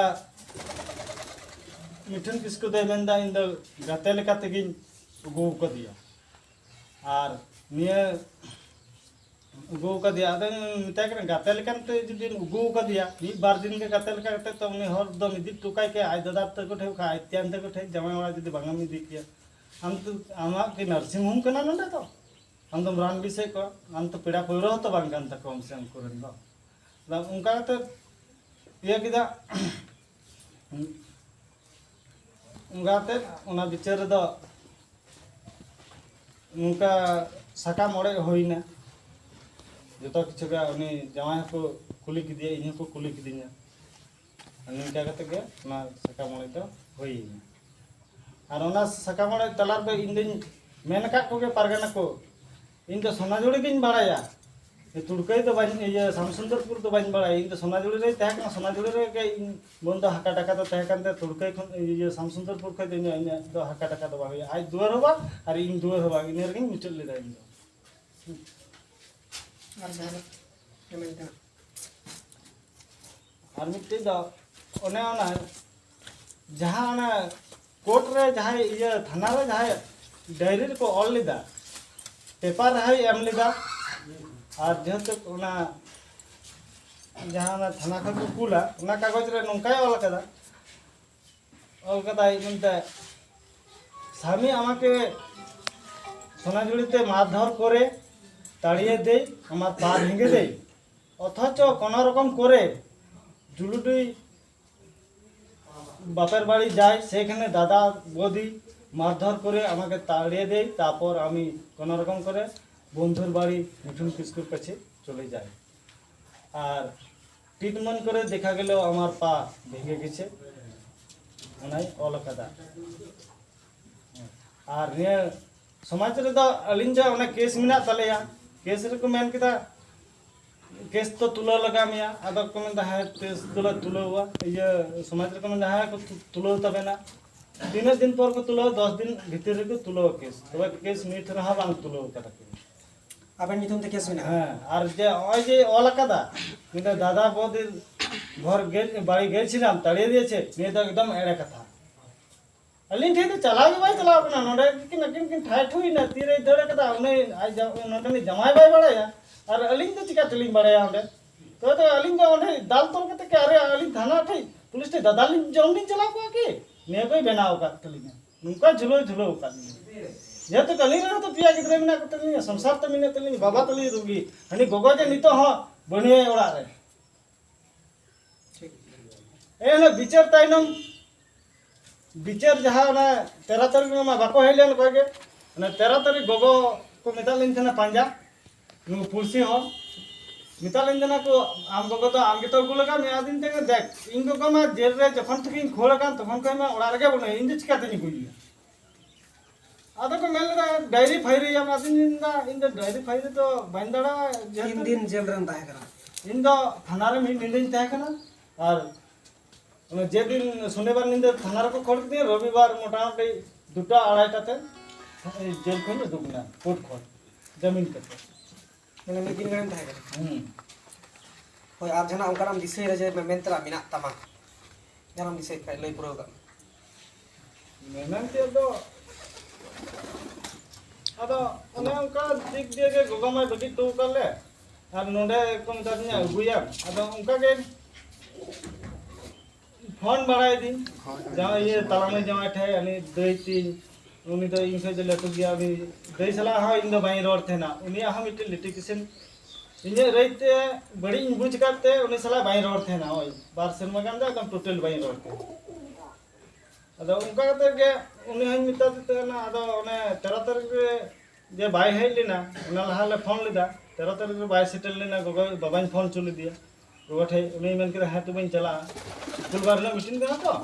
ᱢᱤᱴᱷᱩᱱ ᱠᱤᱥᱠᱩ ᱫᱚᱭ ᱢᱮᱱᱫᱟ, ᱤᱧ ᱫᱚ ᱜᱟᱛᱮ ᱞᱮᱠᱟ ᱛᱮᱜᱮᱧ ᱟᱹᱜᱩ ᱟᱠᱟᱫᱮᱭᱟ᱾ ᱟᱨ ᱱᱤᱭᱟᱹ ᱟᱹᱜᱩ ᱟᱠᱟᱫᱮᱭᱟ, ᱟᱫᱚᱧ ᱢᱮᱛᱟᱭ ᱠᱟᱱᱟ, ᱜᱟᱛᱮ ᱞᱮᱠᱟᱱ ᱛᱮ ᱡᱩᱫᱤᱢ ᱟᱹᱜᱩ ᱟᱠᱟᱫᱮᱭᱟ, ᱢᱤᱫ ᱵᱟᱨ ᱫᱤᱱ ᱜᱮ ᱜᱟᱛᱮ ᱞᱮᱠᱟ ᱠᱟᱛᱮ, ᱛᱚ ᱩᱱᱤ ᱦᱚᱲ ᱫᱚᱢ ᱤᱫᱤ ᱦᱚᱴᱚ ᱠᱟᱭ ᱠᱮᱭᱟ ᱟᱡ ᱫᱟᱫᱟ ᱛᱟᱠᱚ ᱴᱷᱮᱱ, ᱵᱟᱠᱷᱟᱱ ᱟᱡ ᱛᱮᱭᱟᱝ ᱛᱟᱠᱚ ᱴᱷᱮᱱ, ᱡᱟᱶᱟᱭ ᱚᱲᱟᱜ ᱡᱩᱫᱤ ᱵᱟᱝ ᱮᱢ ᱤᱫᱤ ᱠᱮᱭᱟ᱾ ᱟᱢ ᱫᱚ, ᱟᱢᱟᱜ ᱠᱤ ᱱᱟᱨᱥᱤᱝ ᱦᱳᱢ ᱠᱟᱱᱟ ᱱᱚᱰᱮ ᱫᱚ? ᱟᱢ ᱫᱚᱢ ᱨᱟᱱ ᱵᱮᱥᱮᱫ ᱠᱚᱣᱟ, ᱟᱢ ᱛᱚ ᱯᱮᱲᱟ ᱯᱟᱹᱣᱨᱟᱹ ᱦᱚᱸᱛᱚ ᱵᱟᱝ ᱠᱟᱱ ᱛᱟᱠᱚᱣᱟᱢ ᱥᱮ ᱩᱱᱠᱩ ᱨᱮᱱ ᱫᱚ᱾ ᱟᱫᱚ ᱚᱱᱠᱟ ᱠᱟᱛᱮ ᱤᱭᱟᱹ ᱠᱮᱫᱟ᱾ ᱚᱱᱠᱟ ᱠᱟᱛᱮ ᱚᱱᱟ ᱵᱤᱪᱟᱹᱨ ᱨᱮᱫᱚ ᱱᱚᱝᱠᱟ ᱥᱟᱠᱟᱢ ᱚᱲᱮᱡ ᱦᱩᱭᱱᱟ᱾ ᱡᱚᱛᱚ ᱠᱤᱪᱷᱩ ᱜᱮ ᱩᱱᱤ ᱡᱟᱶᱟᱭ ᱦᱚᱸᱠᱚ ᱠᱩᱞᱤ ᱠᱮᱫᱮᱭᱟ, ᱤᱧ ᱦᱚᱸᱠᱚ ᱠᱩᱞᱤ ᱠᱤᱫᱤᱧᱟ᱾ ᱟᱨ ᱱᱤᱝᱠᱟ ᱠᱟᱛᱮ ᱜᱮ ᱚᱱᱟ ᱥᱟᱠᱟᱢ ᱚᱲᱮᱡ ᱫᱚ ᱦᱩᱭᱱᱟ᱾ ᱟᱨ ᱚᱱᱟ ᱥᱟᱠᱟᱢ ᱚᱲᱮᱡ ᱛᱟᱞᱟ ᱨᱮᱫᱚ ᱤᱧ ᱫᱚᱧ ᱢᱮᱱ ᱟᱠᱟᱫ ᱠᱚᱜᱮ ᱯᱟᱨᱜᱟᱱᱟ ᱠᱚ, ᱤᱧ ᱫᱚ ᱥᱚᱱᱟᱡᱩᱲᱤ ᱜᱤᱧ ᱵᱟᱲᱟᱭᱟ, ᱛᱩᱲᱠᱟᱹᱭ ᱫᱚ ᱵᱟᱹᱧ, ᱤᱭᱟᱹ, ᱥᱟᱢᱥᱩᱱᱫᱚᱨᱯᱩᱨ ᱫᱚ ᱵᱟᱹᱧ ᱵᱟᱲᱟᱭᱟ᱾ ᱤᱧ ᱫᱚ ᱥᱚᱱᱟᱡᱩᱲᱤ ᱨᱮᱧ ᱛᱟᱦᱮᱸ ᱠᱟᱱᱟ, ᱥᱚᱱᱟᱡᱩᱲᱤ ᱨᱮᱜᱮ ᱤᱧ ᱵᱚᱱ ᱫᱚ ᱦᱟᱠᱟ ᱰᱟᱠᱟ ᱫᱚ ᱛᱟᱦᱮᱸ ᱠᱟᱱ ᱛᱟᱭᱟ᱾ ᱛᱩᱲᱠᱟᱹᱭ ᱠᱷᱚᱱ, ᱤᱭᱟᱹ, ᱥᱟᱢᱥᱩᱱᱫᱚᱨᱯᱩᱨ ᱠᱷᱚᱱ ᱫᱚ ᱤᱧᱟᱹᱜ, ᱤᱧᱟᱹᱜ ᱫᱚ ᱦᱟᱠᱟ ᱰᱟᱠᱟ ᱫᱚ ᱵᱟᱝ ᱦᱩᱭᱩᱜᱼᱟ᱾ ᱟᱡ ᱫᱩᱣᱟᱹᱨ ᱦᱚᱸ ᱵᱟᱝ ᱟᱨ ᱤᱧ ᱫᱩᱣᱟᱹᱨ ᱦᱚᱸ ᱵᱟᱝ, ᱤᱱᱟᱹ ᱨᱮᱜᱮᱧ ᱢᱩᱪᱟᱹᱫ ᱞᱮᱫᱟ ᱤᱧ ᱫᱚ᱾ ᱟᱨ ᱡᱟᱦᱟᱱᱟᱜ ᱮᱢ ᱢᱮᱱ ᱠᱟᱱᱟ? ᱟᱨ ᱢᱤᱫᱴᱮᱡ ᱫᱚ ᱚᱱᱮ ᱚᱱᱟ ᱡᱟᱦᱟᱸ ᱚᱱᱟ ᱠᱳᱨᱴ ᱨᱮ ᱡᱟᱦᱟᱸᱭ, ᱤᱭᱟᱹ, ᱛᱷᱟᱱᱟ ᱨᱮ ᱡᱟᱦᱟᱸᱭ ᱰᱟᱭᱨᱤ ᱨᱮᱠᱚ ᱚᱞ ᱞᱮᱫᱟ, ᱯᱮᱯᱟᱨ ᱨᱮᱦᱚᱸᱭ ᱮᱢ ᱞᱮᱫᱟ᱾ ᱟᱨ ᱡᱮᱦᱮᱛᱩ ᱚᱱᱟ ᱡᱟᱦᱟᱸ ᱚᱱᱟ ᱛᱷᱟᱱᱟ ᱠᱷᱚᱱ ᱠᱚ ᱠᱩᱞᱟ, ᱚᱱᱟ ᱠᱟᱜᱚᱡᱽ ᱨᱮ ᱱᱚᱝᱠᱟᱭ ᱚᱞ ᱟᱠᱟᱫᱟ, ᱚᱞ ᱠᱟᱫᱟᱭ ᱢᱮᱱᱛᱮ, স্বামী আমাকে সোনাঝুড়িতে মারধর করে তাড়িয়ে দেয়, আমার পা ভেঙে দেয়, অথচ কোনো রকম করে জুলুডি বাপের বাড়ি যায়, সেখানে দাদা বৌদি মারধর করে আমাকে তাড়িয়ে দেয়। তারপর আমি কোনো রকম করে বন্ধুর বাড়ি মিঠুন কিস্কুর কাছে চলে যাই। আর ট্রিটমেন্ট করে দেখা গেল আমার পা ভেঙে গেছে, ᱚᱱᱟᱭ ᱚᱞ ᱟᱠᱟᱫᱟ᱾ ᱟᱨ ᱱᱤᱭᱟᱹ ᱥᱚᱢᱟᱡᱽ ᱨᱮᱫᱚ ᱟᱹᱞᱤᱧ ᱫᱚ ᱚᱱᱟ ᱠᱮᱥ ᱢᱮᱱᱟᱜ ᱛᱟᱞᱮᱭᱟ, ᱠᱮᱥ ᱨᱮᱠᱚ ᱢᱮᱱ ᱠᱮᱫᱟ, ᱠᱮᱥ ᱫᱚ ᱛᱩᱞᱟᱹᱣ ᱞᱟᱜᱟᱣ ᱢᱮᱭᱟ᱾ ᱟᱫᱚ ᱠᱚ ᱢᱮᱱᱫᱟ, ᱦᱮᱸ, ᱠᱮᱥ ᱫᱚᱞᱮ ᱛᱩᱞᱟᱹᱣᱟ, ᱤᱭᱟᱹ, ᱥᱚᱢᱟᱡᱽ ᱨᱮᱠᱚ ᱢᱮᱱᱫᱟ, ᱦᱮᱸ, ᱠᱚ ᱛᱩ-, ᱛᱩᱞᱟᱹᱣ ᱛᱟᱵᱮᱱᱟ᱾ ᱛᱤᱱᱟᱹᱜ ᱫᱤᱱ ᱯᱚᱨ ᱠᱚ ᱛᱩᱞᱟᱹᱣᱟ? ᱫᱚᱥ ᱫᱤᱱ ᱵᱷᱤᱛᱤᱨ ᱨᱮᱠᱚ ᱛᱩᱞᱟᱹᱣᱟ ᱠᱮᱥ, ᱛᱚᱵᱮ ᱠᱮᱥ ᱱᱤᱛ ᱨᱮᱦᱚᱸ ᱵᱟᱝ ᱛᱩᱞᱟᱹᱣ ᱠᱟᱫᱟ ᱠᱚ᱾ ᱟᱵᱮᱱ ᱧᱩᱛᱩᱢ ᱛᱮ ᱠᱮᱥ ᱢᱮᱱᱟᱜᱼᱟ᱾ ᱦᱮᱸ, ᱟᱨ ᱡᱮ ᱱᱚᱜᱼᱚᱭ ᱡᱮ ᱚᱞ ᱟᱠᱟᱫᱟ, ᱢᱮᱱᱫᱟ, "ᱫᱟᱫᱟ ᱵᱚᱫᱤ ᱵᱷᱚᱨ ᱜᱮ ᱵᱟᱲᱤ ᱜᱮ ᱪᱷᱤᱞᱟᱢ ᱛᱟᱲᱤᱭᱟ ᱫᱤᱭᱮᱪᱷᱮ", ᱱᱤᱭᱟᱹ ᱫᱚ ᱮᱠᱫᱚᱢ ᱮᱲᱮ ᱠᱟᱛᱷᱟ᱾ ᱟᱹᱞᱤᱧ ᱴᱷᱮᱱ ᱫᱚ ᱪᱟᱞᱟᱣ ᱜᱮ ᱵᱟᱭ ᱪᱟᱞᱟᱣ ᱠᱟᱱᱟ᱾ ᱱᱚᱰᱮ ᱠᱤᱱ ᱟᱹᱠᱤᱱ ᱠᱤᱱ ᱴᱷᱟᱭ ᱴᱷᱩᱭ ᱮᱱᱟ, ᱛᱤᱨᱮᱭ ᱫᱟᱹᱲ ᱟᱠᱟᱫᱟ, ᱩᱱᱤ ᱟᱡ ᱡᱟ-, ᱱᱚᱰᱮᱱᱤᱡ ᱡᱟᱶᱟᱭ ᱵᱟᱭ ᱵᱟᱲᱟᱭᱟ, ᱟᱨ ᱟᱹᱞᱤᱧ ᱫᱚ ᱪᱤᱠᱟ ᱛᱮᱞᱤᱧ ᱵᱟᱲᱟᱭᱟ ᱚᱸᱰᱮ? ᱛᱚᱵᱮ ᱛᱚ ᱟᱹᱞᱤᱧ ᱫᱚ ᱚᱸᱰᱮ ᱫᱟᱞ ᱛᱚᱞ ᱠᱟᱛᱮ ᱠᱤ ᱟᱨᱮ ᱟᱹᱞᱤᱧ ᱛᱷᱟᱱᱟ ᱴᱷᱮᱡ ᱯᱩᱞᱤᱥ ᱴᱷᱮᱡ ᱫᱟᱫᱟ ᱞᱤᱧ ᱡᱚᱢ ᱞᱤᱧ ᱪᱟᱞᱟᱣ ᱠᱚᱜᱼᱟ ᱠᱤ? ᱱᱤᱭᱟᱹ ᱠᱚᱭ ᱵᱮᱱᱟᱣ ᱟᱠᱟᱫ ᱛᱟᱹᱞᱤᱧᱟ᱾ ᱱᱚᱝᱠᱟ ᱡᱷᱩᱞᱟᱹᱣ ᱡᱷᱩᱞᱟᱹᱣ ᱟᱠᱟᱫ ᱞᱤᱧᱟ᱾ ᱡᱮᱦᱮᱛᱩ ᱟᱹᱞᱤᱧ ᱨᱮᱱ ᱦᱚᱸᱛᱚ ᱯᱮᱭᱟ ᱜᱤᱫᱽᱨᱟᱹ ᱢᱮᱱᱟᱜ ᱠᱚ ᱛᱟᱹᱞᱤᱧᱟ, ᱥᱚᱝᱥᱟᱨ ᱛᱚ ᱢᱮᱱᱟᱜ ᱛᱟᱹᱞᱤᱧᱟ, ᱵᱟᱵᱟ ᱛᱟᱹᱞᱤᱧ ᱨᱩᱜᱤ, ᱦᱟᱹᱱᱤ ᱜᱚᱜᱚ ᱡᱮ ᱱᱤᱛᱚᱜ ᱦᱚᱸ ᱵᱟᱹᱱᱩᱭᱟ ᱚᱲᱟᱜ ᱨᱮ᱾ ᱮᱱᱦᱤᱞᱳᱜ ᱵᱤᱪᱟᱹᱨ ᱛᱟᱭᱱᱚᱢ, ᱵᱤᱪᱟᱹᱨ ᱡᱟᱦᱟᱸ ᱚᱱᱟ ᱛᱮᱨᱚ ᱛᱟᱹᱨᱤᱠᱷ ᱨᱮᱢᱟ ᱵᱟᱠᱚ ᱦᱮᱡ ᱞᱮᱱ ᱚᱠᱚᱭ ᱜᱮ, ᱚᱱᱟ ᱛᱮᱨᱚ ᱛᱟᱹᱨᱤᱠᱷ ᱜᱚᱜᱚ ᱠᱚ ᱢᱮᱛᱟᱜ ᱞᱤᱧ ᱛᱟᱦᱮᱱᱟ ᱯᱟᱸᱡᱟ, ᱱᱩᱠᱩ ᱯᱩᱲᱥᱤ ᱦᱚᱲ ᱢᱮᱛᱟᱜ ᱞᱤᱧ ᱛᱟᱦᱮᱱᱟ ᱠᱚ, "ᱟᱢ ᱜᱚᱜᱚ ᱫᱚ ᱟᱢ ᱜᱮᱛᱚ ᱟᱹᱜᱩ ᱞᱟᱜᱟᱣ ᱢᱮᱭᱟ", ᱟᱫᱚᱧ ᱢᱮᱛᱟᱭ ᱠᱟᱱᱟ, "ᱫᱮᱠ, ᱤᱧ ᱜᱚᱜᱚ ᱢᱟ ᱡᱮᱞ ᱨᱮ ᱡᱚᱠᱷᱚᱱ ᱛᱷᱮᱠᱮᱧ ᱠᱷᱳᱲ ᱟᱠᱟᱱ ᱛᱚᱠᱷᱚᱱ ᱠᱷᱚᱱ ᱢᱟ ᱚᱲᱟᱜ ᱨᱮᱜᱮ ᱵᱟᱹᱱᱩᱭᱟ, ᱤᱧ ᱫᱚ ᱪᱤᱠᱟᱹᱛᱤᱧ ᱟᱹᱜᱩᱭᱮᱭᱟ?" ᱟᱫᱚ ᱠᱚ ᱢᱮᱱ ᱞᱮᱫᱟ, "ᱰᱟᱭᱨᱤ ᱯᱷᱟᱭᱨᱤᱭᱟᱢ?" ᱟᱫᱚᱧ ᱢᱮᱱᱫᱟ, "ᱤᱧ ᱫᱚ ᱰᱟᱭᱨᱤ ᱯᱷᱟᱭᱨᱤ ᱫᱚ ᱵᱟᱹᱧ ᱫᱟᱲᱮᱭᱟᱜᱼᱟ, ᱛᱤᱱ ᱡᱮᱦᱮᱛᱩ ᱫᱤᱱ ᱡᱮᱞ ᱨᱮᱢ ᱛᱟᱦᱮᱸ ᱠᱟᱱᱟ? ᱤᱧ ᱫᱚ ᱛᱷᱟᱱᱟ ᱨᱮ ᱢᱤᱫ ᱧᱤᱫᱟᱹᱧ ᱛᱟᱦᱮᱸ ᱠᱟᱱᱟ, ᱟᱨ ᱚᱱᱟ ᱡᱮᱫᱤᱱ ᱥᱚᱱᱤᱵᱟᱨ ᱧᱤᱫᱟᱹ ᱛᱷᱟᱱᱟ ᱨᱮᱠᱚ ᱠᱷᱳᱲ ᱠᱮᱫᱤᱧᱟ, ᱨᱚᱵᱤᱵᱟᱨ ᱢᱚᱴᱟᱢᱩᱴᱤ ᱫᱩᱴᱟ ᱟᱲᱟᱭᱴᱟ ᱛᱮ ᱡᱮᱞ ᱠᱷᱚᱱ ᱩᱰᱩᱠ ᱮᱱᱟ, ᱠᱳᱨᱴ ᱠᱷᱚᱱ ᱡᱟᱢᱤᱱ ᱠᱟᱛᱮ᱾ ᱢᱟᱱᱮ ᱢᱤᱫ ᱫᱤᱱ ᱜᱟᱱᱮᱢ ᱛᱟᱦᱮᱸ ᱠᱟᱱᱟ? ᱦᱩᱸ᱾ ᱦᱳᱭ, ᱟᱨ ᱡᱟᱦᱟᱱᱟᱜ ᱚᱱᱠᱟᱱᱟᱜ ᱮᱢ ᱫᱤᱥᱟᱹᱭᱟ ᱡᱮ ᱢᱮ-, ᱢᱮᱱ ᱛᱮᱱᱟᱜ ᱢᱮᱱᱟᱜ ᱛᱟᱢᱟ? ᱡᱟᱦᱟᱱᱟᱜ ᱮᱢ ᱫᱤᱥᱟᱹᱭᱮᱫ ᱠᱷᱟᱡ ᱞᱟᱹᱭ ᱯᱩᱨᱟᱹᱣ ᱠᱟᱜ ᱢᱮ᱾ ᱢᱮᱱᱟᱱ ᱪᱮᱫ ᱫᱚ, ᱟᱫᱚ ᱚᱱᱮ ᱚᱱᱠᱟ ᱫᱤᱠ ᱫᱤᱭᱮ ᱜᱮ ᱜᱚᱜᱚ ᱢᱟᱭ ᱵᱟᱹᱜᱤ ᱦᱚᱴᱚ ᱟᱠᱟᱫ ᱞᱮ, ᱟᱨ ᱱᱚᱰᱮ ᱠᱚ ᱢᱮᱛᱟ ᱫᱤᱧᱟ ᱟᱹᱜᱩᱭᱟᱢ, ᱟᱫᱚ ᱚᱱᱠᱟ ᱜᱮ ᱯᱷᱳᱱ ᱵᱟᱲᱟᱭᱮᱫᱤᱧ, ᱡᱟᱶᱟᱭ, ᱤᱭᱟᱹ, ᱛᱟᱞᱟ ᱢᱟᱹᱭ ᱡᱟᱶᱟᱭ ᱴᱷᱮᱡ, ᱩᱱᱤ ᱫᱟᱹᱭ ᱛᱤᱧ, ᱩᱱᱤ ᱫᱚ ᱤᱧ ᱠᱷᱚᱡ ᱫᱚ ᱞᱟᱹᱴᱩ ᱜᱮᱭᱟ, ᱩᱱᱤ ᱫᱟᱹᱭ ᱥᱟᱞᱟᱜ ᱦᱚᱸ ᱤᱧ ᱫᱚ ᱵᱟᱹᱧ ᱨᱚᱲ ᱛᱟᱦᱮᱱᱟ, ᱩᱱᱤᱭᱟᱜ ᱦᱚᱸ ᱢᱤᱫᱴᱮᱱ ᱞᱤᱴᱤᱜᱮᱥᱚᱱ, ᱤᱧᱟᱹᱜ ᱨᱟᱹᱭ ᱛᱮ ᱵᱟᱹᱲᱤᱡ ᱤᱧ ᱵᱩᱡᱽ ᱟᱠᱟᱫ ᱛᱮ ᱩᱱᱤ ᱥᱟᱞᱟᱜ ᱵᱟᱹᱧ ᱨᱚᱲ ᱛᱟᱦᱮᱱᱟ, ᱳᱭ ᱵᱟᱨ ᱥᱮᱨᱢᱟ ᱜᱟᱱ ᱫᱚ ᱮᱠᱫᱚᱢ ᱴᱳᱴᱟᱞ ᱵᱟᱹᱧ ᱨᱚᱲ ᱛᱟᱦᱮᱱᱟ᱾ ᱟᱫᱚ ᱚᱱᱠᱟ ᱠᱟᱛᱮ ᱜᱮ ᱩᱱᱤ ᱦᱚᱸᱧ ᱢᱮᱛᱟ ᱫᱮ ᱛᱟᱦᱮᱱᱟ, ᱟᱫᱚ ᱚᱱᱮ ᱛᱮᱨᱚ ᱛᱟᱹᱨᱤᱠᱷ ᱨᱮ ᱡᱮ ᱵᱟᱭ ᱦᱮᱡ ᱞᱮᱱᱟ, ᱚᱱᱟ ᱞᱟᱦᱟ ᱞᱮ ᱯᱷᱳᱱ ᱞᱮᱫᱟ, ᱛᱮᱨᱚ ᱛᱟᱹᱨᱤᱠᱷ ᱨᱮ ᱵᱟᱭ ᱥᱮᱴᱮᱨ ᱞᱮᱱᱟ, ᱜᱚᱜᱚ ᱵᱟᱵᱟᱧ ᱯᱷᱳᱱ ᱦᱚᱪᱚ ᱞᱮᱫᱮᱭᱟ ᱜᱚᱜᱚ ᱴᱷᱮᱡ, ᱩᱱᱤᱭ ᱢᱮᱱ ᱠᱮᱫᱟ, "ᱦᱮᱸ, ᱛᱚᱵᱮᱧ ᱪᱟᱞᱟᱜᱼᱟ, ᱥᱩᱠᱩᱞᱵᱟᱨ ᱦᱤᱞᱳᱜ ᱢᱤᱴᱤᱝ ᱠᱟᱱᱟ ᱛᱚ",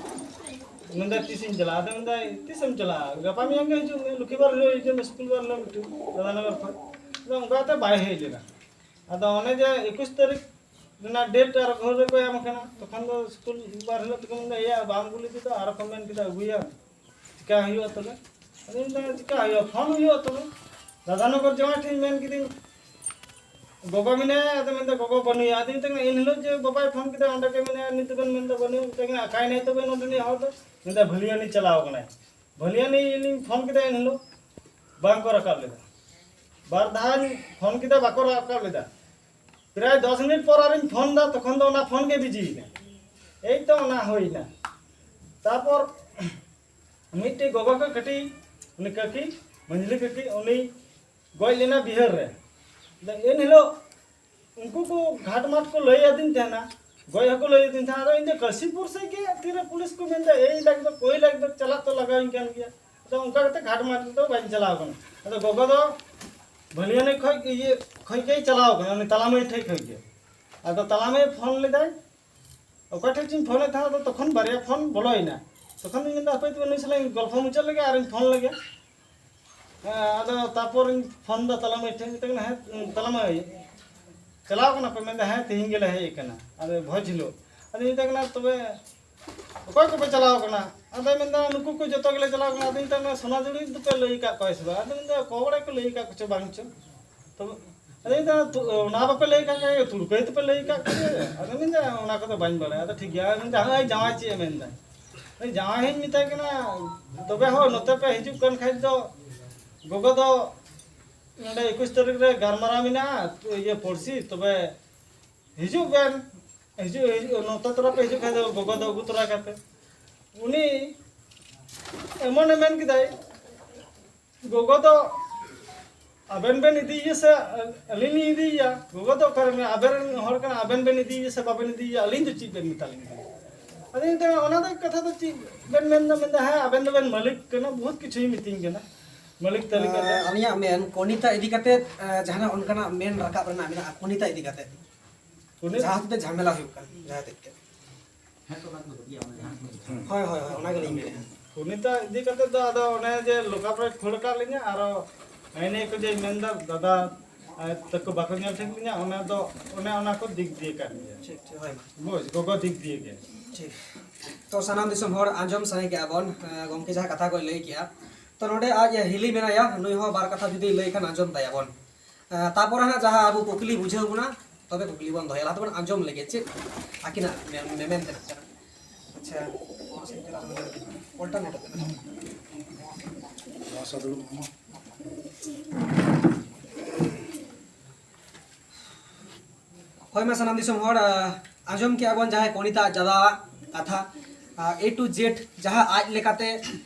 ᱢᱮᱱᱫᱟᱭ, "ᱛᱤᱥᱤᱧ ᱪᱟᱞᱟᱜᱼᱟ?" ᱟᱫᱚ ᱢᱮᱱᱫᱟᱭ, "ᱛᱤᱥᱮᱢ ᱪᱟᱞᱟᱜᱼᱟ? ᱜᱟᱯᱟ ᱢᱮᱭᱟᱝ ᱜᱮ ᱦᱤᱡᱩᱜ ᱢᱮ, ᱞᱚᱠᱠᱷᱤᱵᱟᱨ ᱦᱤᱞᱳᱜ ᱦᱤᱡᱩᱜ ᱢᱮ, ᱥᱩᱠᱩᱞᱵᱟᱨ ᱦᱤᱞᱳᱜ ᱢᱤᱴᱤᱝ ᱨᱟᱫᱷᱟᱱᱚᱜᱚᱨ ᱠᱷᱚᱡ᱾" ᱟᱫᱚ ᱚᱱᱠᱟ ᱠᱟᱛᱮ ᱵᱟᱭ ᱦᱮᱡ ᱞᱮᱱᱟ᱾ ᱟᱫᱚ ᱚᱱᱮ ᱡᱮ ᱮᱠᱩᱥ ᱛᱟᱹᱨᱤᱠᱷ ᱨᱮᱱᱟᱜ ᱰᱮᱴ ᱟᱨ ᱜᱷᱚᱨ ᱨᱮᱠᱚ ᱮᱢ ᱠᱟᱱᱟ, ᱛᱚᱠᱷᱚᱱ ᱫᱚ ᱥᱩᱠᱩᱞᱵᱟᱨ ᱦᱤᱞᱳᱜ ᱛᱮᱠᱚ ᱢᱮᱱᱫᱟ, "ᱮᱭᱟ, ᱵᱟᱢ ᱟᱹᱜᱩ ᱞᱮᱫᱮ ᱫᱚ", ᱟᱨᱚ ᱠᱚ ᱢᱮᱱ ᱠᱮᱫᱟ, "ᱟᱹᱜᱩᱭᱟᱢ, ᱪᱤᱠᱟ ᱦᱩᱭᱩᱜᱼᱟ ᱛᱚᱵᱮ?" ᱟᱫᱚᱧ ᱢᱮᱱᱫᱟ, "ᱪᱤᱠᱟ ᱦᱩᱭᱩᱜᱼᱟ, ᱯᱷᱳᱱ ᱦᱩᱭᱩᱜᱼᱟ ᱛᱚᱵᱮ, ᱨᱟᱫᱷᱟᱱᱚᱜᱚᱨ ᱡᱟᱶᱟᱭ ᱴᱷᱮᱱ ᱢᱮᱱ ᱠᱤᱫᱟᱹᱧ, "ᱜᱚᱜᱚ ᱢᱮᱱᱟᱭᱟ?" ᱟᱫᱚ ᱢᱮᱱᱫᱟ, "ᱜᱚᱜᱚ ᱵᱟᱹᱱᱩᱭᱟ᱾" ᱟᱫᱚ ᱢᱮᱛᱟᱭ ᱠᱟᱱᱟ, "ᱮᱱ ᱦᱤᱞᱳᱜ ᱡᱮ ᱵᱟᱵᱟᱭ ᱯᱷᱳᱱ ᱠᱮᱫᱟ, ᱚᱸᱰᱮ ᱜᱮ ᱢᱮᱱᱟᱭᱟ, ᱱᱤᱛ ᱫᱚᱵᱮᱱ ᱢᱮᱱᱫᱟ ᱵᱟᱹᱱᱩᱭᱟ?" ᱢᱮᱛᱟᱭ ᱠᱟᱱᱟ, "ᱟᱠᱟᱭᱱᱟᱭ ᱛᱚᱵᱮ ᱱᱚᱰᱮᱱᱤᱡ ᱦᱚᱲ ᱫᱚ?" ᱢᱮᱱᱫᱟ, "ᱵᱷᱟᱹᱞᱤᱭᱟᱹᱱᱤ ᱪᱟᱞᱟᱣ ᱠᱟᱱᱟᱭ, ᱵᱷᱟᱹᱞᱤᱭᱟᱹᱱᱤ ᱞᱤᱧ ᱯᱷᱳᱱ ᱠᱮᱫᱟ ᱮᱱ ᱦᱤᱞᱳᱜ, ᱵᱟᱝ ᱠᱚ ᱨᱟᱠᱟᱵ ᱞᱮᱫᱟ, ᱵᱟᱨ ᱫᱷᱟᱣ ᱯᱷᱳᱱ ᱠᱮᱫᱟ, ᱵᱟᱠᱚ ᱨᱟᱠᱟᱵ ᱞᱮᱫᱟ᱾ ᱯᱨᱟᱭ ᱫᱚᱥ ᱢᱤᱱᱤᱴ ᱯᱚᱨ ᱟᱨᱤᱧ ᱯᱷᱳᱱ ᱫᱟ, ᱛᱚᱠᱷᱚᱱ ᱫᱚ ᱚᱱᱟ ᱯᱷᱳᱱ ᱜᱮ ᱵᱤᱡᱤᱭᱮᱱᱟ᱾ ᱮᱭ ᱛᱚ ᱚᱱᱟ ᱦᱩᱭᱱᱟ᱾ ᱛᱟᱨᱯᱚᱨ ᱢᱤᱫᱴᱮᱡ ᱜᱚᱜᱚ ᱠᱚ ᱠᱟᱹᱴᱤᱡ, ᱩᱱᱤ ᱠᱟᱹᱠᱤ, ᱢᱟᱹᱡᱷᱞᱤ ᱠᱟᱹᱠᱤ, ᱩᱱᱤ ᱜᱚᱡ ᱞᱮᱱᱟ ᱵᱤᱦᱟᱨ ᱨᱮ᱾ ᱟᱫᱚ ᱮᱱ ᱦᱤᱞᱳᱜ ᱩᱱᱠᱩ ᱠᱚ ᱜᱷᱟᱴ ᱢᱟᱴ ᱠᱚ ᱞᱟᱹᱭ ᱟᱹᱫᱤᱧ ᱛᱟᱦᱮᱱᱟ, ᱜᱚᱡ ᱦᱚᱸᱠᱚ ᱞᱟᱹᱭ ᱟᱹᱫᱤᱧ ᱛᱟᱦᱮᱱᱟ᱾ ᱟᱫᱚ ᱤᱧ ᱫᱚ ᱠᱟᱹᱥᱤᱯᱩᱨ ᱥᱮᱫ ᱜᱮ ᱛᱤᱨᱮ ᱯᱩᱞᱤᱥ ᱠᱚ ᱢᱮᱱᱫᱟ, "ᱮᱭ ᱞᱟᱜ ᱫᱚ ᱠᱚᱭ ᱞᱟᱜ ᱫᱚ ᱪᱟᱞᱟᱜ ᱛᱚ ᱞᱟᱜᱟᱣᱤᱧ ᱠᱟᱱ ᱜᱮᱭᱟ᱾" ᱟᱫᱚ ᱚᱱᱠᱟ ᱠᱟᱛᱮ ᱜᱷᱟᱴ ᱢᱟᱴ ᱫᱚ ᱵᱟᱹᱧ ᱪᱟᱞᱟᱣ ᱠᱟᱱᱟ᱾ ᱟᱫᱚ ᱜᱚᱜᱚ ᱫᱚ ᱵᱷᱟᱹᱞᱤᱭᱟᱹᱱᱤ ᱠᱷᱚᱡ ᱤᱭᱟᱹ ᱠᱷᱚᱡ ᱜᱮᱭ ᱪᱟᱞᱟᱣ ᱠᱟᱱᱟ, ᱩᱱᱤ ᱛᱟᱞᱟᱢᱟᱹᱭ ᱴᱷᱮᱡ ᱠᱷᱚᱡ ᱜᱮ᱾ ᱟᱫᱚ ᱛᱟᱞᱟᱢᱟᱹᱭ ᱯᱷᱳᱱ ᱞᱮᱫᱟᱭ, ᱚᱠᱟ ᱴᱷᱮᱡ ᱪᱚᱧ ᱯᱷᱳᱱᱮᱫ ᱛᱟᱦᱮᱸᱫ, ᱟᱫᱚ ᱛᱚᱠᱷᱚᱱ ᱵᱟᱨᱭᱟ ᱯᱷᱳᱱ ᱵᱚᱞᱚᱭᱮᱱᱟ᱾ ᱛᱚᱠᱷᱚᱱ ᱤᱧ ᱢᱮᱱᱫᱟ, "ᱦᱟᱯᱮ ᱛᱚᱵᱮ ᱱᱩᱭ ᱥᱟᱞᱟᱜ ᱤᱧ ᱜᱚᱞᱯᱷᱚ ᱢᱩᱪᱟᱹᱫ ᱞᱮᱜᱮ ᱟᱨᱤᱧ ᱯᱷᱳᱱ ᱞᱮᱜᱮ᱾" ᱦᱮᱸ, ᱟᱫᱚ ᱛᱟᱨᱯᱚᱨ ᱤᱧ ᱯᱷᱳᱱ ᱫᱟ ᱛᱟᱞᱟᱢᱟᱹᱭ ᱴᱷᱮᱱ, ᱢᱮᱛᱟᱭ ᱠᱟᱱᱟ, "ᱦᱮᱸ, ᱛᱟᱞᱟᱢᱟᱹᱭ, ᱪᱟᱞᱟᱣ ᱠᱟᱱᱟ ᱯᱮ?" ᱢᱮᱱᱫᱟ, "ᱦᱮᱸ, ᱛᱮᱦᱮᱧ ᱜᱮᱞᱮ ᱦᱮᱡ ᱟᱠᱟᱱᱟ, ᱟᱫᱚ ᱵᱷᱚᱡᱽ ᱦᱤᱞᱳᱜ᱾" ᱟᱫᱚᱧ ᱢᱮᱛᱟᱭ ᱠᱟᱱᱟ, "ᱛᱚᱵᱮ ᱚᱠᱚᱭ ᱠᱚᱯᱮ ᱪᱟᱞᱟᱣ ᱠᱟᱱᱟ?" ᱟᱫᱚᱭ ᱢᱮᱱᱫᱟ, "ᱱᱩᱠᱩ ᱠᱚ ᱡᱚᱛᱚ ᱜᱮᱞᱮ ᱪᱟᱞᱟᱣ ᱠᱟᱱᱟ᱾" ᱟᱫᱚᱧ ᱢᱮᱛᱟᱭ ᱠᱟᱱᱟ, "ᱥᱚᱱᱟᱡᱩᱲᱤ ᱫᱚᱯᱮ ᱞᱟᱹᱭ ᱟᱠᱟᱫ ᱠᱚᱣᱟ ᱥᱮ ᱵᱟᱝ?" ᱟᱫᱚ ᱢᱮᱱᱫᱟ, "ᱚᱠᱚᱭ ᱵᱟᱲᱟᱭ ᱠᱚ ᱞᱟᱹᱭ ᱟᱠᱟᱫ ᱠᱚ ᱪᱚ ᱵᱟᱝ ᱪᱚ᱾ ᱛᱚᱵᱮ ᱟᱫᱚ ᱢᱮᱱᱫᱟ, ᱛᱩ-, ᱚᱱᱟ ᱵᱟᱯᱮ ᱞᱟᱹᱭ ᱠᱟᱜ ᱠᱷᱟᱡ ᱛᱩᱲᱠᱟᱹᱭ ᱛᱮᱯᱮ ᱞᱟᱹᱭ ᱠᱟᱜ ᱠᱷᱟᱡ?" ᱟᱫᱚ ᱢᱮᱱᱫᱟ, "ᱚᱱᱟ ᱠᱚᱫᱚ ᱵᱟᱹᱧ ᱵᱟᱲᱟᱭᱟ᱾" ᱟᱫᱚ ᱴᱷᱤᱠ ᱜᱮᱭᱟ, ᱢᱮᱱᱫᱟ, "ᱦᱳᱭ, ᱡᱟᱶᱟᱭ ᱪᱮᱫ ᱮ ᱢᱮᱱᱫᱟ?" ᱟᱫᱚ ᱡᱟᱶᱟᱭ ᱦᱚᱸᱧ ᱢᱮᱛᱟᱭ ᱠᱟᱱᱟ, "ᱛᱚᱵᱮ ᱦᱳ, ᱱᱚᱛᱮ ᱯᱮ ᱦᱤᱡᱩᱜ ᱠᱟᱱ ᱠᱷᱟᱡ ᱫᱚ ᱜᱚᱜᱚ ᱫᱚ ᱱᱚᱰᱮ ᱮᱠᱩᱥ ᱛᱟᱹᱨᱤᱠᱷ ᱨᱮ ᱜᱟᱞᱢᱟᱨᱟᱣ ᱢᱮᱱᱟᱜᱼᱟ, ᱤᱭᱟᱹ ᱯᱚᱲᱥᱤ, ᱛᱚᱵᱮ ᱦᱤᱡᱩᱜ ᱵᱮᱱ, ᱦᱤᱡᱩᱜ, ᱦᱤᱡᱩᱜ, ᱱᱚᱛᱮ ᱛᱚᱨᱟ ᱯᱮ ᱦᱤᱡᱩᱜ ᱠᱷᱟᱡ ᱫᱚ ᱜᱚᱜᱚ ᱫᱚ ᱟᱹᱜᱩ ᱛᱚᱨᱟ ᱠᱟᱛᱮ᱾" ᱩᱱᱤ ᱮᱢᱚᱱᱮ ᱢᱮᱱ ᱠᱮᱫᱟᱭ, ᱜᱚᱜᱚ ᱫᱚ ᱟᱵᱮᱱ ᱵᱮᱱ ᱤᱫᱤᱭᱮᱭᱟ ᱥᱮ ᱟᱹᱞᱤᱧ ᱞᱤᱧ ᱤᱫᱤᱭᱮᱭᱟ? ᱜᱚᱜᱚ ᱫᱚ ᱚᱠᱟᱨᱮ ᱢᱮᱱᱟᱭᱟ? ᱟᱵᱮᱱ ᱨᱮᱱ ᱦᱚᱲ ᱠᱟᱱᱟ, ᱟᱵᱮᱱ ᱵᱮᱱ ᱤᱫᱤᱭᱮᱭᱟ ᱥᱮ ᱵᱟᱵᱮᱱ ᱤᱫᱤᱭᱮᱭᱟ? ᱟᱹᱞᱤᱧ ᱫᱚ ᱪᱮᱫ ᱵᱮᱱ ᱢᱮᱛᱟ ᱞᱤᱧ ᱠᱟᱱᱟ? ᱟᱫᱚ ᱢᱮᱱᱫᱟ, "ᱚᱱᱟ ᱫᱚ ᱠᱟᱛᱷᱟ ᱫᱚ ᱪᱮᱫ ᱵᱮᱱ ᱢᱮᱱᱫᱟ?" ᱢᱮᱱᱫᱟ, "ᱦᱮᱸ, ᱟᱵᱮᱱ ᱫᱚᱵᱮᱱ ᱢᱟᱹᱞᱤᱠ ᱠᱟᱱᱟ, ᱵᱚᱦᱩᱛ ᱠᱤᱪᱷᱩᱭ ᱢᱤᱛᱤᱧ ᱠᱟᱱᱟ, ᱢᱟᱹᱞᱤᱠ ᱛᱟᱹᱞᱤᱠ ᱠᱟᱛᱮ᱾" ᱟᱨ ᱟᱹᱞᱤᱧᱟᱜ ᱢᱮᱱ, ᱠᱚᱱᱤᱛᱟ ᱤᱫᱤ ᱠᱟᱛᱮ, ᱟᱸ, ᱡᱟᱦᱟᱱᱟᱜ ᱚᱱᱠᱟᱱᱟᱜ ᱢᱮᱱ ᱨᱟᱠᱟᱵ ᱨᱮᱱᱟᱜ ᱢᱮᱱᱟᱜᱼᱟ, ᱠᱚᱱᱤᱛᱟ ᱤᱫᱤ ᱠᱟᱛᱮ? ᱠᱚᱱᱤ- ᱡᱟᱦᱟᱸ ᱦᱚᱛᱮᱡ ᱛᱮ ᱡᱷᱟᱢᱮᱞᱟ ᱦᱩᱭᱩᱜ ᱠᱟᱱᱟ, ᱡᱟᱦᱟᱸ ᱦᱚᱛᱮᱡ ᱛᱮ᱾ ᱦᱳᱭ, ᱦᱳᱭ, ᱦᱳᱭ, ᱚᱱᱟ ᱜᱮᱞᱤᱧ ᱢᱮᱱᱮᱫᱼᱟ᱾ ᱠᱚᱱᱤᱛᱟ ᱤᱫᱤ ᱠᱟᱛᱮ ᱫᱚ ᱟᱫᱚ ᱚᱱᱮ ᱡᱮ ᱞᱚᱠᱟᱯ ᱨᱮ ᱠᱷᱟᱹᱲ ᱟᱠᱟᱫ ᱞᱤᱧᱟ, ᱟᱨᱚ ᱱᱮᱜᱼᱮ ᱱᱤᱭᱟᱹ ᱠᱚ ᱡᱮ ᱢᱮᱱᱫᱟ, ᱫᱟᱫᱟ, ᱟᱨ ᱛᱟᱠᱚ ᱵᱟᱠᱚ ᱧᱮᱞ ᱴᱷᱤᱠ ᱞᱤᱧᱟ, ᱚᱱᱟ ᱫᱚ, ᱚᱱᱮ ᱚᱱᱟ ᱠᱚ ᱫᱤᱠ ᱫᱤᱭᱮ ᱠᱟᱱ ᱜᱮᱭᱟ᱾ ᱴᱷᱤᱠ, ᱴᱷᱤᱠ, ᱦᱳᱭ ᱢᱟ᱾ ᱵᱩᱡᱽ, ᱜᱚᱜᱚ ᱫᱤᱠ ᱫᱤᱭᱮ ᱜᱮ᱾ ᱴᱷᱤᱠ᱾ ᱛᱚ ᱥᱟᱱᱟᱢ ᱫᱤᱥᱚᱢ ᱦᱚᱲ ᱟᱸᱡᱚᱢ ᱥᱟᱱᱟᱭ ᱠᱮᱜᱼᱟ ᱵᱚᱱ, ᱮᱸ, ᱜᱚᱢᱠᱮ ᱡᱟᱦᱟᱸ ᱠᱟᱛᱷᱟ ᱠᱚᱭ ᱞᱟᱹᱭ ᱠᱮᱜᱼᱟ, ᱛᱚ, ᱱᱚᱰᱮ ᱟᱡ ᱦᱤᱞᱤ ᱢᱮᱱᱟᱭᱟ, ᱱᱩᱭ ᱦᱚᱸ ᱵᱟᱨ ᱠᱟᱛᱷᱟ ᱡᱩᱫᱤ ᱞᱟᱹᱭ ᱠᱷᱟᱱ ᱟᱸᱡᱚᱢ ᱛᱟᱭᱟᱵᱚᱱ᱾ ᱮᱸ, ᱛᱟᱯᱚᱨᱮ ᱦᱟᱸᱜ ᱡᱟᱦᱟᱸ ᱟᱵᱚ ᱠᱩᱠᱞᱤ ᱵᱩᱡᱷᱟᱹᱣ ᱵᱚᱱᱟ, ᱛᱚᱵᱮ ᱠᱩᱠᱞᱤ ᱵᱚᱱ ᱫᱚᱦᱚᱭᱟ᱾ ᱞᱟᱦᱟ ᱛᱮᱵᱚᱱ ᱟᱸᱡᱚᱢ ᱞᱮᱜᱮ ᱪᱮᱫ ᱟᱹᱠᱤᱱᱟᱜ ᱢᱮ-, ᱢᱮᱢᱮᱱ ᱛᱮᱱᱟᱜ ᱠᱟᱱᱟ᱾ ᱟᱪᱪᱷᱟ, ᱚᱞᱴᱟᱨᱱᱮᱴ ᱠᱟᱱᱟ᱾ ᱦᱳᱭ ᱢᱟ ᱥᱟᱱᱟᱢ ᱫᱤᱥᱚᱢ ᱦᱚᱲ, ᱟᱸᱡᱚᱢ ᱠᱮᱜᱼᱟ ᱵᱚᱱ ᱡᱟᱦᱟᱸᱭ ᱠᱚᱱᱤᱛᱟ ᱟᱡ ᱫᱟᱫᱟᱣᱟᱜ ᱠᱟᱛᱷᱟ, ᱮ ᱴᱩ ᱡᱮᱰ ᱡᱟᱦᱟᱸ ᱟᱡ ᱞᱮᱠᱟᱛᱮ,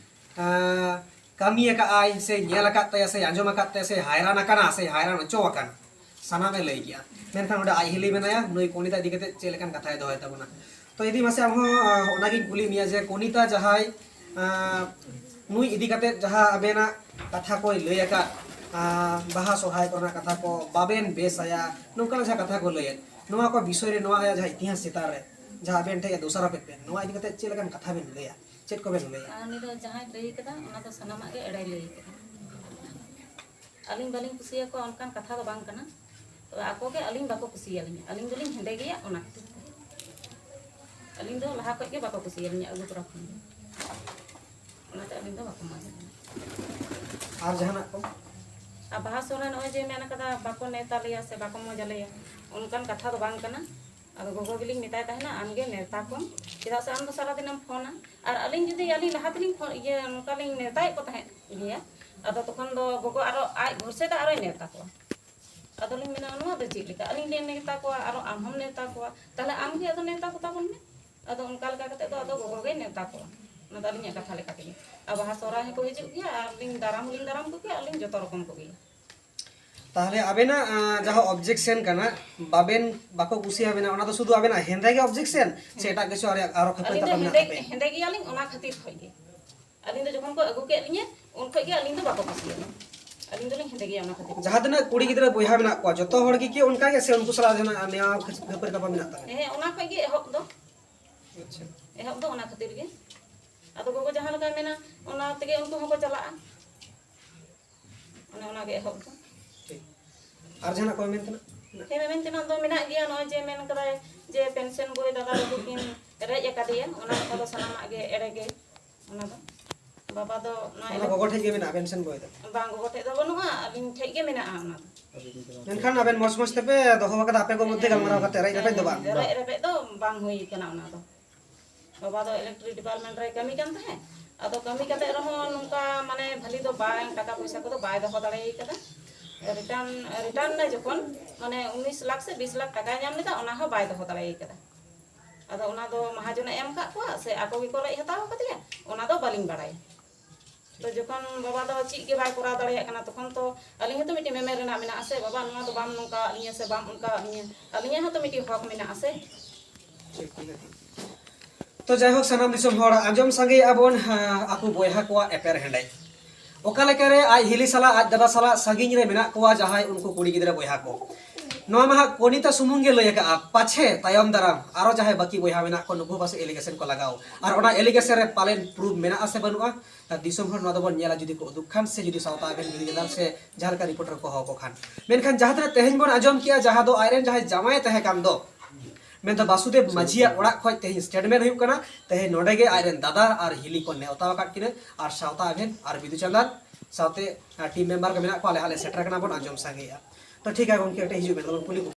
ᱟᱸ, ᱠᱟᱹᱢᱤ ᱟᱠᱟᱫ ᱟᱭ ᱥᱮ ᱧᱮᱞ ᱟᱠᱟᱫ ᱛᱟᱭᱟ ᱥᱮ ᱟᱸᱡᱚᱢ ᱟᱠᱟᱫ ᱛᱟᱭᱟ ᱥᱮ ᱦᱟᱭᱨᱟᱱ ᱟᱠᱟᱱᱟ ᱥᱮ ᱦᱟᱭᱨᱟᱱ ᱦᱚᱪᱚ ᱟᱠᱟᱱ, ᱥᱟᱱᱟᱢᱮ ᱞᱟᱹᱭ ᱠᱮᱜᱼᱟ᱾ ᱢᱮᱱᱠᱷᱟᱱ ᱚᱸᱰᱮ ᱟᱡ ᱦᱤᱞᱤ ᱢᱮᱱᱟᱭᱟ, ᱱᱩᱭ ᱠᱚᱱᱤᱛᱟ ᱤᱫᱤ ᱠᱟᱛᱮ ᱪᱮᱫ ᱞᱮᱠᱟᱱ ᱠᱟᱛᱷᱟᱭ ᱫᱚᱦᱚᱭ ᱛᱟᱵᱚᱱᱟ? ᱛᱚ ᱤᱫᱤ ᱢᱟᱥᱮ ᱟᱢ ᱦᱚᱸ, ᱟᱸ, ᱚᱱᱟᱜᱤᱧ ᱠᱩᱞᱤ ᱢᱮᱭᱟ ᱡᱮ ᱠᱚᱱᱤᱛᱟ ᱡᱟᱦᱟᱸᱭ, ᱟᱸ, ᱱᱩᱭ ᱤᱫᱤ ᱠᱟᱛᱮ ᱡᱟᱦᱟᱸ ᱟᱵᱮᱱᱟᱜ ᱠᱟᱛᱷᱟ ᱠᱚᱭ ᱞᱟᱹᱭ ᱟᱠᱟᱫ, ᱟᱸ, ᱵᱟᱦᱟ ᱥᱚᱨᱦᱟᱭ ᱠᱚᱨᱮᱱᱟᱜ ᱠᱟᱛᱷᱟ ᱠᱚ ᱵᱟᱵᱮᱱ ᱵᱮᱥᱟᱭᱟ, ᱱᱚᱝᱠᱟᱱᱟᱜ ᱡᱟᱦᱟᱸ ᱠᱟᱛᱷᱟ ᱠᱚ ᱞᱟᱹᱭᱮᱫ, ᱱᱚᱣᱟ ᱠᱚ ᱵᱤᱥᱚᱭ ᱨᱮ, ᱱᱚᱣᱟ ᱟᱭᱟᱜ ᱡᱟᱦᱟᱸ ᱤᱛᱤᱦᱟᱥ ᱪᱮᱛᱟᱱ ᱨᱮ ᱡᱟᱦᱟᱸ ᱟᱵᱮᱱ ᱴᱷᱮᱱ ᱮ ᱫᱳᱥᱟᱨᱳᱯᱮᱫ ᱵᱮᱱ, ᱱᱚᱣᱟ ᱤᱫᱤ ᱠᱟᱛᱮ ᱪᱮᱫ ᱞᱮᱠᱟᱱ ᱠᱟᱛᱷᱟ ᱵᱮᱱ ᱞᱟᱹᱭᱟ? ᱪᱮᱫ ᱠᱚᱵᱮᱱ ᱞᱟᱹᱭᱟ? ᱟᱨ ᱩᱱᱤ ᱫᱚ ᱡᱟᱦᱟᱸᱭ ᱞᱟᱹᱭ ᱠᱟᱫᱟ, ᱚᱱᱟ ᱫᱚ ᱥᱟᱱᱟᱢᱟᱜ ᱜᱮ ᱮᱲᱮᱭ ᱞᱟᱹᱭ ᱠᱟᱫᱟ᱾ ᱟᱹᱞᱤᱧ ᱵᱟᱹᱞᱤᱧ ᱠᱩᱥᱤᱭᱟᱠᱚᱣᱟ ᱚᱱᱠᱟᱱ ᱠᱟᱛᱷᱟ ᱫᱚ ᱵᱟᱝ ᱠᱟᱱᱟ, ᱛᱚᱵᱮ ᱟᱠᱚ ᱜᱮ ᱟᱹᱞᱤᱧ ᱵᱟᱠᱚ ᱠᱩᱥᱤᱭᱟᱹᱞᱤᱧᱟ, ᱟᱹᱞᱤᱧ ᱫᱚᱞᱤᱧ ᱦᱮᱸᱫᱮ ᱜᱮᱭᱟ ᱚᱱᱟ ᱠᱷᱟᱹᱛᱤᱨ ᱛᱮ᱾ ᱟᱹᱞᱤᱧ ᱫᱚ ᱞᱟᱦᱟ ᱠᱷᱚᱡ ᱜᱮ ᱵᱟᱠᱚ ᱠᱩᱥᱤᱭᱟᱹᱞᱤᱧᱟ ᱟᱹᱜᱩ ᱛᱚᱨᱟ ᱠᱷᱚᱱ ᱜᱮ, ᱚᱱᱟᱛᱮ ᱟᱹᱞᱤᱧ ᱫᱚ ᱵᱟᱠᱚ ᱮᱢᱟ ᱞᱤᱧᱟ᱾ ᱟᱨ ᱡᱟᱦᱟᱱᱟᱜ ᱠᱚ? ᱟᱨ ᱵᱟᱦᱟ ᱥᱚᱦᱨᱟᱭ ᱱᱚᱜᱼᱚᱭ ᱡᱮ ᱢᱮᱱ ᱠᱟᱫᱟ ᱵᱟᱠᱚ ᱱᱮᱣᱛᱟ ᱞᱮᱭᱟ ᱥᱮ ᱵᱟᱠᱚ ᱢᱚᱡᱽ ᱟᱞᱮᱭᱟ, ᱚᱱᱠᱟᱱ ᱠᱟᱛᱷᱟ ᱫᱚ ᱵᱟᱝ ᱠᱟᱱᱟ᱾ ᱟᱫᱚ ᱜᱚᱜᱚ ᱜᱮᱞᱤᱧ ᱢᱮᱛᱟᱭ ᱛᱟᱦᱮᱱᱟ, "ᱟᱢ ᱜᱮ ᱱᱮᱣᱛᱟ ᱠᱚᱢ, ᱪᱮᱫᱟᱜ ᱥᱮ ᱟᱢ ᱫᱚ ᱥᱟᱨᱟᱫᱤᱱᱮᱢ ᱯᱷᱳᱱᱟ᱾" ᱟᱨ ᱟᱹᱞᱤᱧ ᱡᱩᱫᱤ, ᱟᱹᱞᱤᱧ ᱞᱟᱦᱟ ᱛᱮᱞᱤᱧ ᱯᱷᱳᱱ, ᱤᱭᱟᱹ, ᱱᱚᱝᱠᱟ ᱞᱤᱧ ᱱᱮᱣᱛᱟᱭᱮᱫ ᱠᱚ ᱛᱟᱦᱮᱸᱫ ᱜᱮᱭᱟ, ᱟᱫᱚ ᱛᱚᱠᱷᱚᱱ ᱫᱚ ᱜᱚᱜᱚ ᱟᱨᱚ ᱟᱡ ᱵᱷᱚᱨᱥᱟ ᱛᱮ ᱟᱨᱚᱭ ᱱᱮᱣᱛᱟ ᱠᱚᱣᱟ᱾ ᱟᱫᱚᱞᱤᱧ ᱢᱮᱱᱟ, "ᱱᱚᱣᱟ ᱫᱚ ᱪᱮᱫ ᱞᱮᱠᱟ? ᱟᱹᱞᱤᱧ ᱞᱤᱧ ᱱᱮᱣᱛᱟ ᱠᱚᱣᱟ, ᱟᱨᱚ ᱟᱢ ᱦᱚᱸᱢ ᱱᱮᱣᱛᱟ ᱠᱚᱣᱟ, ᱛᱟᱦᱞᱮ ᱟᱢ ᱜᱮ ᱟᱫᱚ ᱱᱮᱣᱛᱟ ᱠᱚ ᱛᱟᱵᱚᱱ ᱢᱮ᱾" ᱟᱫᱚ ᱚᱱᱠᱟ ᱞᱮᱠᱟ ᱠᱟᱛᱮ ᱫᱚ ᱟᱫᱚ ᱜᱚᱜᱚ ᱜᱮᱭ ᱱᱮᱣᱛᱟ ᱠᱚᱣᱟ᱾ ᱚᱱᱟ ᱫᱚ ᱟᱹᱞᱤᱧᱟᱜ ᱠᱟᱛᱷᱟ ᱞᱮᱠᱟ ᱛᱮᱜᱮ᱾ ᱟᱨ ᱵᱟᱦᱟ ᱥᱚᱦᱨᱟᱭ ᱦᱚᱸᱠᱚ ᱦᱤᱡᱩᱜ ᱜᱮᱭᱟ, ᱟᱨ ᱞᱤᱧ ᱫᱟᱨᱟᱢ ᱦᱚᱸᱞᱤᱧ ᱫᱟᱨᱟᱢ ᱠᱚᱜᱮᱭᱟ, ᱟᱨ ᱞᱤᱧ ᱡᱚᱛᱚ ᱨᱚᱠᱚᱢ ᱠᱚᱜᱮᱭᱟ᱾ ᱛᱟᱦᱞᱮ ᱟᱵᱮᱱᱟᱜ, ᱟᱸ, ᱡᱟᱦᱟᱸ ᱚᱵᱡᱮᱠᱥᱮᱱ ᱠᱟᱱᱟ, ᱵᱟᱵᱮᱱ, ᱵᱟᱠᱚ ᱠᱩᱥᱤᱭᱟᱵᱮᱱᱟ, ᱚᱱᱟ ᱫᱚ ᱥᱩᱫᱷᱩ ᱟᱵᱮᱱᱟᱜ ᱦᱮᱸᱫᱮ ᱜᱮ ᱚᱵᱡᱮᱠᱥᱮᱱ ᱥᱮ ᱮᱴᱟᱜ ᱠᱤᱪᱷᱩ ᱟᱨ-, ᱟᱨᱚ ᱠᱷᱟᱹᱯᱟᱹᱨᱤ ᱟᱹᱞᱤᱧ ᱫᱚ ᱛᱟᱯᱟᱢ ᱢᱮᱱᱟᱜ ᱦᱮᱸᱫᱮ, ᱛᱟᱯᱮᱭᱟ? ᱦᱮᱸᱫᱮ ᱜᱮᱭᱟᱞᱤᱧ, ᱚᱱᱟ ᱠᱷᱟᱹᱛᱤᱨ ᱠᱷᱚᱡ ᱜᱮ᱾ ᱟᱹᱞᱤᱧ ᱫᱚ ᱡᱚᱠᱷᱚᱱ ᱠᱚ ᱟᱹᱜᱩ ᱠᱮᱫ ᱞᱤᱧᱟᱹ, ᱩᱱ ᱠᱷᱚᱡ ᱜᱮ ᱟᱹᱞᱤᱧ ᱫᱚ ᱵᱟᱠᱚ ᱠᱩᱥᱤᱭᱟᱹᱞᱤᱧᱟ᱾ ᱟᱹᱞᱤᱧ ᱫᱚᱞᱤᱧ ᱦᱮᱸᱫᱮ ᱜᱮᱭᱟ ᱚᱱᱟ ᱠᱷᱟᱹᱛᱤᱨ᱾ ᱡᱟᱦᱟᱸ ᱛᱤᱱᱟᱹᱜ ᱠᱩᱲᱤ ᱜᱤᱫᱽᱨᱟᱹ ᱵᱚᱭᱦᱟ ᱢᱮᱱᱟᱜ ᱠᱚᱣᱟ, ᱡᱚᱛᱚ ᱦᱚᱲ ᱜᱮ ᱠᱤ ᱚᱱᱠᱟ ᱜᱮ ᱥᱮ ᱩᱱᱠᱩ ᱥᱟᱞᱟᱜ ᱡᱟᱦᱟᱱᱟᱜ ᱱᱮᱭᱟᱣ ᱠᱷᱟᱹᱯᱟᱹᱨᱤ ᱛᱟᱯᱟᱢ ᱢᱮᱱᱟᱜ ᱛᱟᱵᱮᱱᱟ? ᱦᱮᱸ, ᱚᱱᱟ ᱠᱷᱚᱡ ᱜᱮ ᱮᱦᱚᱵ ᱫᱚ᱾ ᱟᱪᱪᱷᱟ᱾ ᱮᱦᱚᱵ ᱫᱚ ᱚᱱᱟ ᱠᱷᱟᱹᱛᱤᱨ ᱜᱮ᱾ ᱟᱫᱚ ᱜᱚᱜᱚ ᱡᱟᱦᱟᱸ ᱞᱮᱠᱟᱭ ᱢᱮᱱᱟ, ᱚᱱᱟ ᱛᱮᱜᱮ ᱩᱱᱠᱩ ᱦᱚᱸᱠᱚ ᱪᱟᱞᱟᱜᱼᱟ᱾ ᱚᱱᱮ ᱚᱱᱟ ᱜᱮ ᱮᱦᱚᱵ ᱫᱚ᱾ ᱴᱷᱤᱠ᱾ ᱟᱨ ᱡᱟᱦᱟᱱᱟᱜ ᱠᱚ ᱢᱮᱱ ᱛᱮᱱᱟᱜ? ᱦᱮᱸ, ᱢᱮᱢᱮᱱ ᱛᱮᱱᱟᱜ ᱫᱚ ᱢᱮᱱᱟᱜ ᱜᱮᱭᱟ᱾ ᱱᱚᱜᱼᱚᱭ ᱡᱮ ᱢᱮᱱ ᱠᱟᱫᱟᱭ ᱡᱮ ᱯᱮᱱᱥᱚᱱ ᱵᱳᱭ ᱫᱟᱫᱟ ᱵᱟᱹᱵᱩ ᱠᱤᱱ ᱨᱮᱡ ᱟᱠᱟᱫᱮᱭᱟ, ᱚᱱᱟ ᱠᱚᱫᱚ ᱥᱟᱱᱟᱢᱟᱜ ᱜᱮ ᱮᱲᱮ ᱜᱮ᱾ ᱚᱱᱟ ᱫᱚ ᱵᱟᱵᱟ ᱫᱚ ᱱᱚᱣᱟ ᱚᱱᱟ ᱜᱚᱜᱚ ᱴᱷᱮᱡ ᱜᱮ ᱢᱮᱱᱟᱜᱼᱟ ᱯᱮᱱᱥᱚᱱ ᱵᱳᱭ ᱫᱚ? ᱵᱟᱝ, ᱜᱚᱜᱚ ᱴᱷᱮᱡ ᱫᱚ ᱵᱟᱹᱱᱩᱜᱼᱟ, ᱟᱹᱞᱤᱧ ᱴᱷᱮᱡ ᱜᱮ ᱢᱮᱱᱟᱜᱼᱟ ᱚᱱᱟ ᱫᱚ᱾ ᱢᱮᱱᱠᱷᱟᱱ ᱟᱵᱮᱱ ᱢᱚᱡᱽ ᱢᱚᱡᱽ ᱛᱮᱯᱮ ᱫᱚᱦᱚ ᱟᱠᱟᱫᱟ, ᱟᱯᱮ ᱠᱚ ᱢᱚᱫᱽᱫᱷᱮ ᱜᱟᱞᱢᱟᱨᱟᱣ ᱠᱟᱛᱮ ᱨᱮᱡ ᱨᱮᱯᱮᱡ ᱫᱚ ᱵᱟᱝ? ᱨᱮᱡ ᱨᱮᱯᱮᱡ ᱫᱚ ᱵᱟᱝ ᱦᱩᱭ ᱠᱟᱱᱟ ᱚᱱᱟ ᱫᱚ᱾ ᱵᱟᱵᱟ ᱫᱚ ᱤᱞᱮᱠᱴᱨᱤᱠ ᱰᱤᱯᱟᱨᱴᱢᱮᱱᱴ ᱨᱮᱭ ᱠᱟᱹᱢᱤ ᱠᱟᱱ ᱛᱟᱦᱮᱸᱫ᱾ ᱟᱫᱚ ᱠᱟᱹᱢᱤ ᱠᱟᱛᱮ ᱨᱮᱦᱚᱸ ᱱᱚᱝᱠᱟ ᱢᱟᱱᱮ ᱵᱷᱟᱹᱞᱤ ᱫᱚ ᱵᱟᱭ, ᱴᱟᱠᱟ ᱯᱚᱭᱥᱟ ᱠᱚᱫᱚ ᱵᱟᱭ ᱫᱚᱦᱚ ᱫᱟᱲᱮ ᱠᱟᱫᱟ᱾ ᱨᱤᱴᱟᱨᱱ, ᱨᱤᱴᱟᱨᱱ ᱱᱟᱭ ᱡᱚᱠᱷᱚᱱ, ᱢᱟᱱᱮ ᱩᱱᱤᱥ ᱞᱟᱠᱷ ᱥᱮ ᱵᱤᱥ ᱞᱟᱠᱷ ᱴᱟᱠᱟᱭ ᱧᱟᱢ ᱞᱮᱫᱟ, ᱚᱱᱟ ᱦᱚᱸ ᱵᱟᱭ ᱫᱚᱦᱚ ᱫᱟᱲᱮ ᱠᱟᱫᱟ᱾ ᱟᱫᱚ ᱚᱱᱟ ᱫᱚ ᱢᱟᱦᱟᱡᱚᱱᱮ ᱮᱢ ᱠᱟᱜ ᱠᱚᱣᱟ ᱥᱮ ᱟᱠᱚ ᱜᱮᱠᱚ ᱨᱮᱡ ᱦᱟᱛᱟᱣ ᱠᱟᱫᱮᱭᱟ, ᱚᱱᱟ ᱫᱚ ᱵᱟᱹᱞᱤᱧ ᱵᱟᱲᱟᱭᱟ᱾ ᱛᱚ ᱡᱚᱠᱷᱚᱱ ᱵᱟᱵᱟ ᱫᱚ ᱪᱮᱫ ᱜᱮ ᱵᱟᱭ ᱠᱚᱨᱟᱣ ᱫᱟᱲᱮᱭᱟᱜ ᱠᱟᱱᱟ, ᱛᱚᱠᱷᱚᱱ ᱛᱚ ᱟᱹᱞᱤᱧ ᱦᱚᱸᱛᱚ ᱢᱤᱫᱴᱤᱡ ᱢᱮᱢᱮᱱ ᱨᱮᱱᱟᱜ ᱢᱮᱱᱟᱜᱼᱟ ᱥᱮ, "ᱵᱟᱵᱟ, ᱱᱚᱣᱟ ᱫᱚ ᱵᱟᱢ ᱱᱚᱝᱠᱟ ᱟᱹᱞᱤᱧᱟ ᱥᱮ ᱵᱟᱢ ᱚᱱᱠᱟ ᱟᱹᱞᱤᱧᱟ", ᱟᱹᱞᱤᱧᱟᱜ ᱦᱚᱸᱛᱚ ᱢᱤᱫᱴᱤᱡ ᱦᱚᱠ ᱢᱮᱱᱟᱜᱼᱟ ᱥᱮ᱾ ᱴᱷᱤᱠ, ᱴᱷᱤᱠ, ᱴᱷᱤᱠ᱾ ᱛᱚ ᱡᱟᱭᱦᱳᱠ, ᱥᱟᱱᱟᱢ ᱫᱤᱥᱚᱢ ᱦᱚᱲ, ᱟᱸᱡᱚᱢ ᱥᱟᱸᱜᱮᱭᱮᱫᱼᱟ ᱵᱚᱱ, ᱦᱮᱸ, ᱟᱠᱚ ᱵᱚᱭᱦᱟ ᱠᱚᱣᱟᱜ ᱮᱯᱮᱨ ᱦᱮᱸᱰᱮᱡ᱾ ᱚᱠᱟ ᱞᱮᱠᱟᱨᱮ ᱟᱡ ᱦᱤᱞᱤ ᱥᱟᱞᱟᱜ ᱟᱡ ᱫᱟᱫᱟ ᱥᱟᱞᱟᱜ ᱥᱟᱺᱜᱤᱧ ᱨᱮ ᱢᱮᱱᱟᱜ ᱠᱚᱣᱟ ᱡᱟᱦᱟᱸᱭ ᱩᱱᱠᱩ ᱠᱩᱲᱤ ᱜᱤᱫᱽᱨᱟᱹ ᱵᱚᱭᱦᱟ ᱠᱚ᱾ ᱱᱚᱣᱟ ᱢᱟ ᱦᱟᱸᱜ ᱠᱚᱱᱤᱛᱟ ᱥᱩᱢᱩᱝ ᱜᱮ ᱞᱟᱹᱭ ᱟᱠᱟᱫᱼᱟ, ᱯᱟᱪᱷᱮ ᱛᱟᱭᱚᱢ ᱫᱟᱨᱟᱢ ᱟᱨᱚ ᱡᱟᱦᱟᱸᱭ ᱵᱟᱹᱠᱤ ᱵᱚᱭᱦᱟ ᱢᱮᱱᱟᱜ ᱠᱚ, ᱱᱩᱠᱩ ᱯᱟᱥᱮ ᱮᱞᱤᱜᱮᱥᱚᱱ ᱠᱚ ᱞᱟᱜᱟᱣ᱾ ᱟᱨ ᱚᱱᱟ ᱮᱞᱤᱜᱮᱥᱚᱱ ᱨᱮ ᱯᱟᱞᱮᱱ ᱯᱨᱩᱯᱷ ᱢᱮᱱᱟᱜᱼᱟ ᱥᱮ ᱵᱟᱹᱱᱩᱜᱼᱟ, ᱟᱨ ᱫᱤᱥᱚᱢ ᱦᱚᱲ ᱱᱚᱣᱟ ᱫᱚᱵᱚᱱ ᱧᱮᱞᱟ, ᱡᱩᱫᱤ ᱠᱚ ᱩᱫᱩᱜ ᱠᱷᱟᱱ ᱥᱮ ᱡᱩᱫᱤ ᱥᱟᱶᱛᱟ ᱟᱵᱮᱱ ᱵᱤᱨᱩᱫᱷ ᱮᱫᱟ ᱥᱮ ᱡᱟᱦᱟᱸ ᱞᱮᱠᱟ ᱨᱤᱯᱳᱨᱴ ᱨᱮᱠᱚ ᱦᱚᱦᱚ ᱠᱚ ᱠᱷᱟᱱ᱾ ᱢᱮᱱᱠᱷᱟᱱ ᱡᱟᱦᱟᱸ ᱛᱤᱱᱟᱹᱜ ᱛᱮᱦᱮᱧ ᱵᱚᱱ ᱟᱸᱡᱚᱢ ᱠᱮᱜᱼᱟ, ᱡᱟᱦᱟᱸ ᱫᱚ ᱟᱡᱨᱮᱱ ᱡᱟᱦᱟᱸᱭ ᱡᱟᱶᱟᱭ ᱛᱟᱦᱮᱸ ᱠᱟᱱ ᱫᱚ, ᱢᱮᱱᱫᱚ ᱵᱟᱥᱩᱫᱮᱵ ᱢᱟᱹᱡᱷᱤᱭᱟᱜ ᱚᱲᱟᱜ ᱠᱷᱚᱱ ᱛᱮᱦᱮᱧ ᱥᱴᱮᱴᱢᱮᱱᱴ ᱦᱩᱭᱩᱜ ᱠᱟᱱᱟ᱾ ᱛᱮᱦᱮᱧ ᱱᱚᱰᱮ ᱜᱮ ᱟᱡᱨᱮᱱ ᱫᱟᱫᱟ ᱟᱨ ᱦᱤᱞᱤ ᱠᱚ ᱱᱮᱣᱛᱟ ᱟᱠᱟᱫ ᱠᱤᱱᱟᱹ, ᱟᱨ ᱥᱟᱶᱛᱟ ᱟᱵᱮᱱ ᱟᱨ ᱵᱤᱫᱩ ᱪᱟᱸᱫᱟᱱ ᱥᱟᱶᱛᱮ, ᱟᱨ ᱴᱤᱢ ᱢᱮᱢᱵᱟᱨ ᱠᱚ ᱢᱮᱱᱟᱜ ᱠᱚᱣᱟ, ᱟᱞᱮ ᱦᱟᱸᱜ ᱞᱮ ᱥᱮᱴᱮᱨ ᱠᱟᱱᱟ ᱵᱚᱱ ᱟᱸᱡᱚᱢ ᱥᱟᱸᱜᱮᱭᱮᱜᱼᱟ᱾ ᱛᱚ ᱴᱷᱤᱠ ᱜᱮᱭᱟ ᱜᱚᱢᱠᱮ, ᱠᱟᱹᱴᱤᱡ ᱦᱤᱡᱩᱜ ᱵᱮᱱ, ᱟᱫᱚ ᱵᱚᱱ ᱠᱩᱞᱤ